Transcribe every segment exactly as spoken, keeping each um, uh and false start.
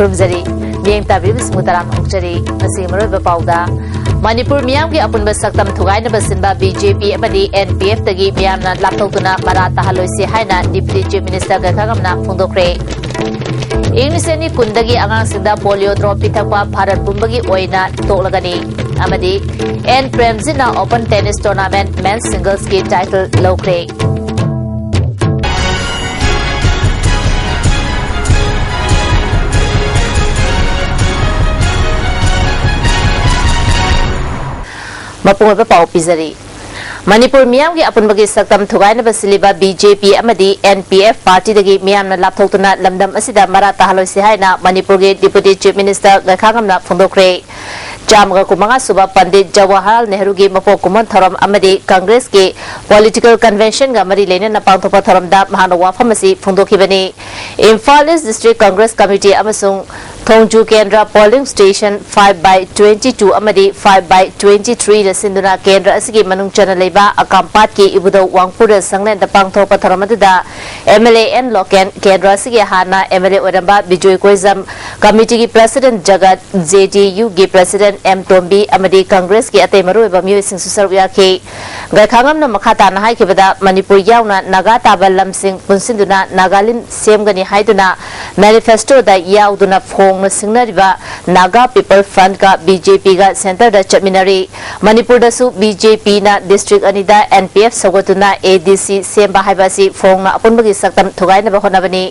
ꯈꯨꯔꯨꯝꯖꯔꯤ꯫ ꯃꯤꯠꯌꯦꯡ ꯇꯥꯕꯤꯕꯁꯤꯡꯕꯨ ꯇꯔꯥꯝꯅ ꯑꯣꯛꯆꯔꯤ꯫ ꯉꯁꯤꯒꯤ ꯃꯔꯨꯑꯣꯏꯕ ꯄꯥꯎꯗ, ꯃꯅꯤꯄꯨꯔ ꯃꯤꯌꯥꯝꯒꯤ ꯑꯄꯨꯟꯕ ꯁꯛꯇꯝ ꯊꯨꯒꯥꯏꯅꯕ ꯁꯤꯟꯕ ꯕꯤ ꯖꯦ ꯄꯤ ꯑꯃꯗꯤ ꯑꯦꯟ ꯄꯤ ꯑꯦꯐꯇꯒꯤ ꯃꯤꯌꯥꯝꯅ ꯂꯥꯞꯊꯣꯛꯇꯨꯅ ꯃꯔꯥ ꯇꯥꯍꯜꯂꯣꯏꯁꯤ ꯍꯥꯏꯅ Deputy Chief Minister ꯒꯥꯏꯈꯥꯉꯝꯅ ꯐꯣꯡꯗꯣꯛꯈ꯭ꯔꯦ꯫ ꯏꯪ ꯂꯤꯁꯤꯡ ꯑꯅꯤ ꯀꯨꯟꯗꯒꯤ ꯑꯉꯥꯡꯁꯤꯡꯗ polio drop ꯄꯤꯊꯛꯄ ꯚꯥꯔꯠ ꯄꯨꯝꯕꯒꯤ ꯑꯣꯏꯅ ꯇꯣꯛꯂꯒꯅꯤ꯫ ꯑꯃꯗꯤ ꯑꯦꯟ ꯄ꯭ꯔꯦꯝꯖꯤꯠꯅ open tennis tournament men's singlesꯀꯤ title ꯂꯧꯈ꯭ꯔꯦ꯫ ꯃꯄꯨꯡ ꯑꯣꯏꯕ ꯄꯥꯎ ꯄꯤꯖꯔꯤ꯫ ꯃꯅꯤꯄꯨꯔ ꯃꯤꯌꯥꯝꯒꯤ ꯑꯄꯨꯟꯕꯒꯤ ꯁꯛꯇꯝ ꯊꯨꯒꯥꯏꯅꯕ ꯁꯤꯜꯂꯤꯕ ꯕꯤ ꯖꯦ ꯄꯤ ꯑꯃꯗꯤ ꯑꯦꯟ ꯄꯤ ꯑꯦꯐ ꯄꯥꯔꯇꯤꯗꯒꯤ ꯃꯤꯌꯥꯝꯅ ꯂꯥꯞꯊꯣꯛꯇꯨꯅ ꯂꯝꯗꯝ ꯑꯁꯤꯗ ꯃꯔꯥ ꯇꯥꯍꯜꯂꯣꯏꯁꯤ ꯍꯥꯏꯅ ꯃꯅꯤꯄꯨꯔꯒꯤ Deputy Chief Minister ꯒꯥꯏꯈꯥꯉꯝꯅ ꯐꯣꯡꯗꯣꯛꯈ꯭ꯔꯦ꯫ ꯆꯥꯝꯃꯒ ꯀꯨꯟꯃꯉꯥ ꯁꯨꯕ ꯄꯟꯗꯤꯠ ꯖꯋꯥꯍꯔꯂꯥꯜ ꯅꯦꯍꯔꯨꯒꯤ ꯃꯄꯣꯛ ꯀꯨꯝꯑꯣꯟ ꯊꯧꯔꯝ ꯑꯃꯗꯤ ꯀꯪꯒ꯭ꯔꯦꯁꯀꯤ political conventionꯒ ꯃꯔꯤ ꯂꯩꯅꯅ ꯄꯥꯡꯊꯣꯛꯄ ꯊꯧꯔꯝꯗ ꯃꯍꯥꯛꯅ ꯋꯥꯐꯝ ꯑꯁꯤ ꯐꯣꯡꯗꯣꯛꯈꯤꯕꯅꯤ꯫ Imphal East District Congress Committee ꯑꯃꯁꯨꯡ ꯊꯣꯡꯖꯨ ꯀꯦꯟꯗ꯭ꯔ polling station five by twenty two ꯑꯃꯗꯤ five by twenty three ꯅ ꯁꯤꯟꯗꯨꯅ ꯀꯦꯟꯗ꯭ꯔ ꯑꯁꯤꯒꯤ ꯃꯅꯨꯡ ꯆꯟꯅ ꯂꯩꯕ ꯑꯀꯥꯝꯄꯥꯠꯀꯤ ꯏꯕꯨꯙꯧ ꯋꯥꯡꯄꯨꯔꯦꯜ ꯁꯪꯂꯦꯟꯗ ꯄꯥꯡꯊꯣꯔꯛꯄ ꯊꯧꯔꯝ ꯑꯗꯨꯗ M L A N local, ꯀꯦꯟꯗ꯭ꯔ ꯑꯁꯤꯒꯤ ꯍꯥꯟꯅ ꯑꯦꯝ ꯑꯦꯜ ꯑꯦ ꯑꯣꯏꯔꯝꯕ ꯕꯤꯖꯣꯏ ꯀꯣꯏꯖꯝ, committeeꯒꯤ president ꯖꯒꯠ, ꯖꯦ ꯗꯤ ꯌꯨꯒꯤ president ꯑꯦꯝ ꯇꯣꯝꯕꯤ ꯑꯃꯗꯤ ꯀꯪꯒ꯭ꯔꯦꯁꯀꯤ ꯑꯇꯩ ꯃꯔꯨꯑꯣꯏꯕ ꯃꯤꯑꯣꯏꯁꯤꯡꯁꯨ ꯁꯔꯨꯛ ꯌꯥꯈꯤ꯫ ꯒꯥꯏꯈꯥꯉꯝꯅ ꯃꯈꯥ ꯇꯥꯅ ꯍꯥꯏꯈꯤꯕꯗ, ꯃꯅꯤꯄꯨꯔ ꯌꯥꯎꯅ ꯅꯥꯒꯥ ꯇꯥꯕ ꯂꯝꯁꯤꯡ ꯄꯨꯟꯁꯤꯟꯗꯨꯅ ꯅꯥꯒꯥꯂꯦꯟ ꯁꯦꯝꯒꯅꯤ ꯍꯥꯏꯗꯨꯅ manifestoꯗ ꯌꯥꯎꯗꯨꯅ ꯐꯣꯡꯅ ꯁꯤꯡꯅꯔꯤꯕ Naga People Frontꯀ ꯕꯤ ꯖꯦ ꯄꯤꯒ centreꯗ ꯆꯠꯃꯤꯟꯅꯔꯤ꯫ ꯃꯅꯤꯄꯨꯔꯗꯁꯨ ꯕꯤ ꯖꯦ ꯄꯤꯅ district ꯑꯅꯤꯗ ꯑꯦꯟ ꯄꯤ ꯑꯦꯐ ꯁꯧꯒꯠꯇꯨꯅ ꯑꯦ ꯗꯤ ꯁꯤ ꯁꯦꯝꯕ ꯍꯥꯏꯕ ꯑꯁꯤ ꯐꯣꯡꯅ ꯑꯄꯨꯟꯕꯒꯤ ꯁꯛꯇꯝ ꯊꯨꯒꯥꯏꯅꯕ ꯍꯣꯠꯅꯕꯅꯤ꯫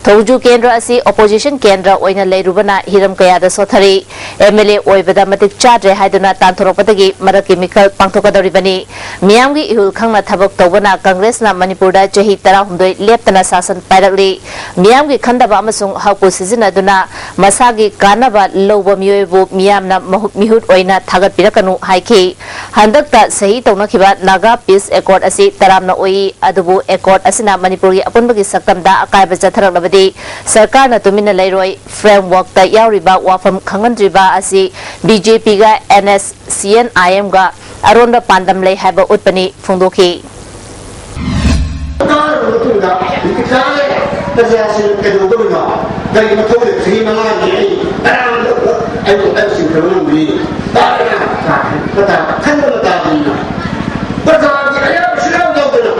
ꯊꯣꯡꯖꯨ ꯀꯦꯟꯗ꯭ꯔ ꯑꯁꯤ opposition ꯀꯦꯟꯗ꯭ꯔ ꯑꯣꯏꯅ ꯂꯩꯔꯨꯕꯅ ꯍꯤꯔꯝ ꯀꯌꯥꯗ ꯁꯣꯠꯊꯔꯤ꯫ ꯑꯦꯝ ꯑꯦꯜ ꯑꯦ ꯑꯣꯏꯕꯗ ꯃꯇꯤꯛ ꯆꯥꯗ꯭ꯔꯦ ꯍꯥꯏꯗꯨꯅ ꯇꯥꯟꯊꯣꯔꯛꯄꯗꯒꯤ ꯃꯔꯛꯀꯤ ꯃꯤꯈꯜ ꯄꯥꯡꯊꯣꯛꯀꯗꯧꯔꯤꯕꯅꯤ꯫ ꯃꯤꯌꯥꯝꯒꯤ ꯏꯍꯨꯜ ꯈꯪꯅ ꯊꯕꯛ ꯇꯧꯕꯅ ꯀꯪꯒ꯭ꯔꯦꯁꯅ ꯃꯅꯤꯄꯨꯔꯗ ꯆꯍꯤ ꯇꯔꯥꯍꯨꯝꯗꯣꯏ ꯂꯦꯞꯇꯅ ꯁꯥꯁꯟ ꯄꯥꯏꯔꯛꯂꯤ꯫ ꯃꯤꯌꯥꯝꯒꯤ ꯈꯟꯗꯕ ꯑꯃꯁꯨꯡ ꯍꯛꯄꯨ ꯁꯤꯖꯤꯟꯅꯗꯨꯅ ꯃꯁꯥꯒꯤ ꯀꯥꯟꯅꯕ ꯂꯧꯕ ꯃꯤꯑꯣꯏꯕꯨ ꯃꯤꯌꯥꯝꯅ ꯃꯍꯨꯠ ꯃꯤꯍꯨꯠ ꯑꯣꯏꯅ ꯊꯥꯒꯠꯄꯤꯔꯛꯀꯅꯨ ꯍꯥꯏꯈꯤ꯫ ꯍꯟꯗꯛꯇ ꯁꯍꯤ ꯇꯧꯅꯈꯤꯕ Naga Peace Accord ꯑꯁꯤ ꯇꯔꯥꯝꯅ ꯑꯣꯏ, ꯑꯗꯨꯕꯨ accord ꯑꯁꯤꯅ ꯃꯅꯤꯄꯨꯔꯒꯤ ꯑꯄꯨꯟꯕꯒꯤ ꯁꯛꯇꯝꯗ ꯑꯀꯥꯏꯕ ꯆꯠꯊꯔꯛꯂꯕꯗꯤ ꯁꯔꯀꯥꯔꯅ ꯇꯨꯃꯤꯟꯅ ꯂꯩꯔꯣꯏ꯫ Frameworkꯇ ꯌꯥꯎꯔꯤꯕ ꯋꯥꯐꯝ ꯈꯪꯍꯟꯗ꯭ꯔꯤꯕ ꯑꯁꯤ ꯕꯤ ꯖꯦ ꯄꯤꯒ ꯑꯦꯟ ꯑꯦꯁ ꯁꯤ ꯑꯦꯟ ꯑꯥꯏ ꯑꯦꯝꯒ ꯑꯔꯣꯟꯕ ꯄꯥꯟꯗꯝ ꯂꯩ ꯍꯥꯏꯕ ꯎꯠꯄꯅꯤ ꯐꯣꯡꯗꯣꯛꯈꯤ꯫ ꯄ꯭ꯔꯖꯥꯁꯤꯡꯅ ꯀꯩꯗꯧꯗꯣꯏꯅꯣ? ꯀꯔꯤ ꯃꯊꯧ ꯂꯩ? ꯆꯍꯤ ꯃꯉꯥꯒꯤ ꯑꯩ ꯀꯅꯥꯝꯇ ꯑꯩꯕꯨ ꯑꯩ ꯆꯤꯡꯊꯕ ꯉꯝꯒꯅꯤ? ꯇꯥꯗꯅ ꯇꯥꯗꯅ ꯈꯟꯕ ꯃꯇꯥꯒꯨꯝꯅ ꯄ꯭ꯔꯖꯥꯒꯤ ꯑꯌꯥꯕ ꯁꯨꯡꯌꯥꯎ ꯌꯥꯎꯗꯅ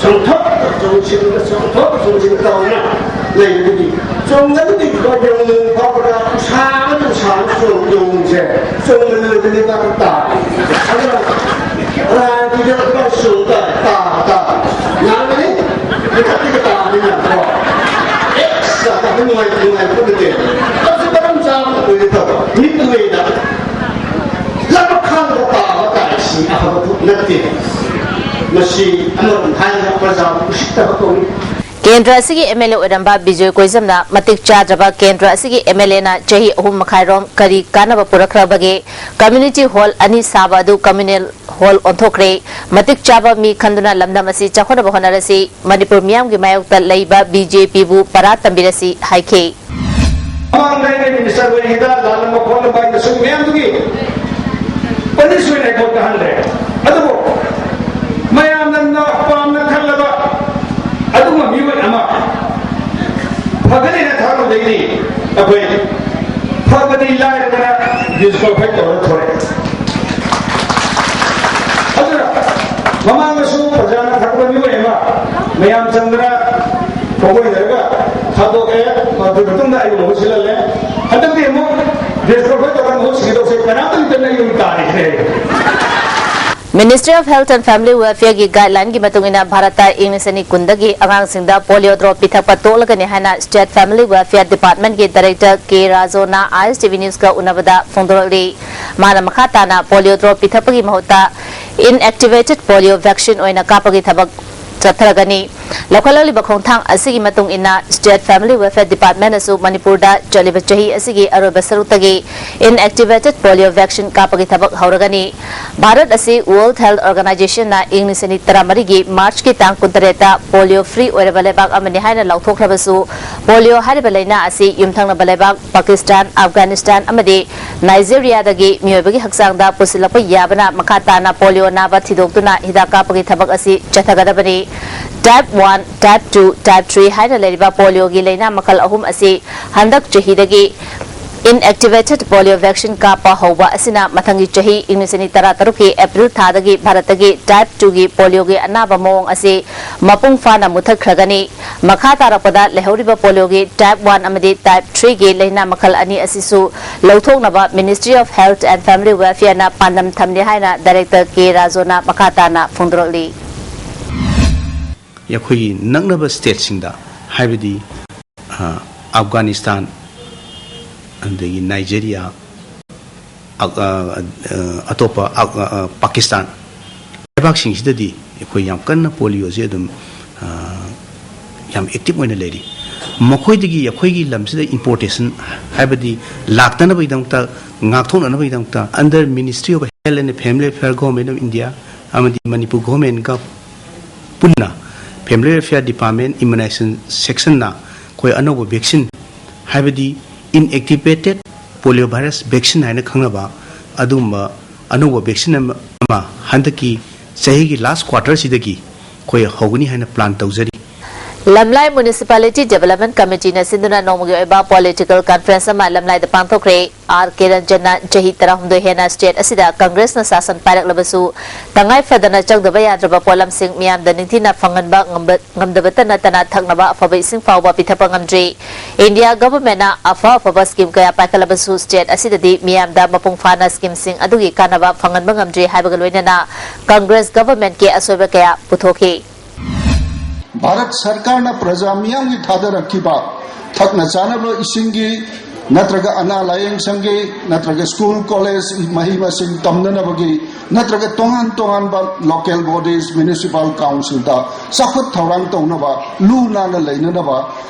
ꯆꯣꯡꯊꯣꯛ ꯆꯣꯡꯁꯤꯟ ꯆꯣꯡꯊꯣꯛ ꯆꯣꯡꯁꯤꯟ ꯇꯧꯗꯅ ꯂꯩꯕꯗꯒꯤ ꯆꯣꯡꯒꯟꯈꯤꯕ ꯌꯣꯡ ꯐꯥꯎꯕꯗ ꯎꯁꯥ ꯑꯃꯗꯤ ꯎꯁꯥ ꯑꯃ ꯆꯣꯡ ꯌꯣꯡꯁꯦ ꯆꯣꯡꯃꯟꯕꯗꯒꯤ ꯇꯥꯔꯦ꯫ ꯑꯗꯨꯅ ꯂꯥꯏ ꯄꯤꯔꯛꯄ ꯁꯨꯡꯇ ꯇꯥꯕ ꯇꯥꯕ ꯉꯥꯡꯒꯅꯤ꯫ ꯃꯊꯛꯇꯒꯤ ꯇꯥꯕꯅꯤꯅꯀꯣ꯫ ꯑꯦꯛꯁ ꯇꯥꯕ ꯅꯨꯡꯉꯥꯏ-, ꯅꯨꯡꯉꯥꯏꯕ ꯅꯠꯇꯦ꯫ ꯑꯗꯨꯁꯨ ꯀꯔꯝ ꯆꯥꯕ ꯑꯣꯏꯔꯦ ꯐꯕ? ꯃꯤꯠ ꯎꯏꯗ ꯂꯃꯈꯥꯡꯗ ꯇꯥꯕ ꯇꯥꯏꯁꯤ ꯑꯐꯕ ꯄꯣꯠ ꯅꯠꯇꯦ꯫ ꯃꯁꯤ ꯑꯃꯔꯣꯝ ꯍꯥꯏꯔꯒ ꯄ꯭ꯔꯖꯥꯕꯨ ꯎꯁꯤꯠꯇꯕ ꯀꯧꯏ꯫ ꯀꯦꯟꯗ꯭ꯔ ꯑꯁꯤꯒꯤ ꯑꯦꯝ ꯑꯦꯜ ꯑꯦ ꯑꯣꯏꯔꯝꯕ ꯕꯤꯖꯣꯏ ꯀꯣꯏꯖꯝꯅ ꯃꯇꯤꯛ ꯆꯥꯗ꯭ꯔꯕ ꯀꯦꯟꯗ꯭ꯔ ꯑꯁꯤꯒꯤ ꯑꯦꯝ ꯑꯦꯜ ꯑꯦꯅ ꯆꯍꯤ ꯑꯍꯨꯝ ꯃꯈꯥꯏꯔꯣꯝ ꯀꯔꯤ ꯀꯥꯟꯅꯕ ꯄꯨꯔꯛꯈ꯭ꯔꯕꯒꯦ? ꯀꯝꯃ꯭ꯌꯨꯅꯤꯇꯤ ꯍꯣꯜ ꯑꯅꯤ ꯁꯥꯕ ꯑꯗꯨ ꯀꯝꯃ꯭ꯌꯨꯅꯦꯜ ꯍꯣꯜ ꯑꯣꯟꯊꯣꯛꯈ꯭ꯔꯦ꯫ ꯃꯇꯤꯛ ꯆꯥꯕ ꯃꯤ ꯈꯟꯗꯨꯅ ꯂꯝꯗꯝ ꯑꯁꯤ ꯆꯥꯎꯈꯠꯅꯕ ꯍꯣꯠꯅꯔꯁꯤ꯫ ꯃꯅꯤꯄꯨꯔ ꯃꯤꯌꯥꯝꯒꯤ ꯃꯥꯌꯣꯛꯇ ꯂꯩꯕ ꯕꯤ ꯖꯦ ꯄꯤꯕꯨ ꯄꯔꯥ ꯇꯝꯕꯤꯔꯁꯤ ꯍꯥꯏꯈꯤ꯫ ꯃꯃꯥꯡꯗ ꯑꯩꯅ ꯃꯤꯅꯤꯁꯇꯔ ꯑꯣꯏꯔꯤꯉꯩꯗ ꯂꯥꯜꯂꯝꯕ ꯈꯣꯠꯂꯝꯕ ꯍꯥꯏꯅ ꯁꯨꯝ ꯃꯌꯥꯝꯗꯨꯒꯤ ꯄꯅꯤꯁꯃꯦꯟ ꯑꯩꯈꯣꯏ ꯀꯥꯍꯟꯗ꯭ꯔꯦ꯫ ꯑꯗꯨꯕꯨ ꯃꯌꯥꯝꯅ ꯄꯥꯝꯅ ꯈꯜꯂꯕ ꯑꯗꯨꯒꯨꯝꯕ ꯃꯤꯑꯣꯏ ꯑꯃ ꯐꯒꯅꯦꯅ ꯊꯥꯔꯨꯕꯗꯩꯗꯤ ꯑꯩꯈꯣꯏ ꯐꯕꯗꯤ ꯂꯥꯏꯔꯗꯅ ꯗꯤꯁꯀ꯭ꯋꯥꯂꯤꯐꯥꯏ ꯇꯧꯔ ꯊꯣꯔꯛꯑꯦ꯫ ꯑꯗꯨꯅ ꯃꯃꯥꯡꯗꯁꯨ ꯄ꯭ꯔꯖꯥꯅ ꯊꯥꯔꯛꯄ ꯃꯤꯑꯣꯏ ꯑꯃ ꯃꯌꯥꯝ ꯆꯪꯗꯅ ꯊꯧꯑꯣꯏꯅꯔꯒ ꯊꯥꯗꯣꯛꯑꯦ꯫ ꯃꯗꯨꯒꯤ ꯃꯇꯨꯡꯗ ꯑꯩꯕꯨ ꯃꯍꯨꯠ ꯁꯤꯜꯍꯜꯂꯦ꯫ ꯍꯟꯗꯛꯇꯤ ꯑꯃꯨꯛ ꯗꯤꯁꯀ꯭ꯋꯥꯂꯤꯐꯥꯏ ꯇꯧꯔꯒ ꯃꯍꯨꯠ ꯁꯤꯟꯒꯗꯧꯁꯦ ꯀꯅꯥꯝꯇ ꯂꯩꯇꯅ ꯑꯩ ꯑꯣꯏꯅ ꯇꯥꯔꯤꯁꯤꯅꯦ꯫ Ministry of Health and Family Welfare ꯒꯤ guideline ꯒꯤ ꯃꯇꯨꯡ ꯏꯟꯅ ꯚꯥꯔꯠꯇ ꯏꯪ ꯂꯤꯁꯤꯡ ꯑꯅꯤ ꯀꯨꯟꯗꯒꯤ ꯑꯉꯥꯡꯁꯤꯡꯗ polio drop ꯄꯤꯊꯛꯄ ꯇꯣꯛꯂꯒꯅꯤ ꯍꯥꯏꯅ State Family Welfare Department ꯀꯤ Director ꯀꯦ ꯔꯥꯖꯣꯅ ꯑꯥꯏ ꯑꯦꯁ ꯇꯤ ꯚꯤ News ꯀ ꯎꯅꯕꯗ ꯐꯣꯡꯗꯣꯔꯛꯂꯤ꯫ ꯃꯥꯅ ꯃꯈꯥ ꯇꯥꯅ polio drop ꯄꯤꯊꯛꯄꯒꯤ ꯃꯍꯨꯠꯇ inactivated polio vaccine ꯑꯣꯏꯅ ꯀꯥꯞꯄꯒꯤ ꯊꯕꯛ ꯆꯠꯊꯔꯒꯅꯤ꯫ ꯂꯧꯈꯠꯂꯛꯂꯤꯕ ꯈꯣꯡꯊꯥꯡ ꯑꯁꯤꯒꯤ ꯃꯇꯨꯡ ꯏꯟꯅ State Family Welfare Department ꯅꯁꯨ ꯃꯅꯤꯄꯨꯔꯗ ꯆꯠꯂꯤꯕ ꯆꯍꯤ ꯑꯁꯤꯒꯤ ꯑꯔꯣꯏꯕ ꯁꯔꯨꯛꯇꯒꯤ inactivated polio vaccine ꯀꯥꯞꯄꯒꯤ ꯊꯕꯛ ꯍꯧꯔꯒꯅꯤ꯫ ꯚꯥꯔꯠ ꯑꯁꯤ World Health Organization ꯅ ꯏꯪ ꯂꯤꯁꯤꯡ ꯑꯅꯤ ꯇꯔꯥꯃꯔꯤꯒꯤ March ꯀꯤ ꯇꯥꯡ ꯀꯨꯟꯇꯔꯦꯠꯇ polio free ꯑꯣꯏꯔꯕ ꯂꯩꯕꯥꯛ ꯑꯃꯅꯤ ꯍꯥꯏꯅ ꯂꯥꯎꯊꯣꯛꯈ꯭ꯔꯕꯁꯨ, ꯄꯣꯂꯤꯑꯣ ꯍꯥꯏꯔꯤꯕ ꯂꯥꯏꯅꯥ ꯑꯁꯤ ꯌꯨꯝꯊꯪꯅꯕ ꯂꯩꯕꯥꯛ ꯄꯥꯀꯤꯁꯇꯥꯟ, ꯑꯐꯒꯥꯅꯤꯁꯇꯥꯟ ꯑꯃꯗꯤ ꯅꯥꯏꯖꯦꯔꯤꯌꯥꯗꯒꯤ ꯃꯤꯑꯣꯏꯕꯒꯤ ꯍꯛꯆꯥꯡꯗ ꯄꯨꯁꯤꯜꯂꯛꯄ ꯌꯥꯕꯅ ꯃꯈꯥ ꯇꯥꯅ ꯄꯣꯂꯤꯑꯣ ꯅꯥꯕ ꯊꯤꯗꯣꯛꯇꯨꯅ ꯍꯤꯗꯥꯛ ꯀꯥꯞꯄꯒꯤ ꯊꯕꯛ ꯑꯁꯤ ꯆꯠꯊꯒꯗꯕꯅꯤ꯫ Type one, Type two, Type three ꯍꯥꯏꯅ ꯂꯩꯔꯤꯕ ꯄꯣꯂꯤꯑꯣꯒꯤ ꯂꯥꯏꯅꯥ ꯃꯈꯜ ꯑꯍꯨꯝ ꯑꯁꯤ ꯍꯟꯗꯛ ꯆꯍꯤꯗꯒꯤ inactivated polio vaccine ꯀꯥꯞꯄ ꯍꯧꯕ ꯑꯁꯤꯅ ꯃꯊꯪꯒꯤ ꯆꯍꯤ ꯏꯪ ꯂꯤꯁꯤꯡ ꯑꯅꯤ ꯇꯔꯥꯇꯔꯨꯛꯀꯤ ꯑꯦꯄ꯭ꯔꯤꯜ ꯊꯥꯗꯒꯤ ꯚꯥꯔꯠꯇꯒꯤ Type twoꯒꯤ ꯄꯣꯂꯤꯑꯣꯒꯤ ꯑꯅꯥꯕ ꯃꯑꯣꯡ ꯑꯁꯤ ꯃꯄꯨꯡ ꯐꯥꯅ ꯃꯨꯠꯊꯠꯈ꯭ꯔꯒꯅꯤ꯫ ꯃꯈꯥ ꯇꯥꯔꯛꯄꯗ ꯂꯩꯍꯧꯔꯤꯕ ꯄꯣꯂꯤꯑꯣꯒꯤ Type one ꯑꯃꯗꯤ Type threeꯒꯤ ꯂꯥꯏꯅꯥ ꯃꯈꯜ ꯑꯅꯤ ꯑꯁꯤꯁꯨ ꯂꯧꯊꯣꯛꯅꯕ Ministry of Health and Family Welfareꯅ ꯄꯥꯟꯗꯝ ꯊꯝꯂꯤ ꯍꯥꯏꯅ Director ꯀꯦ ꯔꯥꯖꯨꯅ ꯃꯈꯥ ꯇꯥꯅ ꯐꯣꯡꯗꯣꯔꯛꯂꯤ꯫ ꯑꯩꯈꯣꯏꯒꯤ ꯅꯛꯅꯕ stateꯁꯤꯡꯗ, ꯍꯥꯏꯕꯗꯤ ꯑ, ꯑꯐꯒꯥꯅꯤꯁꯇꯥꯟ, ꯑꯗꯒꯤ ꯅꯥꯏꯖꯦꯔꯤꯌꯥ, ꯑ, ꯑ, ꯑꯇꯣꯞꯄ, ꯑ, ꯑ, ꯄꯥꯀꯤꯁꯇꯥꯟ ꯂꯩꯕꯥꯛꯁꯤꯡꯁꯤꯗꯗꯤ ꯑꯩꯈꯣꯏ ꯌꯥꯝ ꯀꯟꯅ ꯄꯣꯂꯤꯑꯣꯁꯦ ꯑꯗꯨꯝ, ꯑ, ꯌꯥꯝ active ꯑꯣꯏꯅ ꯂꯩꯔꯤ꯫ ꯃꯈꯣꯏꯗꯒꯤ ꯑꯩꯈꯣꯏꯒꯤ ꯂꯝꯁꯤꯗ importation, ꯍꯥꯏꯕꯗꯤ ꯂꯥꯛꯇꯅꯕꯒꯤꯗꯃꯛꯇ, ꯉꯥꯛꯊꯣꯛꯅꯅꯕꯒꯤꯗꯃꯛꯇ under Ministry of Health and Family Welfare, Government of India ꯑꯃꯗꯤ ꯃꯅꯤꯄꯨꯔ governmentꯒ ꯄꯨꯟꯅ Family Welfare Department Immunization Sectionꯅ ꯑꯩꯈꯣꯏ ꯑꯅꯧꯕ vaccine, ꯍꯥꯏꯕꯗꯤ inactivated polio virus vaccine ꯍꯥꯏꯅ ꯈꯪꯅꯕ ꯑꯗꯨꯒꯨꯝꯕ ꯑꯅꯧꯕ vaccine ꯑꯃ, ꯑꯃ ꯍꯟꯗꯛꯀꯤ ꯆꯍꯤꯒꯤ last quarterꯁꯤꯗꯒꯤ ꯑꯩꯈꯣꯏ ꯍꯧꯒꯅꯤ ꯍꯥꯏꯅ plan ꯇꯧꯖꯔꯤ꯫ ꯂꯝꯂꯥꯏ Municipality Development Committeeꯅ ꯁꯤꯟꯗꯨꯅ ꯅꯣꯡꯃꯒꯤ ꯑꯣꯏꯕ political conference ꯑꯃ ꯂꯝꯂꯥꯏꯗ ꯄꯥꯡꯊꯣꯛꯈ꯭ꯔꯦ꯫ ꯑꯥꯔ ꯀꯦ ꯔꯟꯖꯟꯅ ꯆꯍꯤ ꯇꯔꯥꯍꯨꯝꯗꯣꯏ ꯍꯦꯟꯅ state ꯑꯁꯤꯗ ꯀꯪꯒ꯭ꯔꯦꯁꯅ ꯁꯥꯁꯟ ꯄꯥꯏꯔꯛꯂꯕꯁꯨ, ꯇꯉꯥꯏ ꯐꯗꯅ ꯆꯪꯗꯕ ꯌꯥꯗ꯭ꯔꯕ ꯄꯣꯠꯂꯝꯁꯤꯡ ꯃꯤꯌꯥꯝꯗ ꯅꯤꯡꯊꯤꯅ ꯐꯪꯍꯟꯕ ꯉꯝꯕ, ꯉꯝꯗꯕꯇ ꯅꯠꯇꯅ ꯊꯛꯅꯕ ꯑꯐꯕ ꯏꯁꯤꯡ ꯐꯥꯎꯕ ꯄꯤꯊꯛꯄ ꯉꯝꯗ꯭ꯔꯤ꯫ India governmentꯅ ꯑꯐ ꯑꯐꯕ scheme ꯀꯌꯥ ꯄꯥꯏꯈꯠꯂꯕꯁꯨ, state ꯑꯁꯤꯗꯗꯤ ꯃꯤꯌꯥꯝꯗ ꯃꯄꯨꯡ ꯐꯥꯅ schemeꯁꯤꯡ ꯑꯗꯨꯒꯤ ꯀꯥꯟꯅꯕ ꯐꯪꯍꯟꯕ ꯉꯝꯗ꯭ꯔꯤ ꯍꯥꯏꯕꯒ ꯂꯣꯏꯅꯅ ꯀꯪꯒ꯭ꯔꯦꯁ governmentꯀꯤ ꯑꯁꯣꯏꯕ ꯀꯌꯥ ꯄꯨꯊꯣꯛꯈꯤ꯫ ꯚꯥꯔꯠ ꯁꯔꯀꯥꯔꯅ ꯄ꯭ꯔꯖꯥ ꯃꯤꯌꯥꯝꯒꯤ ꯊꯥꯗꯔꯛꯈꯤꯕ ꯊꯛꯅ ꯆꯥꯅꯕ ꯏꯁꯤꯡꯒꯤ ꯅꯠꯇ꯭ꯔꯒ ꯑꯅꯥ ꯂꯥꯌꯦꯡ ꯁꯪꯒꯤ, ꯅꯠꯇ꯭ꯔꯒ ꯁ꯭ꯀꯨꯜ ꯀꯣꯂꯦꯖ ꯃꯍꯩ ꯃꯁꯤꯡ ꯇꯝꯅꯅꯕꯒꯤ, ꯅꯠꯇ꯭ꯔꯒ ꯇꯣꯉꯥꯟ ꯇꯣꯉꯥꯟꯕ local bodies, municipal councilꯗ ꯆꯥꯎꯈꯠ ꯊꯧꯔꯥꯡ ꯇꯧꯅꯕ, ꯂꯨ ꯅꯥꯟꯅ ꯂꯩꯅꯅꯕ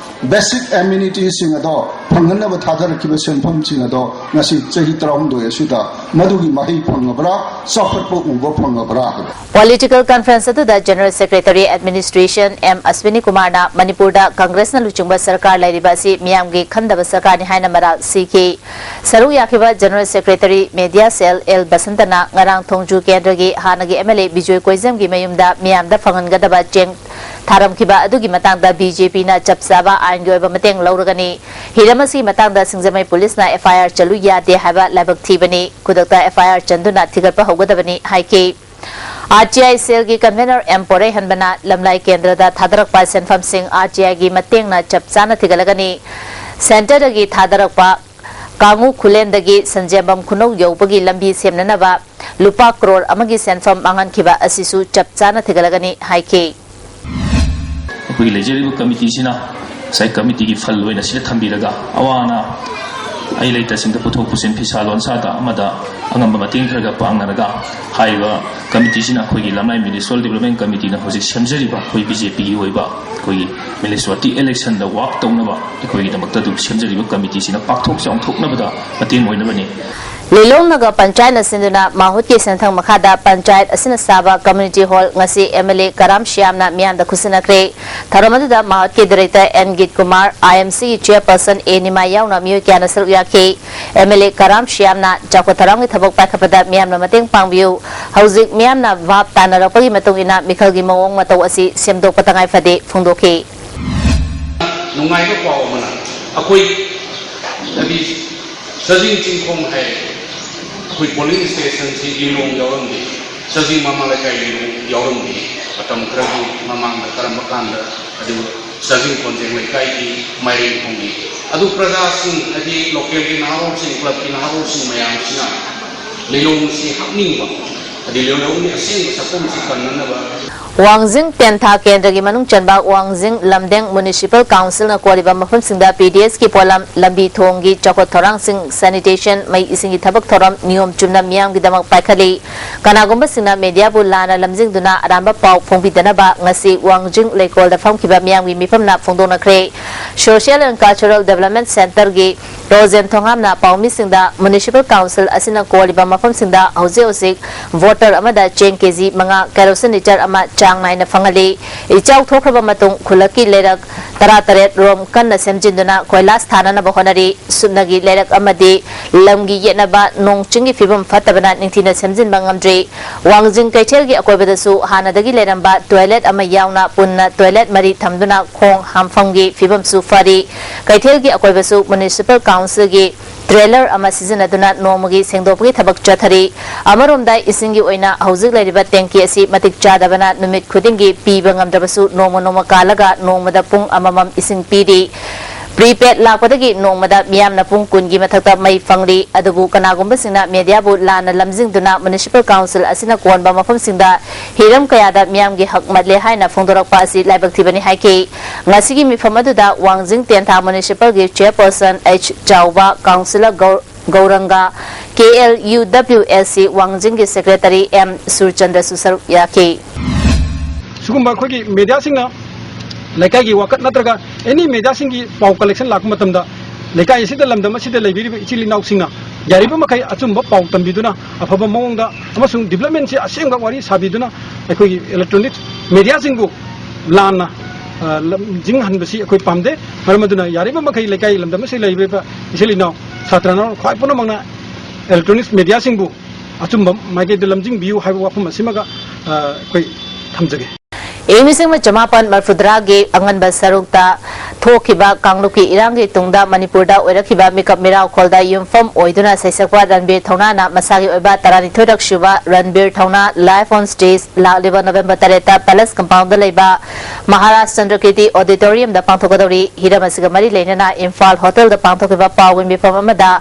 basic amenityꯁꯤꯡ ꯑꯗꯣ ꯐꯪꯍꯟꯅꯕ ꯊꯥꯗꯔꯛꯈꯤꯕ ꯁꯦꯟꯐꯝꯁꯤꯡ ꯑꯗꯣ ꯉꯁꯤ ꯆꯍꯤ ꯇꯔꯥꯍꯨꯝꯗꯣꯏ ꯑꯁꯤꯗ ꯃꯗꯨꯒꯤ ꯃꯍꯩ ꯐꯪꯉꯕ꯭ꯔꯥ, ꯆꯥꯎꯈꯠꯄ ꯎꯕ ꯐꯪꯉꯕ꯭ꯔꯥ ꯍꯥꯏꯕ꯫ Political conference ꯑꯗꯨꯗ General Secretary Administration M Aswini ꯀꯨꯃꯥꯔꯅ ꯃꯅꯤꯄꯨꯔꯗ ꯀꯪꯒ꯭ꯔꯦꯁꯅ ꯂꯨꯆꯤꯡꯕ ꯁꯔꯀꯥꯔ ꯂꯩꯔꯤꯕ ꯑꯁꯤ ꯃꯤꯌꯥꯝꯒꯤ ꯈꯟꯗꯕ ꯁꯔꯀꯥꯔꯅꯤ ꯍꯥꯏꯅ ꯃꯔꯥꯜ ꯁꯤꯈꯤ꯫ ꯁꯔꯨꯛ ꯌꯥꯈꯤꯕ General Secretary Media Cell L ꯕꯁꯟꯇꯅ ꯉꯔꯥꯡ ꯊꯣꯡꯖꯨ ꯀꯦꯟꯗ꯭ꯔꯒꯤ ꯍꯥꯟꯅꯒꯤ MLA ꯕꯤꯖꯣꯏ ꯀꯣꯏꯖꯝꯒꯤ ꯃꯌꯨꯝꯗ ꯃꯤꯌꯥꯝꯗ ꯐꯪꯍꯟꯒꯗꯕ ꯆꯦꯡ ꯊꯥꯔꯝꯈꯤꯕ ꯑꯗꯨꯒꯤ ꯃꯇꯥꯡꯗ BJPꯅ ꯆꯞ ꯆꯥꯕ ꯑꯥꯏꯟꯒꯤ ꯑꯣꯏꯕ ꯃꯇꯦꯡ ꯂꯧꯔꯒꯅꯤ꯫ ꯍꯤꯔꯝ ꯑꯁꯤꯒꯤ ꯃꯇꯥꯡꯗ ꯁꯤꯡꯖꯃꯩ ꯄꯨꯂꯤꯁꯅ FIR ꯆꯜꯂꯨ ꯌꯥꯗꯦ ꯍꯥꯏꯕ ꯂꯥꯏꯕꯛ ꯊꯤꯕꯅꯤ꯫ ꯈꯨꯗꯛꯇ FIR ꯆꯟꯗꯨꯅ ꯊꯤꯒꯠꯄ ꯍꯧꯒꯗꯕꯅꯤ ꯍꯥꯏꯈꯤ꯫ RTI cellꯒꯤ convener ꯑꯦꯝ ꯄꯣꯔꯩꯍꯟꯕꯅ ꯂꯝꯂꯥꯏ ꯀꯦꯟꯗ꯭ꯔꯗ ꯊꯥꯗꯔꯛꯄ ꯁꯦꯟꯐꯝꯁꯤꯡ RTIꯒꯤ ꯃꯇꯦꯡꯅ ꯆꯞ ꯆꯥꯅ ꯊꯤꯒꯠꯂꯒꯅꯤ꯫ Centreꯗꯒꯤ ꯊꯥꯗꯔꯛꯄ ꯀꯥꯡꯉꯨ ꯈꯨꯂꯦꯟꯗꯒꯤ ꯁꯟꯖꯦꯝꯕꯝ ꯈꯨꯅꯧ ꯌꯧꯕꯒꯤ ꯂꯝꯕꯤ ꯁꯦꯝꯅꯅꯕ ꯂꯨꯄꯥ ꯀ꯭ꯔꯣꯔ ꯑꯃꯒꯤ ꯁꯦꯟꯐꯝ ꯃꯥꯡꯍꯟꯈꯤꯕ ꯑꯁꯤꯁꯨ ꯆꯞ ꯆꯥꯅ ꯊꯤꯒꯠꯂꯒꯅꯤ ꯍꯥꯏꯈꯤ꯫ ꯑꯩꯈꯣꯏꯒꯤ ꯂꯩꯖꯔꯤꯕ committeeꯁꯤꯅ ꯉꯁꯥꯏ committeeꯒꯤ fund ꯑꯣꯏꯅ ꯁꯤꯗ ꯊꯝꯕꯤꯔꯒ, ꯑꯋꯥ ꯑꯅꯥ ꯑꯍꯩ ꯂꯩꯇꯁꯤꯡꯗ ꯄꯨꯊꯣꯛ ꯄꯨꯁꯤꯟ, ꯐꯤꯁꯥ ꯂꯣꯟꯁꯥꯗ ꯑꯃꯗ ꯑꯉꯝꯕ ꯃꯇꯦꯡ ꯈꯔꯒ ꯄꯥꯡꯅꯔꯒ, ꯍꯥꯏꯔꯤꯕ committeeꯁꯤꯅ, ꯑꯩꯈꯣꯏꯒꯤ ꯂꯝꯂꯥꯏ Municipal Development Committeeꯅ ꯍꯧꯖꯤꯛ ꯁꯦꯝꯖꯔꯤꯕ ꯑꯩꯈꯣꯏ BJPꯒꯤ ꯑꯣꯏꯕ ꯑꯩꯈꯣꯏꯒꯤ municipality electionꯗ work ꯇꯧꯅꯕ ꯑꯩꯈꯣꯏꯒꯤꯗꯃꯛꯇ ꯑꯗꯨꯝ ꯁꯦꯝꯖꯔꯤꯕ committeeꯁꯤꯅ ꯄꯥꯛꯊꯣꯛ ꯆꯥꯎꯊꯣꯛꯅꯕꯗ ꯃꯇꯦꯡ ꯑꯣꯏꯅꯕꯅꯤ꯫ ꯂꯤꯂꯣꯡ ꯅꯒꯔ ꯄꯟꯆꯥꯌꯠꯅ ꯁꯤꯟꯗꯨꯅ ꯃꯥꯍꯨꯠꯀꯤ ꯁꯦꯟꯊꯪ ꯃꯈꯥꯗ ꯄꯟꯆꯥꯌꯠ ꯑꯁꯤꯅ ꯁꯥꯕ community hall ꯉꯁꯤ MLA ꯀꯔꯥꯝ ꯁ꯭ꯌꯥꯝꯅ ꯃꯤꯌꯥꯝꯗ ꯈꯨꯠꯁꯤꯟꯅꯈ꯭ꯔꯦ꯫ ꯊꯧꯔꯝ ꯑꯗꯨꯗ ꯃꯥꯍꯨꯠꯀꯤ director ꯑꯦꯟ ꯒꯤꯠ ꯀꯨꯃꯥꯔ, IMCꯒꯤ chairperson ꯑꯦ ꯅꯤꯃꯥꯏ ꯌꯥꯎꯅ ꯃꯤꯑꯣꯏ ꯀꯌꯥꯅ ꯁꯔꯨꯛ ꯌꯥꯈꯤ꯫ MLA ꯀꯔꯥꯝ ꯁ꯭ꯌꯥꯝꯅ ꯆꯥꯎꯈꯠ ꯊꯧꯔꯥꯡꯒꯤ ꯊꯕꯛ ꯄꯥꯏꯈꯠꯄꯗ ꯃꯤꯌꯥꯝꯅ ꯃꯇꯦꯡ ꯄꯥꯡꯕꯤꯌꯨ꯫ ꯍꯧꯖꯤꯛ ꯃꯤꯌꯥꯝꯅ ꯚꯥꯞ ꯇꯥꯅꯔꯛꯄꯒꯤ ꯃꯇꯨꯡ ꯏꯟꯅ ꯃꯤꯈꯜꯒꯤ ꯃꯑꯣꯡ ꯃꯇꯧ ꯑꯁꯤ ꯁꯦꯝꯗꯣꯛꯄ ꯇꯉꯥꯏ ꯐꯗꯦ ꯐꯣꯡꯗꯣꯛꯈꯤ꯫ ꯅꯨꯡꯉꯥꯏꯕ ꯄꯥꯎ ꯑꯃꯅ, ꯑꯩꯈꯣꯏ ꯍꯥꯏꯗꯤ ꯆꯥꯖꯤꯡ ꯆꯤꯡꯈꯣꯡ ꯍꯥꯏ, ꯑꯩꯈꯣꯏ polling stationꯁꯤ ꯂꯤꯂꯣꯡ ꯌꯥꯎꯔꯝꯗꯦ, ꯆꯥꯖꯤꯡ ꯃꯃꯥ ꯂꯩꯀꯥꯏ ꯂꯤꯂꯣꯡ ꯌꯥꯎꯔꯝꯗꯦ꯫ ꯃꯇꯝ ꯈꯔꯒꯤ ꯃꯃꯥꯡꯗ ꯀꯔꯝꯕ ꯀꯥꯟꯗ ꯑꯗꯨ ꯆꯥꯖꯤꯡ ꯀꯣꯟꯖꯦꯡ ꯂꯩꯀꯥꯏꯒꯤ ꯃꯥꯏꯔꯦꯟ ꯈꯣꯡꯒꯤ ꯑꯗꯨ ꯄ꯭ꯔꯖꯥꯁꯤꯡ ꯍꯥꯏꯗꯤ localꯒꯤ ꯅꯍꯥꯔꯣꯜꯁꯤꯡ, clubꯀꯤ ꯅꯍꯥꯔꯣꯜꯁꯤꯡ ꯃꯌꯥꯝꯁꯤꯅ ꯂꯤꯂꯣꯡꯁꯤ ꯍꯥꯞꯅꯤꯡꯕ, ꯑꯗꯨ ꯂꯧꯅꯕꯒꯤ ꯑꯁꯦꯡꯕ ꯁꯛꯇꯝꯁꯤ ꯀꯟꯅꯅꯕ꯫ ꯋꯥꯡꯖꯤꯡ ꯇꯦꯟꯊꯥ ꯀꯦꯟꯗ꯭ꯔꯒꯤ ꯃꯅꯨꯡ ꯆꯟꯕ ꯋꯥꯡꯖꯤꯡ ꯂꯝꯗꯦꯡ ꯃ꯭ꯌꯨꯅꯤꯁꯤꯄꯥꯜ ꯀꯥꯎꯟꯁꯤꯜꯅ ꯀꯣꯜꯂꯤꯕ ꯃꯐꯝꯁꯤꯡꯗ ꯄꯤ ꯗꯤ ꯑꯦꯁꯀꯤ ꯄꯣꯠꯂꯝ, ꯂꯝꯕꯤ ꯊꯣꯡꯒꯤ ꯆꯥꯎꯈꯠ ꯊꯧꯔꯥꯡꯁꯤꯡ, ꯁꯦꯅꯤꯇꯦꯁꯟ, ꯃꯩ ꯏꯁꯤꯡꯒꯤ ꯊꯕꯛ ꯊꯧꯔꯝ ꯅꯤꯌꯣꯝ ꯆꯨꯝꯅ ꯃꯤꯌꯥꯝꯒꯤꯗꯃꯛ ꯄꯥꯏꯈꯠꯂꯤ꯫ ꯀꯅꯥꯒꯨꯝꯕꯁꯤꯡꯅ ꯃꯦꯗꯤꯌꯥꯕꯨ ꯂꯥꯟꯅ ꯂꯝꯖꯤꯡꯗꯨꯅ ꯑꯔꯥꯟꯕ ꯄꯥꯎ ꯐꯣꯡꯕꯤꯗꯅꯕ ꯉꯁꯤ ꯋꯥꯡꯖꯤꯡ ꯂꯩꯀꯣꯜꯗ ꯐꯝꯈꯤꯕ ꯃꯤꯌꯥꯝꯒꯤ ꯃꯤꯐꯝꯅ ꯐꯣꯡꯗꯣꯛꯅꯈ꯭ꯔꯦ꯫ ꯁꯣꯁꯤꯌꯦꯜ ꯑꯦꯟ ꯀꯜꯆꯔꯦꯜ ꯗꯤꯕꯂꯞꯃꯦꯟ ꯁꯦꯟꯇꯔꯒꯤ ꯔꯣꯖꯦꯟ ꯊꯣꯉꯥꯝꯅ ꯄꯥꯎꯃꯤꯁꯤꯡꯗ ꯃ꯭ꯌꯨꯅꯤꯁꯤꯄꯥꯜ ꯀꯥꯎꯟꯁꯤꯜ ꯑꯁꯤꯅ ꯀꯣꯜꯂꯤꯕ ꯃꯐꯝꯁꯤꯡꯗ ꯍꯧꯖꯤꯛ ꯍꯧꯖꯤꯛ ꯚꯣꯇꯔ ꯑꯃꯗ ꯆꯦꯡ ꯀꯦꯖꯤ ꯃꯉꯥ, ꯀꯦꯔꯣꯁꯤꯟ ꯂꯤꯇꯔ ꯑꯃ ꯆꯥꯡ ꯅꯥꯏꯅ ꯐꯪꯍꯜꯂꯤ꯫ ꯏꯆꯥꯎ ꯊꯣꯛꯈ꯭ꯔꯕ ꯃꯇꯨꯡ ꯈꯨꯜꯂꯛꯀꯤ ꯂꯩꯔꯛ ꯇꯔꯥꯇꯔꯦꯠ ꯔꯣꯝ ꯀꯟꯅ ꯁꯦꯝꯖꯤꯟꯗꯨꯅ ꯀꯣꯏꯂꯥꯁ ꯊꯥꯅꯅꯕ ꯍꯣꯠꯅꯔꯤ꯫ ꯁꯨꯞꯅꯒꯤ ꯂꯩꯔꯛ ꯑꯃꯗꯤ ꯂꯝꯒꯤ ꯌꯦꯠꯅꯕ ꯅꯣꯡ ꯆꯤꯡꯒꯤ ꯐꯤꯕꯝ ꯐꯠꯇꯕꯅ ꯅꯤꯡꯊꯤꯅ ꯁꯦꯝꯖꯤꯟꯕ ꯉꯝꯗ꯭ꯔꯤ꯫ ꯋꯥꯡꯖꯤꯡ ꯀꯩꯊꯦꯜꯒꯤ ꯑꯀꯣꯏꯕꯗꯁꯨ ꯍꯥꯟꯅꯗꯒꯤ ꯂꯩꯔꯝꯕ ꯇꯣꯏꯂꯦꯠ ꯑꯃ ꯌꯥꯎꯅ ꯄꯨꯟꯅ ꯇꯣꯏꯂꯦꯠ ꯃꯔꯤ ꯊꯝꯗꯨꯅ ꯈꯣꯡ ꯍꯥꯝꯐꯝꯒꯤ ꯐꯤꯕꯝꯁꯨ ꯐꯔꯤ꯫ ꯀꯩꯊꯦꯜꯒꯤ ꯑꯀꯣꯏꯕꯁꯨ ꯃ꯭ꯌꯨꯅꯤꯁꯤꯄꯥꯜ ꯀꯥꯎꯟꯁꯤꯜꯒꯤ ꯇ꯭ꯔꯦꯂꯔ ꯑꯃ ꯁꯤꯖꯤꯟꯅꯗꯨꯅ ꯅꯣꯡꯃꯒꯤ ꯁꯦꯡꯗꯣꯛꯄꯒꯤ ꯊꯕꯛ ꯆꯠꯊꯔꯤ꯫ ꯑꯃꯔꯣꯝꯗ ꯏꯁꯤꯡꯒꯤ ꯑꯣꯏꯅ ꯍꯧꯖꯤꯛ ꯂꯩꯔꯤꯕ ꯇꯦꯡꯀꯤ ꯑꯁꯤ ꯃꯇꯤꯛ ꯆꯥꯗꯕꯅ ꯅꯨꯃꯤꯠ ꯈꯨꯗꯤꯡꯒꯤ ꯄꯤꯕ ꯉꯝꯗ꯭ꯔꯕꯁꯨ ꯅꯣꯡꯃ ꯅꯣꯡꯃ ꯀꯥꯜꯂꯒ ꯅꯣꯡꯃꯗ ꯄꯨꯡ ꯑꯃꯃꯝ ꯏꯁꯤꯡ ꯄꯤꯔꯤ꯫ ꯄ꯭ꯔꯤꯄꯦꯗ ꯂꯥꯛꯄꯗꯒꯤ ꯅꯣꯡꯃꯗ ꯃꯤꯌꯥꯝꯅ ꯄꯨꯡ ꯀꯨꯟꯒꯤ ꯃꯊꯛꯇ ꯃꯩ ꯐꯪꯂꯤ꯫ ꯑꯗꯨꯕꯨ ꯀꯅꯥꯒꯨꯝꯕꯁꯤꯡꯅ ꯃꯦꯗꯤꯌꯥꯕꯨ ꯂꯥꯟꯅ ꯂꯝꯖꯤꯡꯗꯨꯅ ꯃ꯭ꯌꯨꯅꯤꯁꯤꯄꯥꯜ ꯀꯥꯎꯟꯁꯤꯜ ꯑꯁꯤꯅ ꯀꯣꯟꯕ ꯃꯐꯝꯁꯤꯡꯗ ꯍꯤꯔꯝ ꯀꯌꯥꯗ ꯃꯤꯌꯥꯝꯒꯤ ꯍꯛ ꯃꯠꯂꯦ ꯍꯥꯏꯅ ꯐꯣꯡꯗꯣꯔꯛꯄ ꯑꯁꯤ ꯂꯥꯏꯕꯛ ꯊꯤꯕꯅꯤ ꯍꯥꯏꯈꯤ꯫ ꯉꯁꯤꯒꯤ ꯃꯤꯐꯝ ꯑꯗꯨꯗ ꯋꯥꯡꯖꯤꯡ ꯇꯦꯟꯊꯥ ꯃ꯭ꯌꯨꯅꯤꯁꯤꯄꯥꯜꯒꯤ ꯆꯦꯌꯔꯄꯔꯁꯟ ꯑꯩꯆ ꯆꯥꯎꯕ, ꯀꯥꯎꯟꯁꯤꯂꯔ ꯒꯧ-, ꯒꯧꯔꯪꯒ, K L U W S C ꯋꯥꯡꯖꯤꯡꯒꯤ ꯁꯦꯀ꯭ꯔꯦꯇꯔꯤ ꯑꯦꯝ ꯁꯨꯔꯆꯟꯗ꯭ꯔꯁꯨ ꯁꯔꯨꯛ ꯌꯥꯈꯤ꯫ ꯁꯤꯒꯨꯝꯕ ꯑꯩꯈꯣꯏꯒꯤ ꯃꯦꯗꯤꯌꯥꯁꯤꯡꯅ ꯂꯩꯀꯥꯏꯒꯤ ꯋꯥꯀꯠ ꯅꯠꯇ꯭ꯔꯒ ꯑꯦꯅꯤ ꯃꯦꯗꯤꯌꯥꯁꯤꯡꯒꯤ ꯄꯥꯎ ꯀꯂꯦꯛꯁꯟ ꯂꯥꯛꯄ ꯃꯇꯝꯗ ꯂꯩꯀꯥꯏ ꯑꯁꯤꯗ ꯂꯝꯗꯝ ꯑꯁꯤꯗ ꯂꯩꯕꯤꯔꯤꯕ ꯏꯆꯤꯜ ꯏꯅꯥꯎꯁꯤꯡꯅ ꯌꯥꯔꯤꯕ ꯃꯈꯩ ꯑꯆꯨꯝꯕ ꯄꯥꯎ ꯇꯝꯕꯤꯗꯨꯅ ꯑꯐꯕ ꯃꯑꯣꯡꯗ ꯑꯃꯁꯨꯡ ꯗꯤꯕꯂꯞꯃꯦꯟꯁꯤ ꯑꯁꯦꯡꯕ ꯋꯥꯔꯤ ꯁꯥꯕꯤꯗꯨꯅ ꯑꯩꯈꯣꯏꯒꯤ ꯏꯂꯦꯛꯇ꯭ꯔꯣꯅꯤꯛ ꯃꯦꯗꯤꯌꯥꯁꯤꯡꯕꯨ ꯂꯥꯟꯅ ꯂꯝꯖꯤꯡꯍꯟꯕꯁꯤ ꯑꯩꯈꯣꯏ ꯄꯥꯝꯗꯦ꯫ ꯃꯔꯝ ꯑꯗꯨꯅ ꯌꯥꯔꯤꯕ ꯃꯈꯩ ꯂꯩꯀꯥꯏ ꯂꯝꯗꯝ ꯑꯁꯤꯗ ꯂꯩꯔꯤꯕ ꯏꯆꯤꯜ ꯏꯅꯥꯎ ꯁꯥꯇ꯭ꯔ ꯅꯍꯥꯔꯣꯜ ꯈ꯭ꯋꯥꯏ ꯄꯨꯝꯅꯃꯛꯅ ꯏꯂꯦꯛꯇ꯭ꯔꯣꯅꯤꯛꯁ ꯃꯦꯗꯤꯌꯥꯁꯤꯡꯕꯨ ꯑꯆꯨꯝꯕ ꯃꯥꯏꯀꯩꯗ ꯂꯝꯖꯤꯡꯕꯤꯌꯨ ꯍꯥꯏꯕ ꯋꯥꯐꯝ ꯑꯁꯤꯃꯒ ꯑꯩꯈꯣꯏ ꯊꯝꯖꯒꯦ꯫ ꯏꯪ ꯂꯤꯁꯤꯡ ꯑꯃ ꯆꯃꯥꯄꯟ ꯃꯔꯤꯐꯨꯇꯔꯥꯒꯤ ꯑꯉꯟꯕ ꯁꯔꯨꯛꯇ ꯊꯣꯛꯈꯤꯕ ꯀꯥꯡꯂꯨꯞꯀꯤ ꯏꯔꯥꯡꯒꯤ ꯇꯨꯡꯗ ꯃꯅꯤꯄꯨꯔꯗ ꯑꯣꯏꯔꯛꯈꯤꯕ ꯃꯤꯀꯞ ꯃꯤꯔꯥꯎꯈꯣꯜꯗ ꯌꯨꯝꯐꯝ ꯑꯣꯏꯗꯨꯅ ꯁꯩꯁꯛꯄ ꯔꯟꯕꯤꯔ ꯊꯧꯅꯥꯅ ꯃꯁꯥꯒꯤ ꯑꯣꯏꯕ ꯇꯔꯥꯅꯤꯊꯣꯏꯔꯛ ꯁꯨꯕ ꯔꯟꯕꯤꯔ ꯊꯧꯅꯥ Live on Stage ꯂꯥꯛꯂꯤꯕ ꯅꯣꯕꯦꯝꯕꯔ ꯇꯔꯦꯠꯇ ꯄꯦꯂꯦꯁ ꯀꯝꯄꯥꯎꯟꯗ ꯂꯩꯕ ꯃꯍꯥꯔꯥꯖ ꯆꯟꯗ꯭ꯔꯀꯤꯔꯇꯤ ꯑꯣꯗꯤꯇꯣꯔꯤꯌꯝꯗ ꯄꯥꯡꯊꯣꯛꯀꯗꯧꯔꯤ꯫ ꯍꯤꯔꯝ ꯑꯁꯤꯒ ꯃꯔꯤ ꯂꯩꯅꯅ ꯏꯝꯐꯥꯜ ꯍꯣꯇꯦꯜꯗ ꯄꯥꯡꯊꯣꯛꯈꯤꯕ ꯄꯥꯎꯒꯤ ꯃꯤꯐꯝ ꯑꯃꯗ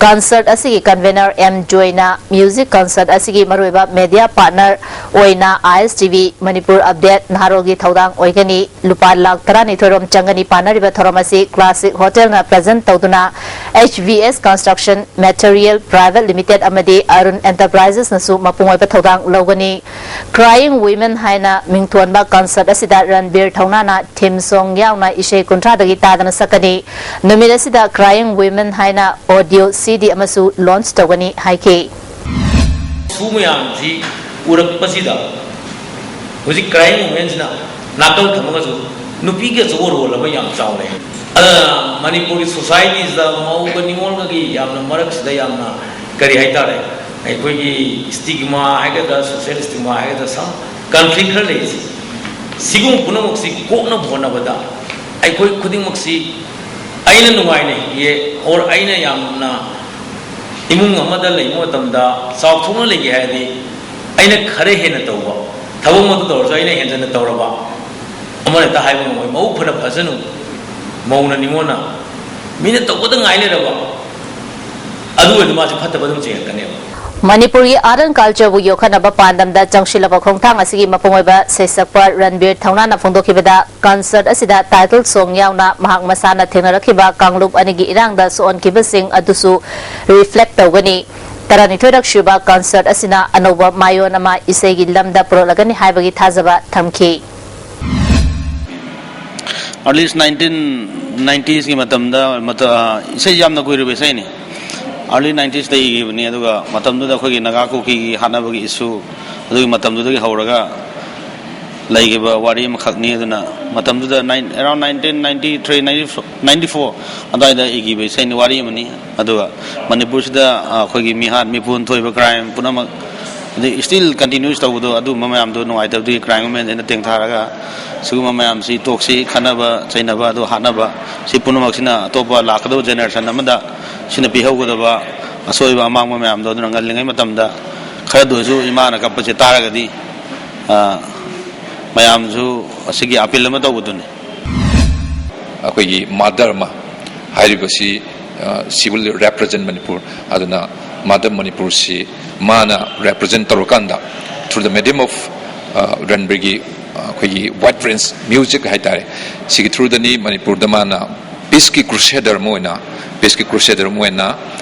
ꯀꯟꯁꯔꯠ ꯑꯁꯤꯒꯤ ꯀꯟꯚꯦꯅꯔ ꯑꯦꯝ ꯖꯣꯏꯅ ꯃ꯭ꯌꯨꯖꯤꯛ ꯀꯟꯁꯔꯠ ꯑꯁꯤꯒꯤ ꯃꯔꯨꯑꯣꯏꯕ ꯃꯦꯗꯤꯌꯥ ꯄꯥꯔꯠꯅꯔ ꯑꯣꯏꯅ ꯑꯥꯏ ꯑꯦꯁ ꯇꯤ ꯚꯤ ꯃꯅꯤꯄꯨꯔ ꯑꯞꯗꯦꯠ ꯅꯍꯥꯔꯣꯜꯒꯤ ꯊꯧꯗꯥꯡ ꯑꯣꯏꯒꯅꯤ꯫ ꯂꯨꯄꯥ ꯂꯥꯈ ꯇꯔꯥꯅꯤꯊꯣꯏ ꯔꯣꯝ ꯆꯪꯒꯅꯤ꯫ ꯄꯥꯟꯅꯔꯤꯕ ꯊꯧꯔꯝ ꯑꯁꯤ ꯀ꯭ꯂꯥꯁꯤꯛ ꯍꯣꯇꯦꯜꯅ ꯄ꯭ꯔꯖꯦꯟ ꯇꯧꯗꯨꯅ, ꯑꯦꯆ ꯚꯤ ꯑꯦꯁ ꯀꯟꯁꯇ꯭ꯔꯛꯁꯟ ꯃꯦꯇꯔꯤꯌꯦꯜ ꯄ꯭ꯔꯥꯏꯚꯦꯠ ꯂꯤꯃꯤꯇꯦꯗ ꯑꯃꯗꯤ ꯑꯔꯨꯟ ꯑꯦꯟꯇꯔꯄ꯭ꯔꯥꯏꯖꯦꯁꯅꯁꯨ ꯃꯄꯨꯡ ꯑꯣꯏꯕ ꯊꯧꯗꯥꯡ ꯂꯧꯒꯅꯤ꯫ Crying Women ꯍꯥꯏꯅ ꯃꯤꯡꯊꯣꯟꯕ ꯀꯟꯁꯔꯠ ꯑꯁꯤꯗ ꯔꯟꯕꯤꯔ ꯊꯧꯅꯥꯅ ꯊꯤꯝ ꯁꯣꯡ ꯌꯥꯎꯅ ꯏꯁꯩ ꯀꯨꯟꯊ꯭ꯔꯥꯗꯒꯤ ꯇꯥꯗꯅ ꯁꯛꯀꯅꯤ꯫ ꯅꯨꯃꯤꯠ ꯑꯁꯤꯗ Crying Women ꯍꯥꯏꯅ ꯑꯣꯗꯤꯑꯣ ꯁꯤ ꯗꯤ ꯑꯃꯁꯨ ꯂꯣꯟꯆ ꯇꯧꯒꯅꯤ ꯍꯥꯏꯈꯤ꯫ ꯁꯨ ꯃꯌꯥꯝꯁꯤ ꯎꯔꯛꯄꯁꯤꯗ ꯍꯧꯖꯤꯛ Crying Womenꯁꯤꯅ ꯅꯥꯀꯜ ꯊꯝꯃꯒꯁꯨ ꯅꯨꯄꯤꯒꯤ ꯑꯆꯧꯕ ꯔꯣꯜ ꯑꯃ ꯌꯥꯝ ꯆꯥꯎꯅ ꯂꯩ꯫ ꯑꯗꯨꯅ ꯃꯅꯤꯄꯨꯔꯒꯤ ꯁꯣꯁꯥꯏꯇꯤꯁꯤꯗ ꯃꯧꯒ ꯅꯤꯉꯣꯜꯒꯒꯤ ꯌꯥꯝꯅ ꯃꯔꯛꯁꯤꯗ ꯌꯥꯝꯅ ꯀꯔꯤ ꯍꯥꯏꯇꯥꯔꯦ, ꯑꯩꯈꯣꯏꯒꯤ ꯁ꯭ꯇꯤꯒꯃꯥ ꯍꯥꯏꯒꯗ꯭ꯔꯥ, ꯁꯣꯁꯤꯌꯦꯜ ꯁ꯭ꯇꯤꯒꯃꯥ ꯍꯥꯏꯒꯗ꯭ꯔꯥ, ꯁꯝ ꯀꯟꯐ꯭ꯂꯤꯛ ꯈꯔ ꯂꯩꯔꯤꯁꯦ, ꯁꯤꯒꯨꯝꯕ ꯄꯨꯝꯅꯃꯛꯁꯤ ꯀꯣꯛꯅꯕ ꯍꯣꯠꯅꯕꯗ ꯑꯩꯈꯣꯏ ꯈꯨꯗꯤꯡꯃꯛꯁꯤ ꯑꯩꯅ ꯅꯨꯡꯉꯥꯏꯅ ꯍꯤꯡꯒꯦ, or ꯑꯩꯅ ꯌꯥꯝꯅ ꯏꯃꯨꯡ ꯑꯃꯗ ꯂꯩꯕ ꯃꯇꯝꯗ ꯆꯥꯎꯊꯣꯛꯅ ꯂꯩꯒꯦ ꯍꯥꯏꯔꯗꯤ, ꯑꯩꯅ ꯈꯔ ꯍꯦꯟꯅ ꯇꯧꯕ, ꯊꯕꯛꯃꯛꯇ ꯇꯧꯔꯁꯨ ꯑꯩꯅ ꯍꯦꯟꯖꯟꯅ ꯇꯧꯔꯕ, ꯑꯃꯅ ꯍꯦꯛꯇ ꯍꯥꯏꯕ ꯉꯝꯃꯣꯏ, "ꯃꯧ ꯐꯅ ꯐꯖꯅꯨ, ꯃꯧꯅ ꯅꯤꯉꯣꯟꯅ ꯃꯤꯅ ꯇꯧꯕꯗ ꯉꯥꯏ ꯂꯩꯔꯕ", ꯑꯗꯨ ꯑꯣꯏꯔꯗꯤ ꯃꯥꯁꯦ ꯐꯠꯇꯕ ꯑꯗꯨꯝ ꯆꯤꯡꯉꯛꯀꯅꯦꯕ꯫ ꯃꯅꯤꯄꯨꯔꯒꯤ ꯑꯥꯔꯠ ꯑꯦꯟ ꯀꯜꯆꯔꯕꯨ ꯌꯣꯛꯈꯠꯅꯕ ꯄꯥꯟꯗꯝꯗ ꯆꯪꯁꯤꯜꯂꯕ ꯈꯣꯡꯊꯥꯡ ꯑꯁꯤꯒꯤ ꯃꯄꯨꯡ ꯑꯣꯏꯕ ꯁꯩꯁꯛꯄ ꯔꯟꯕꯤꯔ ꯊꯧꯅꯥꯅ ꯐꯣꯡꯗꯣꯛꯈꯤꯕꯗ, ꯀꯟꯁꯔꯠ ꯑꯁꯤꯗ ꯇꯥꯏꯇꯜ ꯁꯣꯡ ꯌꯥꯎꯅ ꯃꯍꯥꯛ ꯃꯁꯥꯅ ꯊꯦꯡꯅꯔꯛꯈꯤꯕ ꯀꯥꯡꯂꯨꯞ ꯑꯅꯤꯒꯤ ꯏꯔꯥꯡꯗ ꯁꯣꯛꯍꯟꯈꯤꯕꯁꯤꯡ ꯑꯗꯨꯁꯨ ꯔꯤꯐ꯭ꯂꯦꯛ ꯇꯧꯒꯅꯤ꯫ ꯇꯔꯥꯅꯤꯊꯣꯏꯔꯛ ꯁꯨꯕ ꯀꯟꯁꯔꯠ ꯑꯁꯤꯅ ꯑꯅꯧꯕ ꯃꯥꯏꯑꯣꯟ ꯑꯃ ꯏꯁꯩꯒꯤ ꯂꯝꯗ ꯄꯨꯔꯛꯂꯒꯅꯤ ꯍꯥꯏꯕꯒꯤ ꯊꯥꯖꯕ ꯊꯝꯈꯤ꯫ ꯑꯥꯔꯂꯤ ꯅꯥꯏꯟꯇꯤꯟ ꯅꯥꯏꯟꯇꯤꯁꯀꯤ ꯃꯇꯝꯗ ꯃꯇ- ꯏꯁꯩ ꯌꯥꯝꯅ ꯀꯨꯏꯔꯕ ꯏꯁꯩꯅꯤ꯫ ꯑꯥꯔꯂꯤ ꯅꯥꯏꯟꯇꯤꯁꯇ ꯏꯈꯤꯕꯅꯤ꯫ ꯑꯗꯨꯒ ꯃꯇꯝꯗꯨꯗ ꯑꯩꯈꯣꯏꯒꯤ ꯅꯥꯒꯥ ꯀꯨꯀꯤꯒꯤ ꯍꯥꯠꯅꯕꯒꯤ ꯏꯁꯨ, ꯑꯗꯨꯒꯤ ꯃꯇꯝꯗꯨꯗꯒꯤ ꯍꯧꯔꯒ ꯂꯩꯈꯤꯕ ꯋꯥꯔꯤ ꯑꯃꯈꯛꯅꯤ꯫ ꯑꯗꯨꯅ ꯃꯇꯝꯗꯨꯗ around nineteen ninety three ninety four ꯑꯗꯨꯋꯥꯏꯗ ꯏꯈꯤꯕ ꯏꯁꯩꯅꯤ, ꯋꯥꯔꯤ ꯑꯃꯅꯤ꯫ ꯑꯗꯨꯒ ꯃꯅꯤꯄꯨꯔꯁꯤꯗ ꯑꯩꯈꯣꯏꯒꯤ ꯃꯤꯍꯥꯠ ꯃꯤꯄꯨꯟ ꯊꯣꯛꯏꯕ ꯀ꯭ꯔꯥꯏꯝ ꯄꯨꯝꯅꯃꯛ, ꯑꯗꯩ ꯁ꯭ꯇꯤꯜ ꯀꯟꯇꯤꯅ꯭ꯌꯨꯁ ꯇꯧꯕꯗꯣ, ꯑꯗꯨꯒꯨꯝꯕ ꯃꯌꯥꯝꯗꯣ ꯅꯨꯡꯉꯥꯏꯇꯕꯗꯨꯒꯤ ꯀ꯭ꯔꯥꯏꯝ ꯃꯨꯞꯃꯦꯟꯁꯤꯅ ꯇꯦꯡꯊꯥꯔꯒ ꯁꯤꯒꯨꯝꯕ ꯃꯌꯥꯝꯁꯤ, ꯇꯣꯛꯁꯤ, ꯈꯠꯅꯕ ꯆꯩꯅꯕ, ꯑꯗꯨ ꯍꯥꯠꯅꯕ, ꯁꯤ ꯄꯨꯝꯅꯃꯛꯁꯤꯅ ꯑꯇꯣꯞꯄ ꯂꯥꯛꯀꯗꯕ ꯖꯦꯅꯦꯔꯦꯁꯟ ꯑꯃꯗ ꯁꯤꯅ ꯄꯤꯍꯧꯒꯗꯕ ꯑꯁꯣꯏꯕ ꯑꯃꯥꯡꯕ ꯃꯌꯥꯝꯗꯣ, ꯑꯗꯨꯅ ꯉꯜꯂꯤꯉꯩ ꯃꯇꯝꯗ ꯈꯔꯗ ꯑꯣꯏꯔꯁꯨ ꯏꯃꯥꯅ ꯀꯞꯄꯁꯦ ꯇꯥꯔꯒꯗꯤ, ꯑ, ꯃꯌꯥꯝꯁꯨ ꯑꯁꯤꯒꯤ ꯑꯄꯤꯜ ꯑꯃ ꯇꯧꯕꯗꯨꯅꯤ꯫ ꯑꯩꯈꯣꯏꯒꯤ ꯃꯥ ꯙꯔꯃ ꯍꯥꯏꯔꯤꯕꯁꯤ, ꯑ, she will represent Manipur꯫ ꯑꯗꯨꯅ ꯃꯥ ꯙꯔꯃ ꯃꯅꯤꯄꯨꯔꯁꯤ ꯃꯥꯅ ꯔꯦꯄ꯭ꯔꯖꯦꯟ ꯇꯧꯔꯀꯥꯟꯗ, through the medium of, ꯑ, ꯔꯟꯕꯤꯔꯒꯤ, ꯑ, ꯑꯩꯈꯣꯏꯒꯤ wide range music ꯍꯥꯏꯇꯥꯔꯦ, ꯁꯤꯒꯤ through ꯗꯅꯤ ꯃꯅꯤꯄꯨꯔꯗ ꯃꯥꯅ peace ꯀꯤ crusader ꯑꯃ ꯑꯣꯏꯅ, peace ꯀꯤ crusader ꯑꯃ ꯑꯣꯏꯅ,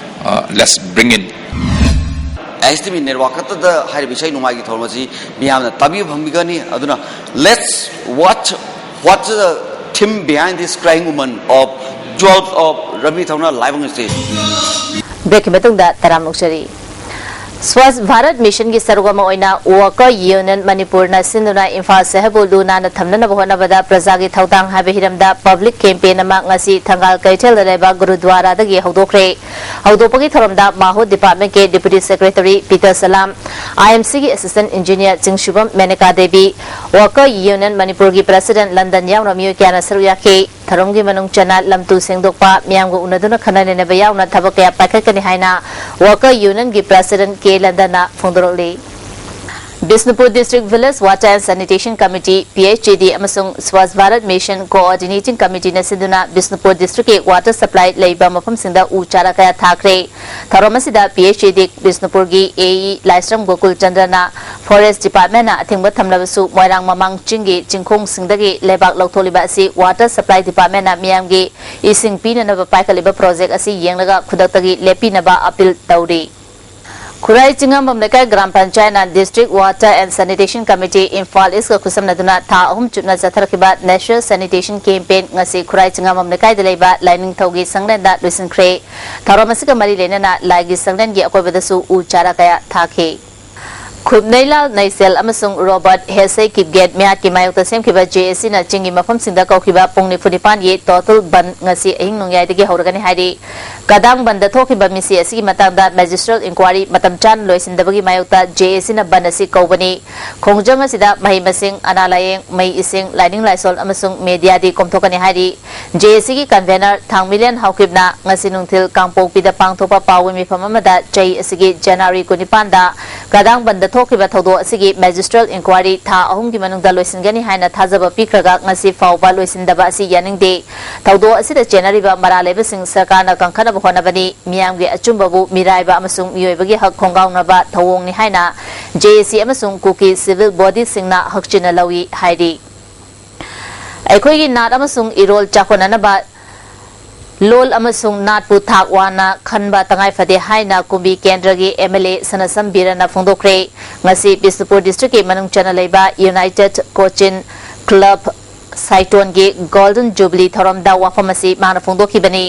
ꯑ, let's bring in꯫ S T V network ꯈꯛꯇꯗ ꯍꯥꯏꯔꯤꯕ ꯏꯁꯩ ꯅꯣꯡꯃꯥꯏꯒꯤ ꯊꯧꯔꯝ ꯑꯁꯤ ꯃꯤꯌꯥꯝꯅ ꯇꯥꯕꯤꯕ ꯐꯪꯕꯤꯒꯅꯤ꯫ ꯑꯗꯨꯅ, let's watch what the theme behind this crying woman of jewels of ꯔꯟꯕꯤꯔ ꯊꯧꯅꯥ live on stage꯫ ꯕ꯭ꯔꯦꯛꯀꯤ ꯃꯇꯨꯡꯗ ꯇꯔꯥꯝꯅ ꯑꯣꯛꯆꯔꯤ꯫ ꯁ꯭ꯋꯥꯁ ꯚꯥꯔꯠ ꯃꯤꯁꯟꯒꯤ ꯁꯔꯨꯛ ꯑꯃ ꯑꯣꯏꯅ ꯋꯥꯀꯔ ꯌꯨꯅꯤꯌꯟ ꯃꯅꯤꯄꯨꯔꯅ ꯁꯤꯟꯗꯨꯅ ꯏꯝꯐꯥꯜ ꯁꯍꯔꯕꯨ ꯂꯨ ꯅꯥꯟꯅ ꯊꯝꯅꯅꯕ ꯍꯣꯠꯅꯕꯗ ꯄ꯭ꯔꯖꯥꯒꯤ ꯊꯧꯗꯥꯡ ꯍꯥꯏꯕ ꯍꯤꯔꯝꯗ ꯄꯕ꯭ꯂꯤꯛ ꯀꯦꯝꯄꯦꯟ ꯑꯃ ꯉꯁꯤ ꯊꯪꯒꯥꯜ ꯀꯩꯊꯦꯜꯗ ꯂꯩꯕ ꯒꯨꯔꯨꯗ꯭ꯋꯥꯔꯥꯗꯒꯤ ꯍꯧꯗꯣꯛꯈ꯭ꯔꯦ꯫ ꯍꯧꯗꯣꯛꯄꯒꯤ ꯊꯧꯔꯝꯗ ꯃꯥꯍꯣ ꯗꯤꯄꯥꯔꯠꯃꯦꯟꯠꯀꯤ deputy secretary Peter Salam, I M ꯁꯤꯒꯤ assistant engineer Chingsubam Menaka Devi, walker union ꯃꯅꯤꯄꯨꯔꯒꯤ ꯄ꯭ꯔꯁꯤꯗꯦꯟꯠ ꯂꯟꯗꯟ ꯌꯥꯎꯅ ꯃꯤꯑꯣꯏ ꯀꯌꯥꯅ ꯁꯔꯨꯛ ꯌꯥꯈꯤ꯫ ꯊꯧꯔꯝꯒꯤ ꯃꯅꯨꯡ ꯆꯟꯅ ꯂꯝ ꯇꯨ ꯁꯦꯡꯗꯣꯛꯄ, ꯃꯤꯌꯥꯝꯒ ꯎꯅꯗꯨꯅ ꯈꯟꯅ ꯅꯩꯅꯕ ꯌꯥꯎꯅ ꯊꯕꯛ ꯀꯌꯥ ꯄꯥꯏꯈꯠꯀꯅꯤ ꯍꯥꯏꯅ ꯋꯥꯀꯔ ꯌꯨꯅꯤꯌꯟꯒꯤ ꯄ꯭ꯔꯁꯤꯗꯦꯟꯠ ꯀꯦ ꯂꯟꯗꯟꯅ ꯐꯣꯡꯗꯣꯔꯛꯂꯤ꯫ Bishnupur district village water and sanitation committee, P H E D, ꯑꯃꯁꯨꯡ ꯁ꯭ꯋꯥꯁ ꯚꯥꯔꯠ ꯃꯤꯁꯟ ꯀꯣꯑꯣꯔꯗꯤꯅꯦꯇꯤꯡ ꯀꯃꯤꯇꯤꯅ ꯁꯤꯟꯗꯨꯅ ꯕꯤꯁꯅꯨꯄꯨꯔ ꯗꯤꯁꯇ꯭ꯔꯤꯛꯀꯤ ꯋꯥꯇꯔ ꯁꯄ꯭ꯂꯥꯏ ꯂꯩꯕ ꯃꯐꯝꯁꯤꯡꯗ ꯎ ꯆꯥꯔꯥ ꯀꯌꯥ ꯊꯥꯈ꯭ꯔꯦ꯫ ꯊꯧꯔꯝ ꯑꯁꯤꯗ ꯄꯤ ꯑꯩꯆ ꯏ ꯗꯤ ꯕꯤꯁꯅꯨꯄꯨꯔꯒꯤ ꯑꯦ ꯏ ꯂꯥꯏꯁ꯭ꯔꯝ ꯒꯣꯀꯨꯜ ꯆꯟꯗ꯭ꯔꯅ ꯐꯣꯔꯦꯁ ꯗꯤꯄꯥꯔꯠꯃꯦꯟꯠꯅ ꯑꯊꯤꯡꯕ ꯊꯝꯂꯕꯁꯨ ꯃꯣꯏꯔꯥꯡ ꯃꯃꯥꯡ ꯆꯤꯡꯒꯤ ꯆꯤꯡꯈꯣꯡꯁꯤꯡꯗꯒꯤ ꯂꯩꯕꯥꯛ ꯂꯧꯊꯣꯛꯂꯤꯕ ꯑꯁꯤ ꯋꯥꯇꯔ ꯁꯄ꯭ꯂꯥꯏ ꯗꯤꯄꯥꯔꯠꯃꯦꯟꯠꯅ ꯃꯤꯌꯥꯝꯒꯤ ꯏꯁꯤꯡ ꯄꯤꯅꯅꯕ ꯄꯥꯏꯈꯠꯂꯤꯕ ꯄ꯭ꯔꯣꯖꯦꯛ ꯑꯁꯤ ꯌꯦꯡꯂꯒ ꯈꯨꯗꯛꯇꯒꯤ ꯂꯦꯞꯄꯤꯅꯕ ꯑꯄꯤꯜ ꯇꯧꯔꯤ꯫ ꯈꯨꯔꯥꯏ ꯆꯤꯡꯉꯥꯝꯕꯝ ꯂꯩꯀꯥꯏ ꯒ꯭ꯔꯥꯝ ꯄꯟꯆꯥꯌꯠꯅ district water and sanitation committee Imphal ꯏꯁꯀ ꯈꯨꯠꯁꯝꯅꯗꯨꯅ ꯊꯥ ꯑꯍꯨꯝ ꯆꯨꯞꯅ ꯆꯠꯊꯔꯛꯈꯤꯕ ꯅꯦꯁꯅꯦꯜ ꯁꯦꯅꯤꯇꯦꯁꯟ ꯀꯦꯝꯄꯦꯟ ꯉꯁꯤ ꯈꯨꯔꯥꯏ ꯆꯤꯡꯉꯥꯝꯕꯝ ꯂꯩꯀꯥꯏꯗ ꯂꯩꯕ ꯂꯥꯏꯅꯤꯡꯊꯧꯒꯤ ꯁꯪꯂꯦꯟꯗ ꯂꯣꯏꯁꯤꯟꯈ꯭ꯔꯦ꯫ ꯊꯧꯔꯝ ꯑꯁꯤꯒ ꯃꯔꯤ ꯂꯩꯅꯅ ꯂꯥꯏꯒꯤ ꯁꯪꯂꯦꯟꯒꯤ ꯑꯀꯣꯏꯕꯗꯁꯨ ꯎ ꯆꯥꯔꯥ ꯀꯌꯥ ꯊꯥꯈꯤ꯫ ꯈꯨꯞꯅꯩꯂꯥꯜ ꯅꯩꯁꯦꯜ ꯑꯃꯁꯨꯡ ꯔꯣꯕꯔꯠ ꯍꯦꯁꯦ ꯀꯤꯞꯒꯦꯠ ꯃꯤꯌꯥꯠꯀꯤ ꯃꯥꯌꯣꯛꯇ ꯁꯦꯝꯈꯤꯕ ꯖꯦ ꯑꯦ ꯁꯤꯅ ꯆꯤꯡꯒꯤ ꯃꯐꯝꯁꯤꯡꯗ ꯀꯧꯈꯤꯕ ꯄꯨꯡ ꯅꯤꯐꯨ ꯅꯤꯄꯥꯟꯒꯤ ꯇꯣꯇꯜ ꯕꯟ ꯉꯁꯤ ꯑꯍꯤꯡ ꯅꯣꯡꯌꯥꯏꯗꯒꯤ ꯍꯧꯔꯒꯅꯤ ꯍꯥꯏꯔꯤ꯫ ꯀꯗꯥꯡ ꯕꯟꯗ ꯊꯣꯛꯈꯤꯕ ꯃꯤꯁꯤ ꯑꯁꯤꯒꯤ ꯃꯇꯥꯡꯗ ꯃꯦꯖꯤꯁꯇ꯭ꯔꯦꯜ ꯏꯟꯀ꯭ꯋꯥꯔꯤ ꯃꯇꯝ ꯆꯥꯅ ꯂꯣꯏꯁꯤꯟꯗꯕꯒꯤ ꯃꯥꯌꯣꯛꯇ ꯖꯦ ꯑꯦ ꯁꯤꯅ ꯕꯟ ꯑꯁꯤ ꯀꯧꯕꯅꯤ꯫ ꯈꯣꯡꯖꯪ ꯑꯁꯤꯗ ꯃꯍꯩ ꯃꯁꯤꯡ, ꯑꯅꯥ ꯂꯥꯌꯦꯡ, ꯃꯩ ꯏꯁꯤꯡ, ꯂꯥꯏꯅꯤꯡ ꯂꯥꯏꯁꯣꯜ ꯑꯃꯁꯨꯡ ꯃꯦꯗꯤꯌꯥꯗꯤ ꯀꯣꯝꯊꯣꯛꯀꯅꯤ ꯍꯥꯏꯔꯤ꯫ ꯖꯦ ꯑꯦ ꯁꯤꯒꯤ ꯀꯟꯚꯦꯅꯔ ꯊꯥꯡꯃꯤꯂꯦꯟ ꯍꯥꯎꯀꯤꯞꯅ ꯉꯁꯤ ꯅꯨꯡꯊꯤꯜ ꯀꯥꯡꯄꯣꯛꯄꯤꯗ ꯄꯥꯡꯊꯣꯛꯄ ꯄꯥꯎꯒꯤ ꯃꯤꯐꯝ ꯑꯃꯗ ꯆꯍꯤ ꯑꯁꯤꯒꯤ ꯖꯅꯋꯥꯔꯤ ꯀꯨꯟꯅꯤꯄꯥꯟꯗ ꯀꯗꯥꯡ ꯕꯟꯗ ꯊꯣꯛꯈꯤꯕ ꯊꯧꯗꯣꯛ ꯑꯁꯤꯒꯤ ꯃꯦꯖꯤꯁꯇ꯭ꯔꯦꯜ ꯏꯟꯀ꯭ꯋꯥꯔꯤ ꯊꯥ ꯑꯍꯨꯝꯒꯤ ꯃꯅꯨꯡꯗ ꯂꯣꯏꯁꯤꯟꯒꯅꯤ ꯍꯥꯏꯅ ꯊꯥꯖꯕ ꯄꯤꯈ꯭ꯔꯒ ꯉꯁꯤ ꯐꯥꯎꯕ ꯂꯣꯏꯁꯤꯟꯗꯕ ꯑꯁꯤ ꯌꯥꯅꯤꯡꯗꯦ꯫ ꯊꯧꯗꯣꯛ ꯑꯁꯤꯗ ꯆꯦꯟꯅꯔꯤꯕ ꯃꯔꯥꯜ ꯂꯩꯕꯁꯤꯡ ꯁꯔꯀꯥꯔꯅ ꯀꯟꯈꯠꯅꯕ ꯍꯣꯠꯅꯕꯅꯤ꯫ ꯃꯤꯌꯥꯝꯒꯤ ꯑꯆꯨꯝꯕꯕꯨ ꯃꯤꯔꯥꯏꯕ ꯑꯃꯁꯨꯡ ꯃꯤꯑꯣꯏꯕꯒꯤ ꯍꯛ ꯈꯣꯡꯒꯥꯎꯅꯕ ꯊꯧꯑꯣꯡꯅꯤ ꯍꯥꯏꯅ ꯖꯦ ꯑꯦ ꯁꯤ ꯑꯃꯁꯨꯡ ꯀꯨꯀꯤ ꯁꯤꯚꯤꯜ ꯕꯣꯗꯤꯁꯤꯡꯅ ꯍꯛꯆꯤꯟꯅ ꯂꯧꯏ ꯍꯥꯏꯔꯤ꯫ ꯑꯩꯈꯣꯏꯒꯤ ꯅꯥꯠ ꯑꯃꯁꯨꯡ ꯏꯔꯣꯜ ꯆꯥꯎꯈꯠꯅꯅꯕ ꯂꯣꯜ ꯑꯃꯁꯨꯡ ꯅꯥꯠꯄꯨ ꯊꯥꯛ ꯋꯥꯡꯅ ꯈꯟꯕ ꯇꯉꯥꯏ ꯐꯗꯦ ꯍꯥꯏꯅ ꯀꯨꯝꯕꯤ ꯀꯦꯟꯗ꯭ꯔꯒꯤ ꯑꯦꯝ ꯑꯦꯜ ꯑꯦ ꯁꯅꯥꯁꯝ ꯕꯤꯔꯦꯟꯅ ꯐꯣꯡꯗꯣꯛꯈ꯭ꯔꯦ꯫ ꯉꯁꯤ ꯕꯤꯁꯅꯨꯄꯨꯔ ꯗꯤꯁꯇ꯭ꯔꯤꯛꯀꯤ ꯃꯅꯨꯡ ꯆꯟꯅ ꯂꯩꯕ ꯌꯨꯅꯥꯏꯇꯦꯗ ꯀꯣꯆꯤꯟ ꯀ꯭ꯂꯕ ꯁꯥꯏꯇꯣꯟꯒꯤ ꯒꯣꯜꯗꯟ ꯖꯨꯕꯤꯂꯤ ꯊꯧꯔꯝꯗ ꯋꯥꯐꯝ ꯑꯁꯤ ꯃꯍꯥꯛꯅ ꯐꯣꯡꯗꯣꯛꯈꯤꯕꯅꯤ꯫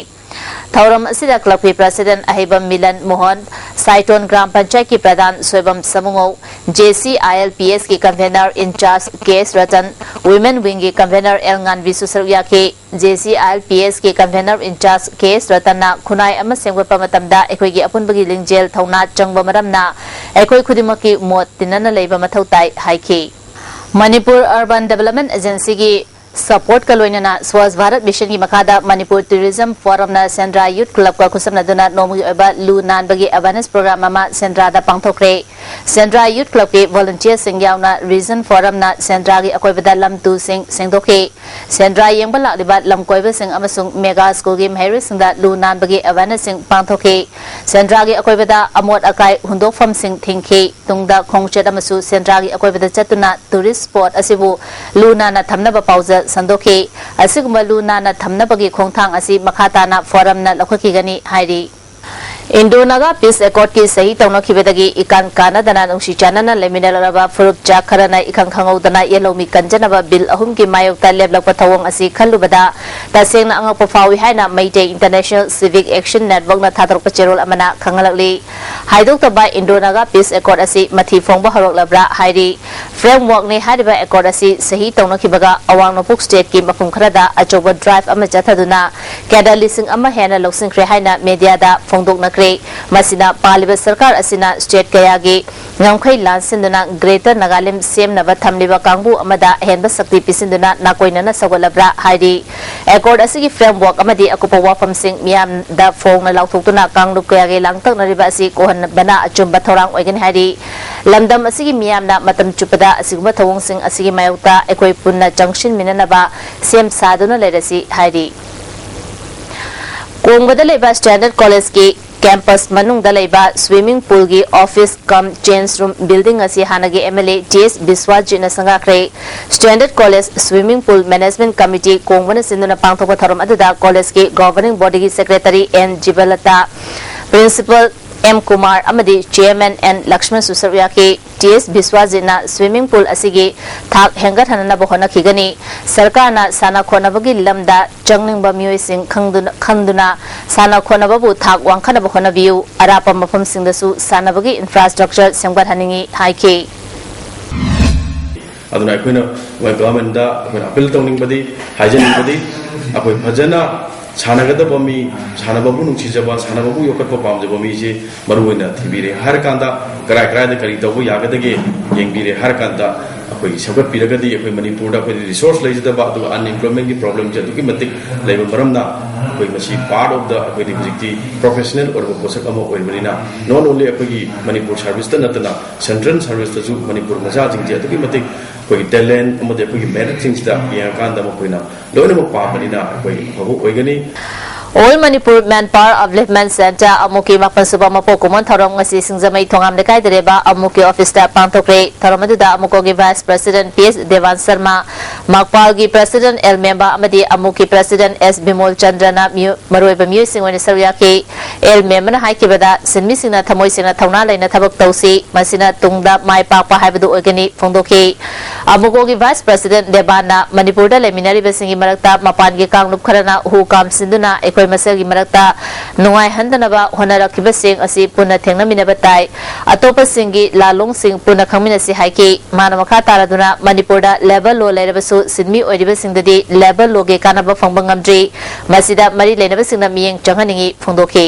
ꯊꯧꯔꯝ ꯑꯁꯤꯗ ꯀ꯭ꯂꯕꯀꯤ ꯄ꯭ꯔꯁꯤꯗꯦꯟ ꯑꯍꯩꯕꯝ ꯃꯤꯂꯟ ꯃꯣꯍꯟ, ꯁꯥꯏꯇꯣꯟ ꯒ꯭ꯔꯥꯝ ꯄꯟꯆꯥꯌꯠꯀꯤ ꯄ꯭ꯔꯙꯥꯟ Soibam Samungou, J C I L P ꯑꯦꯁꯀꯤ convener in charge K S Ratan, women ꯋꯤꯡꯒꯤ ꯀꯟꯚꯦꯅꯔ ꯑꯦꯜ ꯉꯥꯟꯕꯤꯁꯨ ꯁꯔꯨꯛ ꯌꯥꯈꯤ꯫ J C I L P ꯑꯦꯁꯀꯤ ꯀꯟꯚꯦꯅꯔ ꯏꯟꯆꯥꯔꯖ ꯀꯦ ꯑꯦꯁ ꯔꯇꯟꯅ ꯈꯨꯟꯅꯥꯏ ꯑꯃ ꯁꯦꯝꯒꯠꯄ ꯃꯇꯝꯗ ꯑꯩꯈꯣꯏꯒꯤ ꯑꯄꯨꯟꯕꯒꯤ ꯂꯤꯡꯖꯦꯜ ꯊꯧꯅꯥ ꯆꯪꯕ ꯃꯔꯝꯅ ꯑꯩꯈꯣꯏ ꯈꯨꯗꯤꯡꯃꯛꯀꯤ ꯃꯣꯠ ꯇꯤꯟꯅꯅ ꯂꯩꯕ ꯃꯊꯧ ꯇꯥꯏ ꯍꯥꯏꯈꯤ꯫ ꯃꯅꯤꯄꯨꯔ ꯑꯔꯕꯥꯟ ꯗꯦꯕꯂꯞꯃꯦꯟ ꯑꯦꯖꯦꯟꯁꯤꯒꯤ ꯁꯄꯣꯔꯠꯀ ꯂꯣꯏꯅꯅ ꯁ꯭ꯋꯥꯁ ꯚꯥꯔꯠ ꯃꯤꯁꯟꯒꯤ ꯃꯈꯥꯗ ꯃꯅꯤꯄꯨꯔ ꯇꯨꯔꯤꯖꯝ ꯐꯣꯔꯝꯅ ꯁꯦꯟꯗ꯭ꯔꯥ ꯌꯨꯠ ꯀ꯭ꯂꯕꯀ ꯈꯨꯠꯁꯝꯅꯗꯨꯅ ꯅꯣꯡꯃꯒꯤ ꯑꯣꯏꯕ ꯂꯨ ꯅꯥꯟꯕꯒꯤ ꯑꯦꯋꯥꯔꯅꯦꯁ ꯄ꯭ꯔꯣꯒ꯭ꯔꯥꯝ ꯑꯃ ꯁꯦꯟꯗ꯭ꯔꯥꯗ ꯄꯥꯡꯊꯣꯛꯈ꯭ꯔꯦ꯫ ꯁꯦꯟꯗ꯭ꯔꯥ ꯌꯨꯠ ꯀ꯭ꯂꯕꯀꯤ ꯚꯣꯂꯨꯟꯇꯤꯌꯔꯁꯤꯡ ꯌꯥꯎꯅ ꯔꯤꯖꯟ ꯐꯣꯔꯝꯅ ꯁꯦꯟꯗ꯭ꯔꯥꯒꯤ ꯑꯀꯣꯏꯕꯗ ꯂꯝ ꯇꯨꯁꯤꯡ ꯁꯦꯡꯗꯣꯛꯈꯤ꯫ ꯁꯦꯟꯗ꯭ꯔꯥ ꯌꯦꯡꯕ ꯂꯥꯛꯂꯤꯕ ꯂꯝ ꯀꯣꯏꯕꯁꯤꯡ ꯑꯃꯁꯨꯡ ꯃꯦꯒꯥ ꯁ꯭ꯀꯨꯜꯒꯤ ꯃꯍꯩꯔꯣꯏꯁꯤꯡꯗ ꯂꯨ ꯅꯥꯟꯕꯒꯤ ꯑꯦꯋꯥꯔꯅꯦꯁꯁꯤꯡ ꯄꯥꯡꯊꯣꯛꯈꯤ꯫ ꯁꯦꯟꯗ꯭ꯔꯥꯒꯤ ꯑꯀꯣꯏꯕꯗ ꯑꯃꯣꯠ ꯑꯀꯥꯏ ꯍꯨꯟꯗꯣꯛꯐꯝꯁꯤꯡ ꯊꯤꯡꯈꯤ꯫ ꯇꯨꯡꯗ ꯈꯣꯡꯆꯠ ꯑꯃꯁꯨ ꯁꯦꯟꯗ꯭ꯔꯥꯒꯤ ꯑꯀꯣꯏꯕꯗ ꯆꯠꯇꯨꯅ ꯇꯨꯔꯤꯁ ꯁ꯭ꯄꯣꯠ ꯑꯁꯤꯕꯨ ꯂꯨ ꯅꯥꯟꯅ ꯊꯝꯅꯕ ꯄꯥꯎꯖꯦꯜ ꯁꯟꯗꯣꯛꯈꯤ꯫ ꯑꯁꯤꯒꯨꯝꯕ ꯂꯨ ꯅꯥꯟꯅ ꯊꯝꯅꯕꯒꯤ ꯈꯣꯡꯊꯥꯡ ꯑꯁꯤ ꯃꯈꯥ ꯇꯥꯅ ꯐꯣꯔꯝꯅ ꯂꯧꯈꯠꯈꯤꯒꯅꯤ ꯍꯥꯏꯔꯤ꯫ ꯏꯟꯗꯣ ꯅꯥꯒꯥ ꯄꯤꯁ ꯑꯦꯀꯣꯔꯗꯀꯤ ꯁꯍꯤ ꯇꯧꯅꯈꯤꯕꯗꯒꯤ ꯏꯀꯥꯟ ꯀꯥꯟꯅꯗꯅ ꯅꯨꯡꯁꯤ ꯆꯥꯟꯅꯅ ꯂꯩꯃꯤꯟꯅꯔꯛꯂꯕ ꯐꯨꯔꯨꯞ ꯖꯥꯠ ꯈꯔꯅ ꯏꯈꯪ ꯈꯪꯍꯧꯗꯅ ꯌꯦꯜꯍꯧꯃꯤ ꯀꯟꯖꯅꯕ ꯕꯤꯜ ꯑꯍꯨꯝꯒꯤ ꯃꯥꯌꯣꯛꯇ ꯂꯦꯞꯂꯛꯄ ꯊꯧꯑꯣꯡ ꯑꯁꯤ ꯈꯜꯂꯨꯕꯗ ꯇꯁꯦꯡꯅ ꯑꯉꯛꯄ ꯐꯥꯎꯏ ꯍꯥꯏꯅ ꯃꯩꯇꯩ ꯏꯟꯇꯔꯅꯦꯁꯅꯦꯜ ꯁꯤꯚꯤꯛ ꯑꯦꯛꯁꯟ ꯅꯦꯠꯋꯥꯔꯛꯅ ꯊꯥꯗꯣꯔꯛꯄ ꯆꯦꯔꯣꯜ ꯑꯃꯅ ꯈꯪꯍꯜꯂꯛꯂꯤ꯫ ꯍꯥꯏꯗꯣꯛꯇꯕ ꯏꯟꯗꯣ ꯅꯥꯒꯥ ꯄꯤꯁ ꯑꯦꯀꯣꯔꯗ ꯑꯁꯤ ꯃꯊꯤ ꯐꯣꯡꯕ ꯍꯧꯔꯛꯂꯕ꯭ꯔꯥ ꯍꯥꯏꯔꯤ꯫ ꯐ꯭ꯔꯦꯝꯋꯥꯔꯛꯅꯤ ꯍꯥꯏꯔꯤꯕ ꯑꯦꯀꯣꯔꯗ ꯑꯁꯤ ꯁꯍꯤ ꯇꯧꯅꯈꯤꯕꯒ ꯑꯋꯥꯡ ꯅꯣꯡꯄꯣꯛ ꯁ꯭ꯇꯦꯠꯀꯤ ꯃꯐꯝ ꯈꯔꯗ ꯑꯆꯧꯕ ꯗ꯭ꯔꯥꯏꯚ ꯑꯃ ꯆꯠꯊꯗꯨꯅ ꯀꯦꯗꯔ ꯂꯤꯁꯤꯡ ꯑꯃ ꯍꯦꯟꯅ ꯂꯧꯁꯤꯟꯈ꯭ꯔꯦ ꯍꯥꯏꯅ ꯃꯦꯗꯤꯌꯥꯗ ꯐꯣꯡꯗꯣꯛꯅꯈ꯭ꯔꯦ꯫ ꯃꯁꯤꯅ ꯄꯥꯜꯂꯤꯕ ꯁꯔꯀꯥꯔ ꯑꯁꯤꯅ ꯁ꯭ꯇꯦꯠ ꯀꯌꯥꯒꯤ ꯉꯝꯈꯩ ꯂꯥꯟꯁꯤꯟꯗꯨꯅ ꯒ꯭ꯔꯦꯇꯔ ꯅꯥꯒꯥꯂꯦꯟ ꯁꯦꯝꯅꯕ ꯊꯝꯂꯤꯕ ꯀꯥꯡꯕꯨ ꯑꯃꯗ ꯑꯍꯦꯟꯕ ꯁꯛꯇꯤ ꯄꯤꯁꯤꯟꯗꯨꯅ ꯅꯥꯀꯣꯏꯅꯅ ꯁꯧꯒꯠꯂꯕ꯭ꯔꯥ ꯍꯥꯏꯔꯤ꯫ ꯑꯦꯀꯣꯔꯗ ꯑꯁꯤꯒꯤ ꯐ꯭ꯔꯦꯝꯋꯥꯔꯛ ꯑꯃꯗꯤ ꯑꯀꯨꯞꯄ ꯋꯥꯐꯝꯁꯤꯡ ꯃꯤꯌꯥꯝꯗ ꯐꯣꯡꯅ ꯂꯥꯎꯊꯣꯛꯇꯨꯅ ꯀꯥꯡꯂꯨꯞ ꯀꯌꯥꯒꯤ ꯂꯥꯡꯇꯛꯅꯔꯤꯕ ꯑꯁꯤ ꯀꯣꯛꯍꯟꯕꯅ ꯑꯆꯨꯝꯕ ꯊꯧꯔꯥꯡ ꯑꯣꯏꯒꯅꯤ ꯍꯥꯏꯔꯤ꯫ ꯂꯝꯗꯝ ꯑꯁꯤꯒꯤ ꯃꯤꯌꯥꯝꯅ ꯃꯇꯝ ꯆꯨꯞꯄꯗ ꯑꯁꯤꯒꯨꯝꯕ ꯊꯧꯑꯣꯡꯁꯤꯡ ꯑꯁꯤꯒꯤ ꯃꯥꯌꯣꯛꯇ ꯑꯩꯈꯣꯏ ꯄꯨꯟꯅ ꯆꯪꯁꯤꯟꯃꯤꯟꯅꯅꯕ ꯁꯦꯝ ꯁꯥꯗꯨꯅ ꯂꯩꯔꯁꯤ ꯍꯥꯏꯔꯤ꯫ ꯀꯣꯡꯕꯗ ꯂꯩꯕ ꯁ꯭ꯇꯦꯟꯗꯔꯗ ꯀꯣꯂꯦꯖꯀꯤ ꯀꯦꯝꯄꯁ ꯃꯅꯨꯡꯗ ꯂꯩꯕ ꯁ꯭ꯋꯤꯃꯤꯡ ꯄꯨꯜꯒꯤ office cum change room building ꯑꯁꯤ ꯍꯥꯟꯅꯒꯤ M L A T S ꯕꯤꯁ꯭ꯋꯥꯖꯤꯠꯅ ꯁꯪꯒꯥꯈ꯭ꯔꯦ꯫ Standard college swimming pool management committee ꯀꯣꯡꯕꯅ ꯁꯤꯟꯗꯨꯅ ꯄꯥꯡꯊꯣꯛꯄ ꯊꯧꯔꯝ ꯑꯗꯨꯗ ꯀꯣꯂꯦꯖꯀꯤ ꯒꯣꯚꯔꯅꯤꯡ ꯕꯣꯗꯤꯒꯤ secretary N Jibalata, principal M Kumar ꯑꯃꯗꯤ ꯆꯦꯌꯔꯃꯦꯟ ꯑꯦꯟ ꯂꯛꯁꯃꯟꯁꯨ ꯁꯔꯨꯛ ꯌꯥꯈꯤ꯫ ꯇꯤ ꯑꯦꯁ ꯕꯤꯁ꯭ꯋꯥꯖꯤꯠꯅ ꯁ꯭ꯋꯤꯃꯤꯡ ꯄꯨꯜ ꯑꯁꯤꯒꯤ ꯊꯥꯛ ꯍꯦꯟꯒꯠꯍꯟꯅꯕ ꯍꯣꯠꯅꯈꯤꯒꯅꯤ꯫ ꯁꯔꯀꯥꯔꯅ ꯁꯥꯟꯅ ꯈꯣꯠꯅꯕꯒꯤ ꯂꯝꯗ ꯆꯪꯅꯤꯡꯕ ꯃꯤꯑꯣꯏꯁꯤꯡ ꯈꯪꯗꯨꯅ, ꯈꯟꯗꯨꯅ ꯁꯥꯟꯅ ꯈꯣꯠꯅꯕꯕꯨ ꯊꯥꯛ ꯋꯥꯡꯈꯠꯅꯕ ꯍꯣꯠꯅꯕꯤꯌꯨ, ꯑꯔꯥꯞꯄ ꯃꯐꯝꯁꯤꯡꯗꯁꯨ ꯁꯥꯟꯅꯕꯒꯤ ꯏꯟꯐ꯭ꯔꯥꯁ꯭ꯇ꯭ꯔꯛꯆꯔ ꯁꯦꯝꯒꯠꯍꯟꯅꯤꯡꯏ ꯍꯥꯏꯈꯤ꯫ ꯑꯗꯨꯅ ꯑꯩꯈꯣꯏꯅ ꯒꯚꯔꯟꯃꯦꯟꯠꯇ ꯑꯩꯈꯣꯏꯅ ꯑꯄꯤꯜ ꯇꯧꯅꯤꯡꯕꯗꯤ, ꯍꯥꯏꯖꯅꯤꯡꯕꯗꯤ, ꯑꯩꯈꯣꯏ ꯐꯖꯅ ꯁꯥꯟꯅꯒꯗꯕ ꯃꯤ, ꯁꯥꯟꯅꯕꯕꯨ ꯅꯨꯡꯁꯤꯖꯕ, ꯁꯥꯟꯅꯕꯕꯨ ꯌꯣꯛꯈꯠꯄ ꯄꯥꯝꯖꯕ ꯃꯤꯁꯦ ꯃꯔꯨ ꯑꯣꯏꯅ ꯊꯤꯕꯤꯔꯦ ꯍꯥꯏꯔꯀꯥꯟꯗ, ꯀꯔꯥꯏ ꯀꯔꯥꯏꯗ ꯀꯔꯤ ꯇꯧꯕ ꯌꯥꯒꯗꯒꯦ ꯌꯦꯡꯕꯤꯔꯦ ꯍꯥꯏꯔꯀꯥꯟꯗ, ꯑꯩꯈꯣꯏꯒꯤ ꯁꯦꯝꯒꯠꯄꯤꯔꯒꯗꯤ ꯑꯩꯈꯣꯏ ꯃꯅꯤꯄꯨꯔꯗ ꯑꯩꯈꯣꯏꯗꯤ ꯔꯤꯁꯣꯔꯁ ꯂꯩꯖꯗꯕ, ꯑꯗꯨꯒ ꯑꯟꯑꯦꯝꯄ꯭ꯂꯣꯏꯃꯦꯟꯠꯀꯤ ꯄ꯭ꯔꯣꯕ꯭ꯂꯦꯝꯁꯦ ꯑꯗꯨꯛꯀꯤ ꯃꯇꯤꯛ ꯂꯩꯕ ꯃꯔꯝꯅ ꯑꯩꯈꯣꯏ ꯃꯁꯤ ꯄꯥꯔꯠ ꯑꯣꯐ ꯗ, ꯑꯩꯈꯣꯏꯗꯤ ꯍꯧꯖꯤꯛꯇꯤ ꯄ꯭ꯔꯣꯐꯦꯁꯅꯦꯜ ꯑꯣꯏꯔꯕ ꯄꯣꯠꯁꯛ ꯑꯃ ꯑꯣꯏꯕꯅꯤꯅ, ꯅꯣꯠ ꯑꯣꯟꯂꯤ ꯑꯩꯈꯣꯏꯒꯤ ꯃꯅꯤꯄꯨꯔ ꯁꯥꯔꯚꯤꯁꯇ ꯅꯠꯇꯅ ꯁꯦꯟꯇ꯭ꯔꯦꯜ ꯁꯥꯔꯚꯤꯁꯇꯁꯨ ꯃꯅꯤꯄꯨꯔ ꯃꯆꯥꯁꯤꯡꯁꯦ ꯑꯗꯨꯛꯀꯤ ꯃꯇꯤꯛ ꯑꯩꯈꯣꯏꯒꯤ ꯇꯦꯂꯦꯟꯠ ꯑꯃꯗꯤ ꯑꯩꯈꯣꯏꯒꯤ ꯃꯦꯔꯤꯠꯁꯤꯡꯁꯤꯗ ꯌꯦꯡꯉꯀꯥꯟꯗ ꯃꯈꯣꯏꯅ ꯂꯣꯏꯅꯃꯛ ꯄꯥꯝꯕꯅꯤꯅ ꯑꯩꯈꯣꯏ ꯑꯐꯕ ꯑꯣꯏꯒꯅꯤ꯫ All Manipur Manpower Upliftment Center ꯑꯃꯨꯛꯀꯤ ꯃꯥꯄꯟ ꯁꯨꯕ ꯃꯄꯣꯛ ꯀꯨꯝꯑꯣꯟ ꯊꯧꯔꯝ ꯉꯁꯤ ꯁꯤꯡꯖꯃꯩ ꯊꯣꯉꯥꯝ ꯂꯩꯀꯥꯏꯗ ꯂꯩꯕ ꯑꯃꯨꯛꯀꯤ office ꯇ ꯄꯥꯡꯊꯣꯛꯈ꯭ꯔꯦ꯫ ꯊꯧꯔꯝ ꯑꯗꯨꯗ ꯑꯃꯨꯛꯀꯣꯒꯤ vice president P S Devan Sharma, ꯃꯥꯛꯄꯥꯜꯒꯤ president L Memba ꯑꯃꯗꯤ ꯑꯃꯨꯛꯀꯤ president S ꯕꯤꯃꯣꯜ ꯆꯟꯗ꯭ꯔꯅ ꯃꯤꯑꯣ-, ꯃꯔꯨꯑꯣꯏꯕ ꯃꯤꯑꯣꯏꯁꯤꯡ ꯑꯣꯏꯅ ꯁꯔꯨꯛ ꯌꯥꯈꯤ꯫ L ꯃꯦꯝꯕꯅ ꯍꯥꯏꯈꯤꯕꯗ, ꯁꯤꯟꯃꯤꯁꯤꯡꯅ ꯊꯃꯣꯏ ꯁꯦꯡꯅ ꯊꯧꯅꯥ ꯂꯩꯅ ꯊꯕꯛ ꯇꯧꯁꯤ, ꯃꯁꯤꯅ ꯇꯨꯡꯗ ꯃꯥꯏ ꯄꯥꯛꯄ ꯍꯥꯏꯕꯗꯨ ꯑꯣꯏꯒꯅꯤ ꯐꯣꯡꯗꯣꯛꯈꯤ꯫ ꯑꯃꯨꯛꯀꯣꯒꯤ vice president ꯗꯦꯕꯥꯟꯅ ꯃꯅꯤꯄꯨꯔꯗ ꯂꯩꯃꯤꯟꯅꯔꯤꯕꯁꯤꯡꯒꯤ ꯃꯔꯛꯇ ꯃꯄꯥꯟꯒꯤ ꯀꯥꯡꯂꯨꯞ ꯈꯔꯅ ꯍꯨ ꯀꯥꯝꯁꯤꯟꯗꯨꯅ ꯑꯩꯈꯣꯏ ꯃꯁꯦꯜꯒꯤ ꯃꯔꯛꯇ ꯅꯨꯡꯉꯥꯏꯍꯟꯗꯅꯕ ꯍꯣꯠꯅꯔꯛꯈꯤꯕꯁꯤꯡ ꯑꯁꯤ ꯄꯨꯟꯅ ꯊꯦꯡꯅꯃꯤꯟꯅꯕ ꯇꯥꯏ꯫ ꯑꯇꯣꯞꯄꯁꯤꯡꯒꯤ ꯂꯥꯜꯂꯣꯡꯁꯤꯡ ꯄꯨꯟꯅ ꯈꯪꯃꯤꯟꯅꯁꯤ ꯍꯥꯏꯈꯤ꯫ ꯃꯥꯅ ꯃꯈꯥ ꯇꯥꯔꯗꯨꯅ ꯃꯅꯤꯄꯨꯔꯗ labour law ꯂꯩꯔꯕꯁꯨ ꯁꯤꯟꯃꯤ ꯑꯣꯏꯔꯤꯕꯁꯤꯡꯗꯗꯤ labour law ꯒꯤ ꯀꯥꯟꯅꯕ ꯐꯪꯕ ꯉꯝꯗ꯭ꯔꯤ꯫ ꯃꯁꯤꯗ ꯃꯔꯤ ꯂꯩꯅꯕꯁꯤꯡꯅ ꯃꯤꯠꯌꯦꯡ ꯆꯪꯍꯟꯅꯤꯡꯏ ꯐꯣꯡꯗꯣꯛꯈꯤ꯫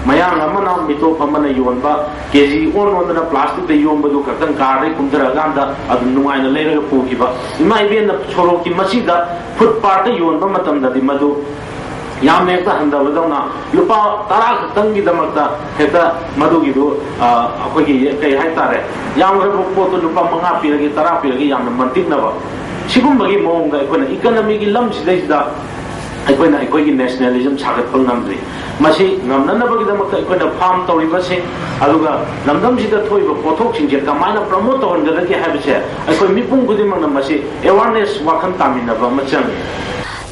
ꯃꯌꯥꯡ ꯑꯃꯅ ꯃꯤꯇꯣꯞ ꯑꯃꯅ ꯌꯣꯟꯕ ꯀꯦ ꯖꯤ ꯑꯣꯟ ꯑꯣꯟꯗꯅ plastic ꯇ ꯌꯣꯝꯕꯗꯨ ꯈꯛꯇꯪ car ꯗꯒꯤ ꯀꯨꯝꯊꯔꯛꯑꯀꯥꯟꯗ ꯑꯗꯨꯝ ꯅꯨꯡꯉꯥꯏꯅ ꯂꯩꯔꯒ ꯄꯨꯈꯤꯕ꯫ ꯏꯃꯥ ꯏꯕꯦꯟꯅ ꯁꯣꯔꯣꯛꯀꯤ ꯃꯁꯤꯗ footpath ꯇ ꯌꯣꯟꯕ ꯃꯇꯝꯗꯗꯤ ꯃꯗꯨ ꯌꯥꯝꯅ ꯍꯦꯛꯇ ꯍꯟꯊꯕꯗꯧꯅ ꯂꯨꯄꯥ ꯇꯔꯥ ꯈꯛꯇꯪꯒꯤꯗꯃꯛꯇ ꯍꯦꯛꯇ ꯃꯗꯨꯒꯤꯗꯨ, ꯑ, ꯑꯩꯈꯣꯏꯒꯤ ꯀꯩ ꯍꯥꯏꯇꯥꯔꯦ, ꯌꯥꯝꯈ꯭ꯔꯕ ꯄꯣꯠꯇꯨ ꯂꯨꯄꯥ ꯃꯉꯥ ꯄꯤꯔꯒꯦ, ꯇꯔꯥ ꯄꯤꯔꯒꯦ ꯌꯥꯝꯅ ꯃꯟꯇꯤꯛꯅꯕ, ꯁꯤꯒꯨꯝꯕꯒꯤ ꯃꯑꯣꯡꯗ ꯑꯩꯈꯣꯏꯅ economy ꯒꯤ ꯂꯝꯁꯤꯗꯩꯁꯤꯗ ꯑꯩꯈꯣꯏꯅ ꯑꯩꯈꯣꯏꯒꯤ nationalism ꯁꯥꯒꯠꯄ ꯉꯝꯗ꯭ꯔꯤ꯫ ꯃꯁꯤ ꯉꯝꯅꯅꯕꯒꯤꯗꯃꯛꯇ ꯑꯩꯈꯣꯏꯅ farm ꯇꯧꯔꯤꯕꯁꯤꯡ, ꯑꯗꯨꯒ ꯂꯝꯗꯝꯁꯤꯗ ꯊꯣꯛꯏꯕ ꯄꯣꯠꯊꯣꯛꯁꯤꯡꯁꯦ ꯀꯃꯥꯏꯅ promote ꯇꯧꯍꯟꯒꯗꯒꯦ ꯍꯥꯏꯕꯁꯦ ꯑꯩꯈꯣꯏ ꯃꯤꯄꯨꯝ ꯈꯨꯗꯤꯡꯃꯛꯅ ꯃꯁꯤ awareness ꯋꯥꯈꯜ ꯇꯥꯃꯤꯟꯅꯕ ꯑꯃ ꯆꯪꯉꯤ꯫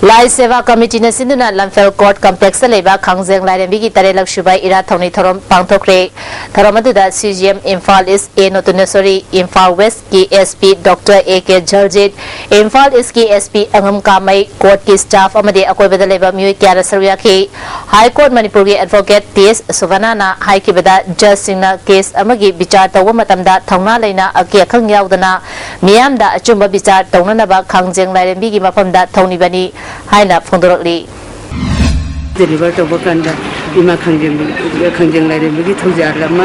ꯂꯥꯏ ꯁꯦꯕꯥ ꯀꯃꯤꯇꯤꯅ ꯁꯤꯟꯗꯨꯅ ꯂꯝꯐꯦꯜ court complex ꯇ ꯂꯩꯕ ꯈꯥꯡꯖꯦꯡ ꯂꯥꯏꯔꯦꯝꯕꯤꯒꯤ ꯇꯔꯦꯠꯂꯛ ꯁꯨꯕ ꯏꯔꯥꯠ ꯊꯧꯅꯤ ꯊꯧꯔꯝ ꯄꯥꯡꯊꯣꯛꯈ꯭ꯔꯦ꯫ ꯊꯧꯔꯝ ꯑꯗꯨꯗ C G M Imphal East A ꯅꯣꯇꯨꯅꯦꯁꯣꯔꯤ, Imphal West ꯀꯤ S P Doctor A K ꯖꯜꯖꯤꯠ, Imphal East ꯀꯤ S P ꯑꯉꯝ ꯀꯥꯃꯩ, court ꯀꯤ staff ꯑꯃꯗꯤ ꯑꯀꯣꯏꯕꯗ ꯂꯩꯕ ꯃꯤꯑꯣꯏ ꯀꯌꯥꯅ ꯁꯔꯨꯛ ꯌꯥꯈꯤ꯫ High Court ꯃꯅꯤꯄꯨꯔꯒꯤ advocate T S ꯁꯣꯚꯅꯥꯅ ꯍꯥꯏꯈꯤꯕꯗ, judge ꯁꯤꯡꯅ case ꯑꯃꯒꯤ ꯕꯤꯆꯥꯔ ꯇꯧꯕ ꯃꯇꯝꯗ ꯊꯧꯅꯥ ꯂꯩꯅ ꯑꯀꯤ ꯑꯈꯪ ꯌꯥꯎꯗꯅ ꯃꯤꯌꯥꯝꯗ ꯑꯆꯨꯝꯕ ꯕꯤꯆꯥꯔ ꯇꯧꯅꯅꯕ ꯈꯥꯡꯖꯦꯡ ꯂꯥꯏꯔꯦꯝꯕꯤꯒꯤ ꯃꯐꯝꯗ ꯊꯧꯅꯤꯕꯅꯤ ꯍꯥꯏꯅ ꯐꯣꯡꯗꯣꯔꯛꯂꯤ꯫ Deliver ꯇꯧꯕ ꯀꯥꯟꯗ ꯏꯃꯥ ꯈꯥꯡꯖꯦꯝꯕꯤ-, ꯈꯥꯡꯖꯦꯡ ꯂꯥꯏꯔꯦꯝꯕꯤꯒꯤ ꯊꯧꯖꯥꯜ ꯑꯃ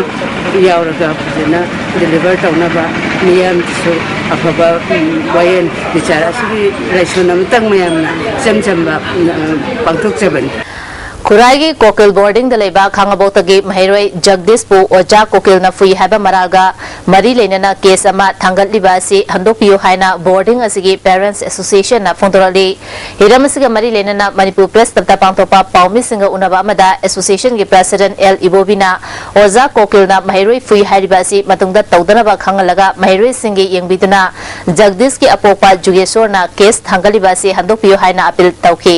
ꯌꯥꯎꯔꯒ ꯐꯖꯅ deliver ꯇꯧꯅꯕ ꯃꯤꯌꯥꯝꯗꯁꯨ ꯑꯐꯕ, ꯎꯝ, ꯋꯥꯌꯦꯜ ꯕꯤꯆꯥꯔ ꯑꯁꯤꯒꯤ ꯂꯥꯏꯁꯣꯟ ꯑꯃꯇꯪ ꯃꯌꯥꯝꯅ ꯏꯆꯝ ꯆꯝꯕ, ꯎꯝ, ꯄꯥꯡꯊꯣꯛꯆꯕꯅꯤ꯫ ꯈꯨꯔꯥꯏꯒꯤ ꯀꯣꯀꯤꯜ ꯕꯣꯔꯗꯤꯡꯗ ꯂꯩꯕ ꯈꯥꯉꯕꯣꯛꯇꯒꯤ ꯃꯍꯩꯔꯣꯏ ꯖꯒꯗꯤꯁꯄꯨ ꯑꯣꯖꯥ ꯀꯣꯀꯤꯜꯅ ꯐꯨꯏ ꯍꯥꯏꯕ ꯃꯔꯥꯜꯒ ꯃꯔꯤ ꯂꯩꯅꯅ ꯀꯦꯁ ꯑꯃ ꯊꯥꯡꯒꯠꯂꯤꯕ ꯑꯁꯤ ꯍꯟꯗꯣꯛꯄꯤꯌꯨ ꯍꯥꯏꯅ ꯕꯣꯔꯗꯤꯡ ꯑꯁꯤꯒꯤ ꯄꯦꯔꯦꯟꯠꯁ ꯑꯦꯁꯣꯁꯤꯌꯦꯁꯟꯅ ꯐꯣꯡꯗꯣꯔꯛꯂꯤ꯫ ꯍꯤꯔꯝ ꯑꯁꯤꯒ ꯃꯔꯤ ꯂꯩꯅꯅ ꯃꯅꯤꯄꯨꯔ ꯄ꯭ꯔꯦꯁ ꯀ꯭ꯂꯕꯇ ꯄꯥꯡꯊꯣꯛꯄ ꯄꯥꯎꯃꯤꯁꯤꯡꯒ ꯎꯅꯕ ꯑꯃꯗ ꯑꯦꯁꯣꯁꯤꯌꯦꯁꯟꯒꯤ ꯄ꯭ꯔꯦꯁꯤꯗꯦꯟꯠ ꯑꯦꯜ ꯏꯕꯣꯕꯤꯅ ꯑꯣꯖꯥ ꯀꯣꯀꯤꯜꯅ ꯃꯍꯩꯔꯣꯏ ꯐꯨꯏ ꯍꯥꯏꯔꯤꯕ ꯑꯁꯤ ꯃꯇꯨꯡꯗ ꯇꯧꯗꯅꯕ ꯈꯪꯍꯜꯂꯒ ꯃꯍꯩꯔꯣꯏꯁꯤꯡꯒꯤ ꯌꯦꯡꯕꯤꯗꯨꯅ ꯖꯒꯗꯤꯁꯀꯤ ꯑꯄꯣꯛꯄ ꯖꯨꯒꯦꯁꯣꯔꯅ ꯀꯦꯁ ꯊꯥꯡꯒꯠꯂꯤꯕ ꯑꯁꯤ ꯍꯟꯗꯣꯛꯄꯤꯌꯨ ꯍꯥꯏꯅ ꯑꯄꯤꯜ ꯇꯧꯈꯤ꯫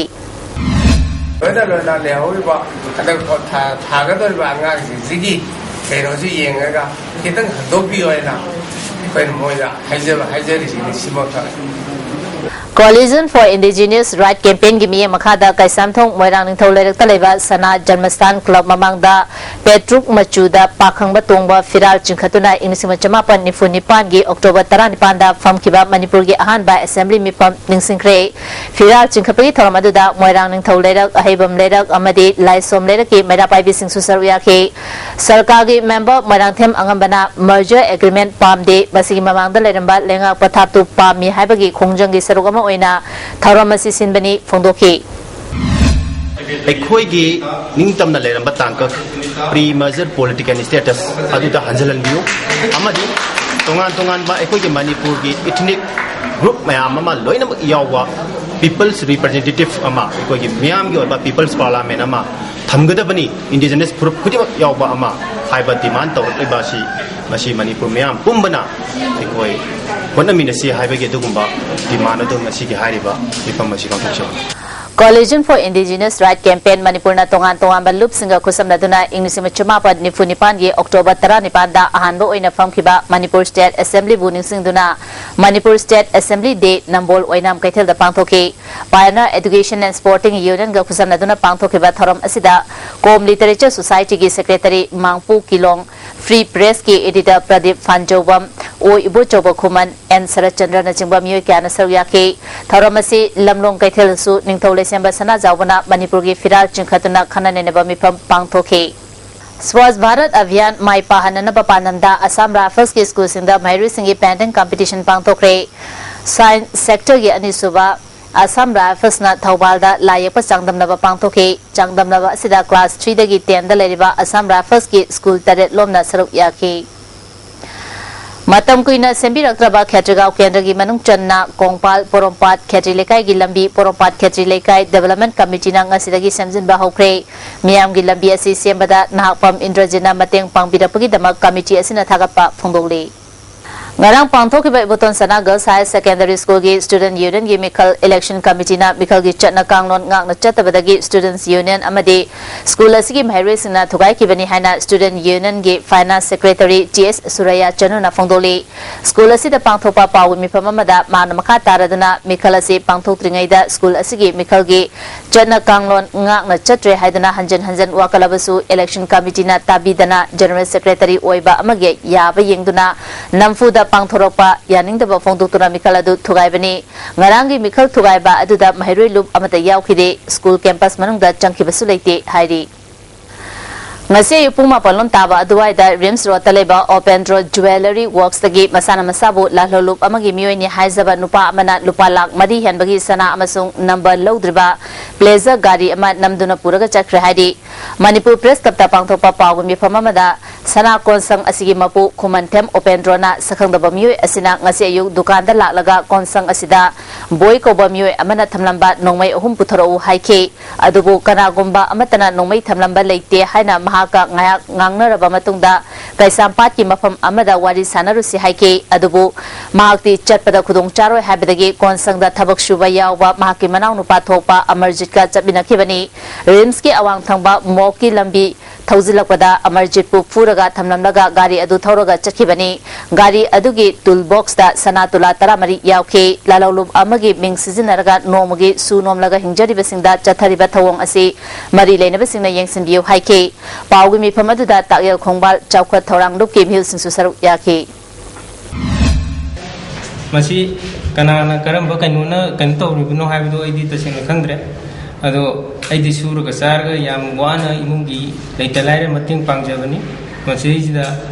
ꯂꯣꯏꯅ ꯂꯣꯏꯅ ꯂꯩꯍꯧꯔꯤꯕ ꯍꯟꯗꯛ ꯊꯥ- ꯊꯥꯒꯗꯧꯔꯤꯕ ꯑꯉꯥꯡꯁꯤꯡꯁꯤꯒꯤ ꯀꯩꯅꯣꯁꯤ ꯌꯦꯡꯉꯒ ꯈꯤꯇꯪ ꯍꯟꯗꯣꯛꯄꯤꯌꯨ ꯍꯥꯏꯅ ꯑꯩꯈꯣꯏꯅ ꯃꯣꯏꯗ ꯍꯥꯏꯖꯕ ꯍꯥꯏꯖꯔꯤꯁꯤꯅꯤ꯫ ꯁꯤꯃꯛꯇ Coalition for Indigenous Right Campaignꯒꯤ ꯃꯤꯠꯌꯦꯡ ꯃꯈꯥꯗ ꯀꯩꯁꯥꯝꯊꯣꯡ ꯃꯣꯏꯔꯥꯡ ꯅꯤꯡꯊꯧ ꯂꯩꯔꯛꯇ ꯂꯩꯕ ꯁꯅꯥ ꯖꯟꯃꯁꯊꯥꯟ ꯀ꯭ꯂꯕ ꯃꯃꯥꯡꯗ ꯄꯦꯇ꯭ꯔꯨꯛ ꯃꯆꯨꯗ ꯄꯥꯈꯪꯕ ꯇꯣꯡꯕ ꯐꯤꯔꯥꯜ ꯆꯤꯡꯈꯠꯇꯨꯅ ꯏꯪ ꯂꯤꯁꯤꯡ ꯑꯃ ꯆꯃꯥꯄꯟ ꯅꯤꯐꯨ ꯅꯤꯄꯥꯟꯒꯤ ꯑꯣꯛꯇꯣꯕꯔ ꯇꯔꯥꯅꯤꯄꯥꯟꯗ ꯐꯝꯈꯤꯕ ꯃꯅꯤꯄꯨꯔꯒꯤ ꯑꯍꯥꯟꯕ ꯑꯦꯁꯦꯝꯕ꯭ꯂꯤ ꯃꯤꯐꯝ ꯅꯤꯡꯁꯤꯡꯈ꯭ꯔꯦ꯫ ꯐꯤꯔꯥꯜ ꯆꯤꯡꯈꯠꯄꯒꯤ ꯊꯧꯔꯝ ꯑꯗꯨꯗ ꯃꯣꯏꯔꯥꯡ ꯅꯤꯡꯊꯧ ꯂꯩꯔꯛ, ꯑꯍꯩꯕꯝ ꯂꯩꯔꯛ ꯑꯃꯗꯤ ꯂꯥꯏꯁꯣꯝ ꯂꯩꯔꯛꯀꯤ ꯃꯩꯔꯥ ꯄꯥꯏꯕꯤꯁꯤꯡꯁꯨ ꯁꯔꯨꯛ ꯌꯥꯈꯤ꯫ ꯁꯔꯀꯥꯔꯒꯤ ꯃꯦꯝꯕꯔ ꯃꯣꯏꯔꯥꯡꯊꯦꯝ ꯑꯉꯝꯕꯅ merger agreement ꯄꯥꯝꯗꯦ, ꯃꯁꯤꯒꯤ ꯃꯃꯥꯡꯗ ꯂꯩꯔꯝꯕ ꯂꯩꯉꯥꯛ ꯄꯊꯥꯞꯇꯨ ꯄꯥꯝꯃꯤ ꯍꯥꯏꯕꯒꯤ ꯈꯣꯡꯖꯪꯒꯤ ꯁꯔꯨꯛ ꯑꯃ ꯑꯣꯏꯅ ꯊꯧꯔꯝ ꯑꯁꯤ ꯁꯤꯟꯕꯅꯤ ꯐꯣꯡꯗꯣꯛꯈꯤ꯫ ꯑꯩꯈꯣꯏꯒꯤ ꯅꯤꯡꯇꯝꯅ ꯂꯩꯔꯝꯕ ꯇꯥꯡꯀꯛ, pre merger political status ꯑꯗꯨꯗ ꯍꯟꯖꯤꯜꯍꯟꯕꯤꯌꯨ ꯑꯃꯗꯤ ꯇꯣꯉꯥꯟ ꯇꯣꯉꯥꯟꯕ ꯑꯩꯈꯣꯏꯒꯤ ꯃꯅꯤꯄꯨꯔꯒꯤ ethnic group ꯃꯌꯥꯝ ꯑꯃ ꯂꯣꯏꯅꯃꯛ ꯌꯥꯎꯕ people's representative ꯑꯃ, ꯑꯩꯈꯣꯏꯒꯤ ꯃꯤꯌꯥꯝꯒꯤ ꯑꯣꯏꯕ people's parliament ꯑꯃ ꯊꯝꯒꯗꯕꯅꯤ, indigenous ꯐꯨꯔꯨꯞ ꯈꯨꯗꯤꯡꯃꯛ ꯌꯥꯎꯕ ꯑꯃ ꯍꯥꯏꯕ demand ꯇꯧꯔꯛꯂꯤꯕ ꯑꯁꯤ ꯃꯁꯤ ꯃꯅꯤꯄꯨꯔ ꯃꯤꯌꯥꯝ ꯄꯨꯝꯕꯅ ꯑꯩꯈꯣꯏ ꯍꯣꯠꯅꯃꯤꯟꯅꯁꯤ ꯍꯥꯏꯕꯒꯤ ꯑꯗꯨꯒꯨꯝꯕ demand ꯑꯗꯨ ꯉꯁꯤꯒꯤ ꯍꯥꯏꯔꯤꯕ ꯃꯤꯐꯝ ꯑꯁꯤ ꯄꯥꯡꯊꯣꯛꯆꯕꯅꯤ꯫ Coalition for Indigenous Right Campaign ꯃꯅꯤꯄꯨꯔꯅ ꯇꯣꯉꯥꯟ ꯇꯣꯉꯥꯟꯕ ꯂꯨꯞꯁꯤꯡꯒ ꯈꯨꯠꯁꯝꯅꯗꯨꯅ ꯏꯪ ꯂꯤꯁꯤꯡ ꯑꯃ ꯆꯃꯥꯄꯟ ꯅꯤꯐꯨ ꯅꯤꯄꯥꯟꯒꯤ ꯑꯣꯛꯇꯣꯕꯔ ꯇꯔꯥꯅꯤꯄꯥꯟꯗ ꯑꯍꯥꯟꯕ ꯑꯣꯏꯅ ꯐꯝꯈꯤꯕ Manipur State Assemblyꯕꯨ ꯅꯤꯡꯁꯤꯡꯗꯨꯅ Manipur State Assembly Day ꯅꯝꯕꯣꯜ ꯑꯣꯏꯅꯥꯝ ꯀꯩꯊꯦꯜꯗ ꯄꯥꯡꯊꯣꯛꯈꯤ꯫ Pioneer Education and Sporting Unionꯒ ꯈꯨꯠꯁꯝꯅꯗꯨꯅ ꯄꯥꯡꯊꯣꯛꯈꯤꯕ ꯊꯧꯔꯝ ꯑꯁꯤꯗ Kom Literature Societyꯒꯤ Secretary ꯃꯥꯡꯄꯨ ꯀꯤꯂꯣꯡ, Free Pressꯀꯤ editor Pradeep ꯐꯥꯟꯖꯧꯕꯝ, ꯑꯣ ꯏꯕꯣꯆꯧꯕ ꯈꯨꯃꯟ, ꯑꯦꯟ ꯁꯔꯠꯆꯟꯗ꯭ꯔꯅꯆꯤꯡꯕ ꯃꯤꯑꯣꯏ ꯀꯌꯥꯅ ꯁꯔꯨꯛ ꯌꯥꯈꯤ꯫ ꯊꯧꯔꯝ ꯑꯁꯤ ꯂꯝꯂꯣꯡ ꯀꯩꯊꯦꯜꯗꯁꯨ ꯅꯤꯡꯊꯧ ꯂꯩꯁꯦꯝꯕ ꯁꯅꯥꯖꯥꯎꯕꯅ ꯃꯅꯤꯄꯨꯔꯒꯤ ꯐꯤꯔꯥꯜ ꯆꯤꯡꯈꯠꯇꯨꯅ ꯈꯟꯅ ꯅꯩꯅꯕ ꯃꯤꯐꯝ ꯄꯥꯡꯊꯣꯛꯈꯤ꯫ Swachh Bharat Abhiyan ꯃꯥꯏ ꯄꯥꯛꯍꯟꯅꯅꯕ ꯄꯥꯟꯗꯝꯗ Assam Riflesꯀꯤ ꯁ꯭ꯀꯨꯜꯁꯤꯡꯗ ꯃꯍꯩꯔꯣꯏꯁꯤꯡꯒꯤ painting competition ꯄꯥꯡꯊꯣꯛꯈ꯭ꯔꯦ꯫ Science sectorꯒꯤ ꯑꯅꯤꯁꯨꯕ ꯑꯁꯥꯝ ꯔꯥꯏꯐꯜꯁꯅ ꯊꯧꯕꯥꯜꯗ ꯂꯥꯏ ꯌꯦꯛꯄ ꯆꯥꯡꯗꯝꯅꯕ ꯄꯥꯡꯊꯣꯛꯈꯤ꯫ ꯆꯥꯡꯗꯝꯅꯕ ꯑꯁꯤꯗ ꯀ꯭ꯂꯥꯁ ꯊ꯭ꯔꯤꯗꯒꯤ ꯇꯦꯟꯗ ꯂꯩꯔꯤꯕ ꯑꯁꯥꯝ ꯔꯥꯏꯐꯜꯁꯀꯤ ꯁ꯭ꯀꯨꯜ ꯇꯔꯦꯠ ꯂꯣꯝꯅ ꯁꯔꯨꯛ ꯌꯥꯈꯤ꯫ ꯃꯇꯝ ꯀꯨꯏꯅ ꯁꯦꯝꯕꯤꯔꯛꯇ꯭ꯔꯕ ꯈꯦꯇ꯭ꯔꯤꯒꯥꯎ ꯀꯦꯟꯗ꯭ꯔꯒꯤ ꯃꯅꯨꯡ ꯆꯟꯅ ꯀꯣꯡꯄꯥꯜ ꯄꯣꯔꯣꯝꯄꯥꯠ ꯈꯦꯇ꯭ꯔꯤ ꯂꯩꯀꯥꯏꯒꯤ ꯂꯝꯕꯤ ꯄꯣꯔꯣꯝꯄꯥꯠ ꯈꯦꯇ꯭ꯔꯤ ꯂꯩꯀꯥꯏ ꯗꯤꯕꯦꯂꯞꯃꯦꯟ ꯀꯃꯤꯇꯤꯅ ꯉꯁꯤꯗꯒꯤ ꯁꯦꯝꯖꯤꯟꯕ ꯍꯧꯈ꯭ꯔꯦ꯫ ꯃꯤꯌꯥꯝꯒꯤ ꯂꯝꯕꯤ ꯑꯁꯤ ꯁꯦꯝꯕꯗ ꯅꯍꯥꯛꯄꯝ ꯏꯟꯗ꯭ꯔꯖꯤꯠꯅ ꯃꯇꯦꯡ ꯄꯥꯡꯕꯤꯔꯛꯄꯒꯤꯗꯃꯛ ꯀꯃꯤꯇꯤ ꯑꯁꯤꯅ ꯊꯥꯒꯠꯄ ꯐꯣꯡꯗꯣꯛꯂꯤ꯫ ꯉꯔꯥꯡ ꯄꯥꯡꯊꯣꯛꯈꯤꯕ ꯏꯕꯣꯇꯣꯟ ꯁꯅꯥ ꯒꯔꯜꯁ ꯍꯥꯌꯔ ꯁꯦꯀꯦꯟꯗꯔꯤ ꯁ꯭ꯀꯨꯜꯒꯤ ꯁ꯭ꯇꯨꯗꯦꯟꯠ ꯌꯨꯅꯤꯌꯟꯒꯤ ꯃꯤꯈꯜ ꯏꯂꯦꯛꯁꯟ ꯀꯃꯤꯇꯤꯅ ꯃꯤꯈꯜꯒꯤ ꯆꯠꯅ ꯀꯥꯡꯂꯣꯟ ꯉꯥꯛꯅ ꯆꯠꯇꯕꯗꯒꯤ ꯁ꯭ꯇꯨꯗꯦꯟꯠꯁ ꯌꯨꯅꯤꯌꯟ ꯑꯃꯗꯤ ꯁ꯭ꯀꯨꯜ ꯑꯁꯤꯒꯤ ꯃꯍꯩꯔꯣꯏꯁꯤꯡꯅ ꯊꯨꯒꯥꯏꯈꯤꯕꯅꯤ ꯍꯥꯏꯅ ꯁ꯭ꯇꯨꯗꯦꯟꯠ ꯌꯨꯅꯤꯌꯟꯒꯤ ꯐꯥꯏꯅꯥꯟꯁ ꯁꯦꯀ꯭ꯔꯦꯇꯔꯤ ꯇꯤ ꯑꯦꯁ ꯁꯨꯔꯩꯌꯥ ꯆꯅꯨꯅ ꯐꯣꯡꯗꯣꯛꯂꯤ꯫ ꯁ꯭ꯀꯨꯜ ꯑꯁꯤꯗ ꯄꯥꯡꯊꯣꯛꯄ ꯄꯥꯎꯒꯤ ꯃꯤꯐꯝ ꯑꯃꯗ ꯃꯥꯅ ꯃꯈꯥ ꯇꯥꯔꯗꯨꯅ ꯃꯤꯈꯜ ꯑꯁꯤ ꯄꯥꯡꯊꯣꯛꯇ꯭ꯔꯤꯉꯩꯗ ꯁ꯭ꯀꯨꯜ ꯑꯁꯤꯒꯤ ꯃꯤꯈꯜꯒꯤ ꯆꯠꯅ ꯀꯥꯡꯂꯣꯟ ꯉꯥꯛꯅ ꯆꯠꯇ꯭ꯔꯦ ꯍꯥꯏꯗꯨꯅ ꯍꯟꯖꯤꯟ ꯍꯟꯖꯤꯟ ꯋꯥꯀꯠꯂꯕꯁꯨ ꯏꯂꯦꯛꯁꯟ ꯀꯃꯤꯇꯤꯅ ꯇꯥꯕꯤꯗꯅ ꯖꯦꯅꯔꯦꯜ ꯁꯦꯀ꯭ꯔꯦꯇꯔꯤ ꯑꯣꯏꯕ ꯑꯃꯒꯤ ꯌꯥꯕ ꯌꯦꯡꯗꯨꯅ ꯅꯝꯐꯨꯗ ꯄꯥꯡꯊꯣꯔꯛꯄ ꯌꯥꯅꯤꯡꯗꯕ ꯐꯣꯡꯗꯣꯛꯇꯨꯅ ꯃꯤꯈꯜ ꯑꯗꯨ ꯊꯨꯒꯥꯏꯕꯅꯤ꯫ ꯉꯔꯥꯡꯒꯤ ꯃꯤꯈꯜ ꯊꯨꯒꯥꯏꯕ ꯑꯗꯨꯗ ꯃꯍꯩꯔꯣꯏ ꯂꯨꯞ ꯑꯃꯠꯇ ꯌꯥꯎꯈꯤꯗꯦ, ꯁ꯭ꯀꯨꯜ ꯀꯦꯝꯄꯁ ꯃꯅꯨꯡꯗ ꯆꯪꯈꯤꯕꯁꯨ ꯂꯩꯇꯦ ꯍꯥꯏꯔꯤ꯫ ꯉꯁꯤ ꯑꯌꯨꯛ ꯄꯨꯡ ꯃꯥꯄꯟ ꯂꯣꯝ ꯇꯥꯕ ꯑꯗꯨꯋꯥꯏꯗ ꯔꯤꯝꯁ ꯔꯣꯗꯇ ꯂꯩꯕ ꯑꯣꯄꯦꯟꯗ꯭ꯔꯣ ꯖꯨꯋꯦꯂꯔꯤ ꯋꯥꯔꯛꯁꯇꯒꯤ ꯃꯁꯥꯅ ꯃꯁꯥꯕꯨ ꯂꯥꯜꯍꯧꯂꯨꯞ ꯑꯃꯒꯤ ꯃꯤꯑꯣꯏꯅꯤ ꯍꯥꯏꯖꯕ ꯅꯨꯄꯥ ꯑꯃꯅ ꯂꯨꯄꯥ ꯂꯥꯈ ꯃꯔꯤ ꯍꯦꯟꯕꯒꯤ ꯁꯅꯥ ꯑꯃꯁꯨꯡ ꯅꯝꯕꯔ ꯂꯧꯗ꯭ꯔꯤꯕ ꯄ꯭ꯂꯦꯖꯔ ꯒꯥꯔꯤ ꯑꯃ ꯅꯝꯗꯨꯅ ꯄꯨꯔꯒ ꯆꯠꯈ꯭ꯔꯦ ꯍꯥꯏꯔꯤ꯫ ꯃꯅꯤꯄꯨꯔ ꯄ꯭ꯔꯦꯁ ꯀ꯭ꯂꯕꯇ ꯄꯥꯡꯊꯣꯛꯄ ꯄꯥꯎꯒꯤ ꯃꯤꯐꯝ ꯑꯃꯗ ꯁꯅꯥ ꯀꯣꯟꯁꯪ ꯑꯁꯤꯒꯤ ꯃꯄꯨ ꯈꯨꯃꯟꯊꯦꯝ ꯎꯄꯦꯟꯗ꯭ꯔꯣꯅ ꯁꯛꯈꯪꯗꯕ ꯃꯤꯑꯣꯏ ꯑꯁꯤꯅ ꯉꯁꯤ ꯑꯌꯨꯛ ꯗꯨꯀꯥꯟꯗ ꯂꯥꯛꯂꯒ ꯀꯣꯟꯁꯪ ꯑꯁꯤꯗ ꯕꯣꯏ ꯀꯧꯕ ꯃꯤꯑꯣꯏ ꯑꯃꯅ ꯊꯝꯂꯝꯕ ꯅꯣꯡꯃꯩ ꯑꯍꯨꯝ ꯄꯨꯊꯣꯔꯛꯎ ꯍꯥꯏꯈꯤ꯫ ꯑꯗꯨꯕꯨ ꯀꯅꯥꯒꯨꯝꯕ ꯑꯃꯠꯇꯅ ꯅꯣꯡꯃꯩ ꯊꯝꯂꯝꯕ ꯂꯩꯇꯦ ꯍꯥꯏꯅ ꯃꯍꯥꯛꯀ ꯉꯥꯏꯍꯥꯛ ꯉꯥꯡꯅꯔꯕ ꯃꯇꯨꯡꯗ ꯀꯩꯁꯥꯝꯄꯥꯠꯀꯤ ꯃꯐꯝ ꯑꯃꯗ ꯋꯥꯔꯤ ꯁꯥꯟꯅꯔꯨꯁꯤ ꯍꯥꯏꯈꯤ꯫ ꯑꯗꯨꯕꯨ ꯃꯍꯥꯛꯇꯤ ꯆꯠꯄꯗ ꯈꯨꯗꯣꯡ ꯆꯥꯔꯣꯏ ꯍꯥꯏꯕꯗꯒꯤ ꯀꯣꯟꯁꯪꯗ ꯊꯕꯛ ꯁꯨꯕ ꯌꯥꯎꯕ ꯃꯍꯥꯛꯀꯤ ꯃꯅꯥꯎꯅꯨꯄꯥ ꯊꯣꯛꯄ ꯑꯃꯔꯖꯤꯠꯀ ꯆꯠꯃꯤꯟꯅꯈꯤꯕꯅꯤ꯫ ꯔꯤꯝꯁꯀꯤ ꯑꯋꯥꯡ ꯊꯪꯕ ꯃꯣꯛꯀꯤ ꯂꯝꯕꯤ ꯊꯧꯖꯤꯜꯂꯛꯄꯗ ꯑꯃꯔꯖꯤꯠꯄꯨ ꯐꯨꯔꯒ ꯊꯝꯂꯝꯂꯒ ꯒꯥꯔꯤ ꯑꯗꯨ ꯊꯧꯔꯒ ꯆꯠꯈꯤꯕꯅꯤ꯫ ꯒꯥꯔꯤ ꯑꯗꯨꯒꯤ ꯇꯨꯜ ꯕꯣꯛꯁꯇ ꯁꯅꯥ ꯇꯨꯂꯥ ꯇꯔꯥꯃꯔꯤ ꯌꯥꯎꯈꯤ꯫ ꯂꯥꯜꯍꯧꯂꯨꯞ ꯑꯃꯒꯤ ꯃꯤꯡ ꯁꯤꯖꯤꯟꯅꯔꯒ ꯅꯣꯡꯃꯒꯤ ꯁꯨ ꯅꯣꯝꯂꯒ ꯍꯤꯡꯖꯔꯤꯕꯁꯤꯡꯗ ꯆꯠꯊꯔꯤꯕ ꯊꯧꯑꯣꯡ ꯑꯁꯤ ꯃꯔꯤ ꯂꯩꯅꯕꯁꯤꯡꯅ ꯌꯦꯡꯁꯤꯟꯕꯤꯌꯨ ꯍꯥꯏꯈꯤ꯫ ꯄꯥꯎꯒꯤ ꯃꯤꯐꯝ ꯑꯗꯨꯗ ꯇꯥꯛꯌꯦꯜ ꯈꯣꯡꯕꯥꯜ ꯆꯥꯎꯈꯠ ꯊꯧꯔꯥꯡ ꯂꯨꯞꯀꯤ ꯃꯤꯍꯨꯠꯁꯤꯡꯁꯨ ꯁꯔꯨꯛ ꯌꯥꯈꯤ꯫ ꯃꯁꯤ ꯀꯅꯥꯅ ꯀꯔꯝꯕ ꯀꯩꯅꯣꯅ ꯀꯩꯅꯣ ꯇꯧꯔꯤꯕꯅꯣ ꯍꯥꯏꯕꯗꯣ ꯑꯩꯗꯤ ꯇꯁꯦꯡꯅ ꯈꯪꯗ꯭ꯔꯦ꯫ ꯑꯗꯣ ꯑꯩꯗꯤ ꯁꯨꯔꯒ ꯆꯥꯔꯒ ꯌꯥꯝ ꯋꯥꯅ ꯏꯃꯨꯡꯒꯤ ꯂꯩꯇ ꯂꯥꯏꯔ ꯃꯇꯦꯡ ꯄꯥꯡꯖꯕꯅꯤ꯫ ꯃꯁꯤꯗꯩꯁꯤꯗ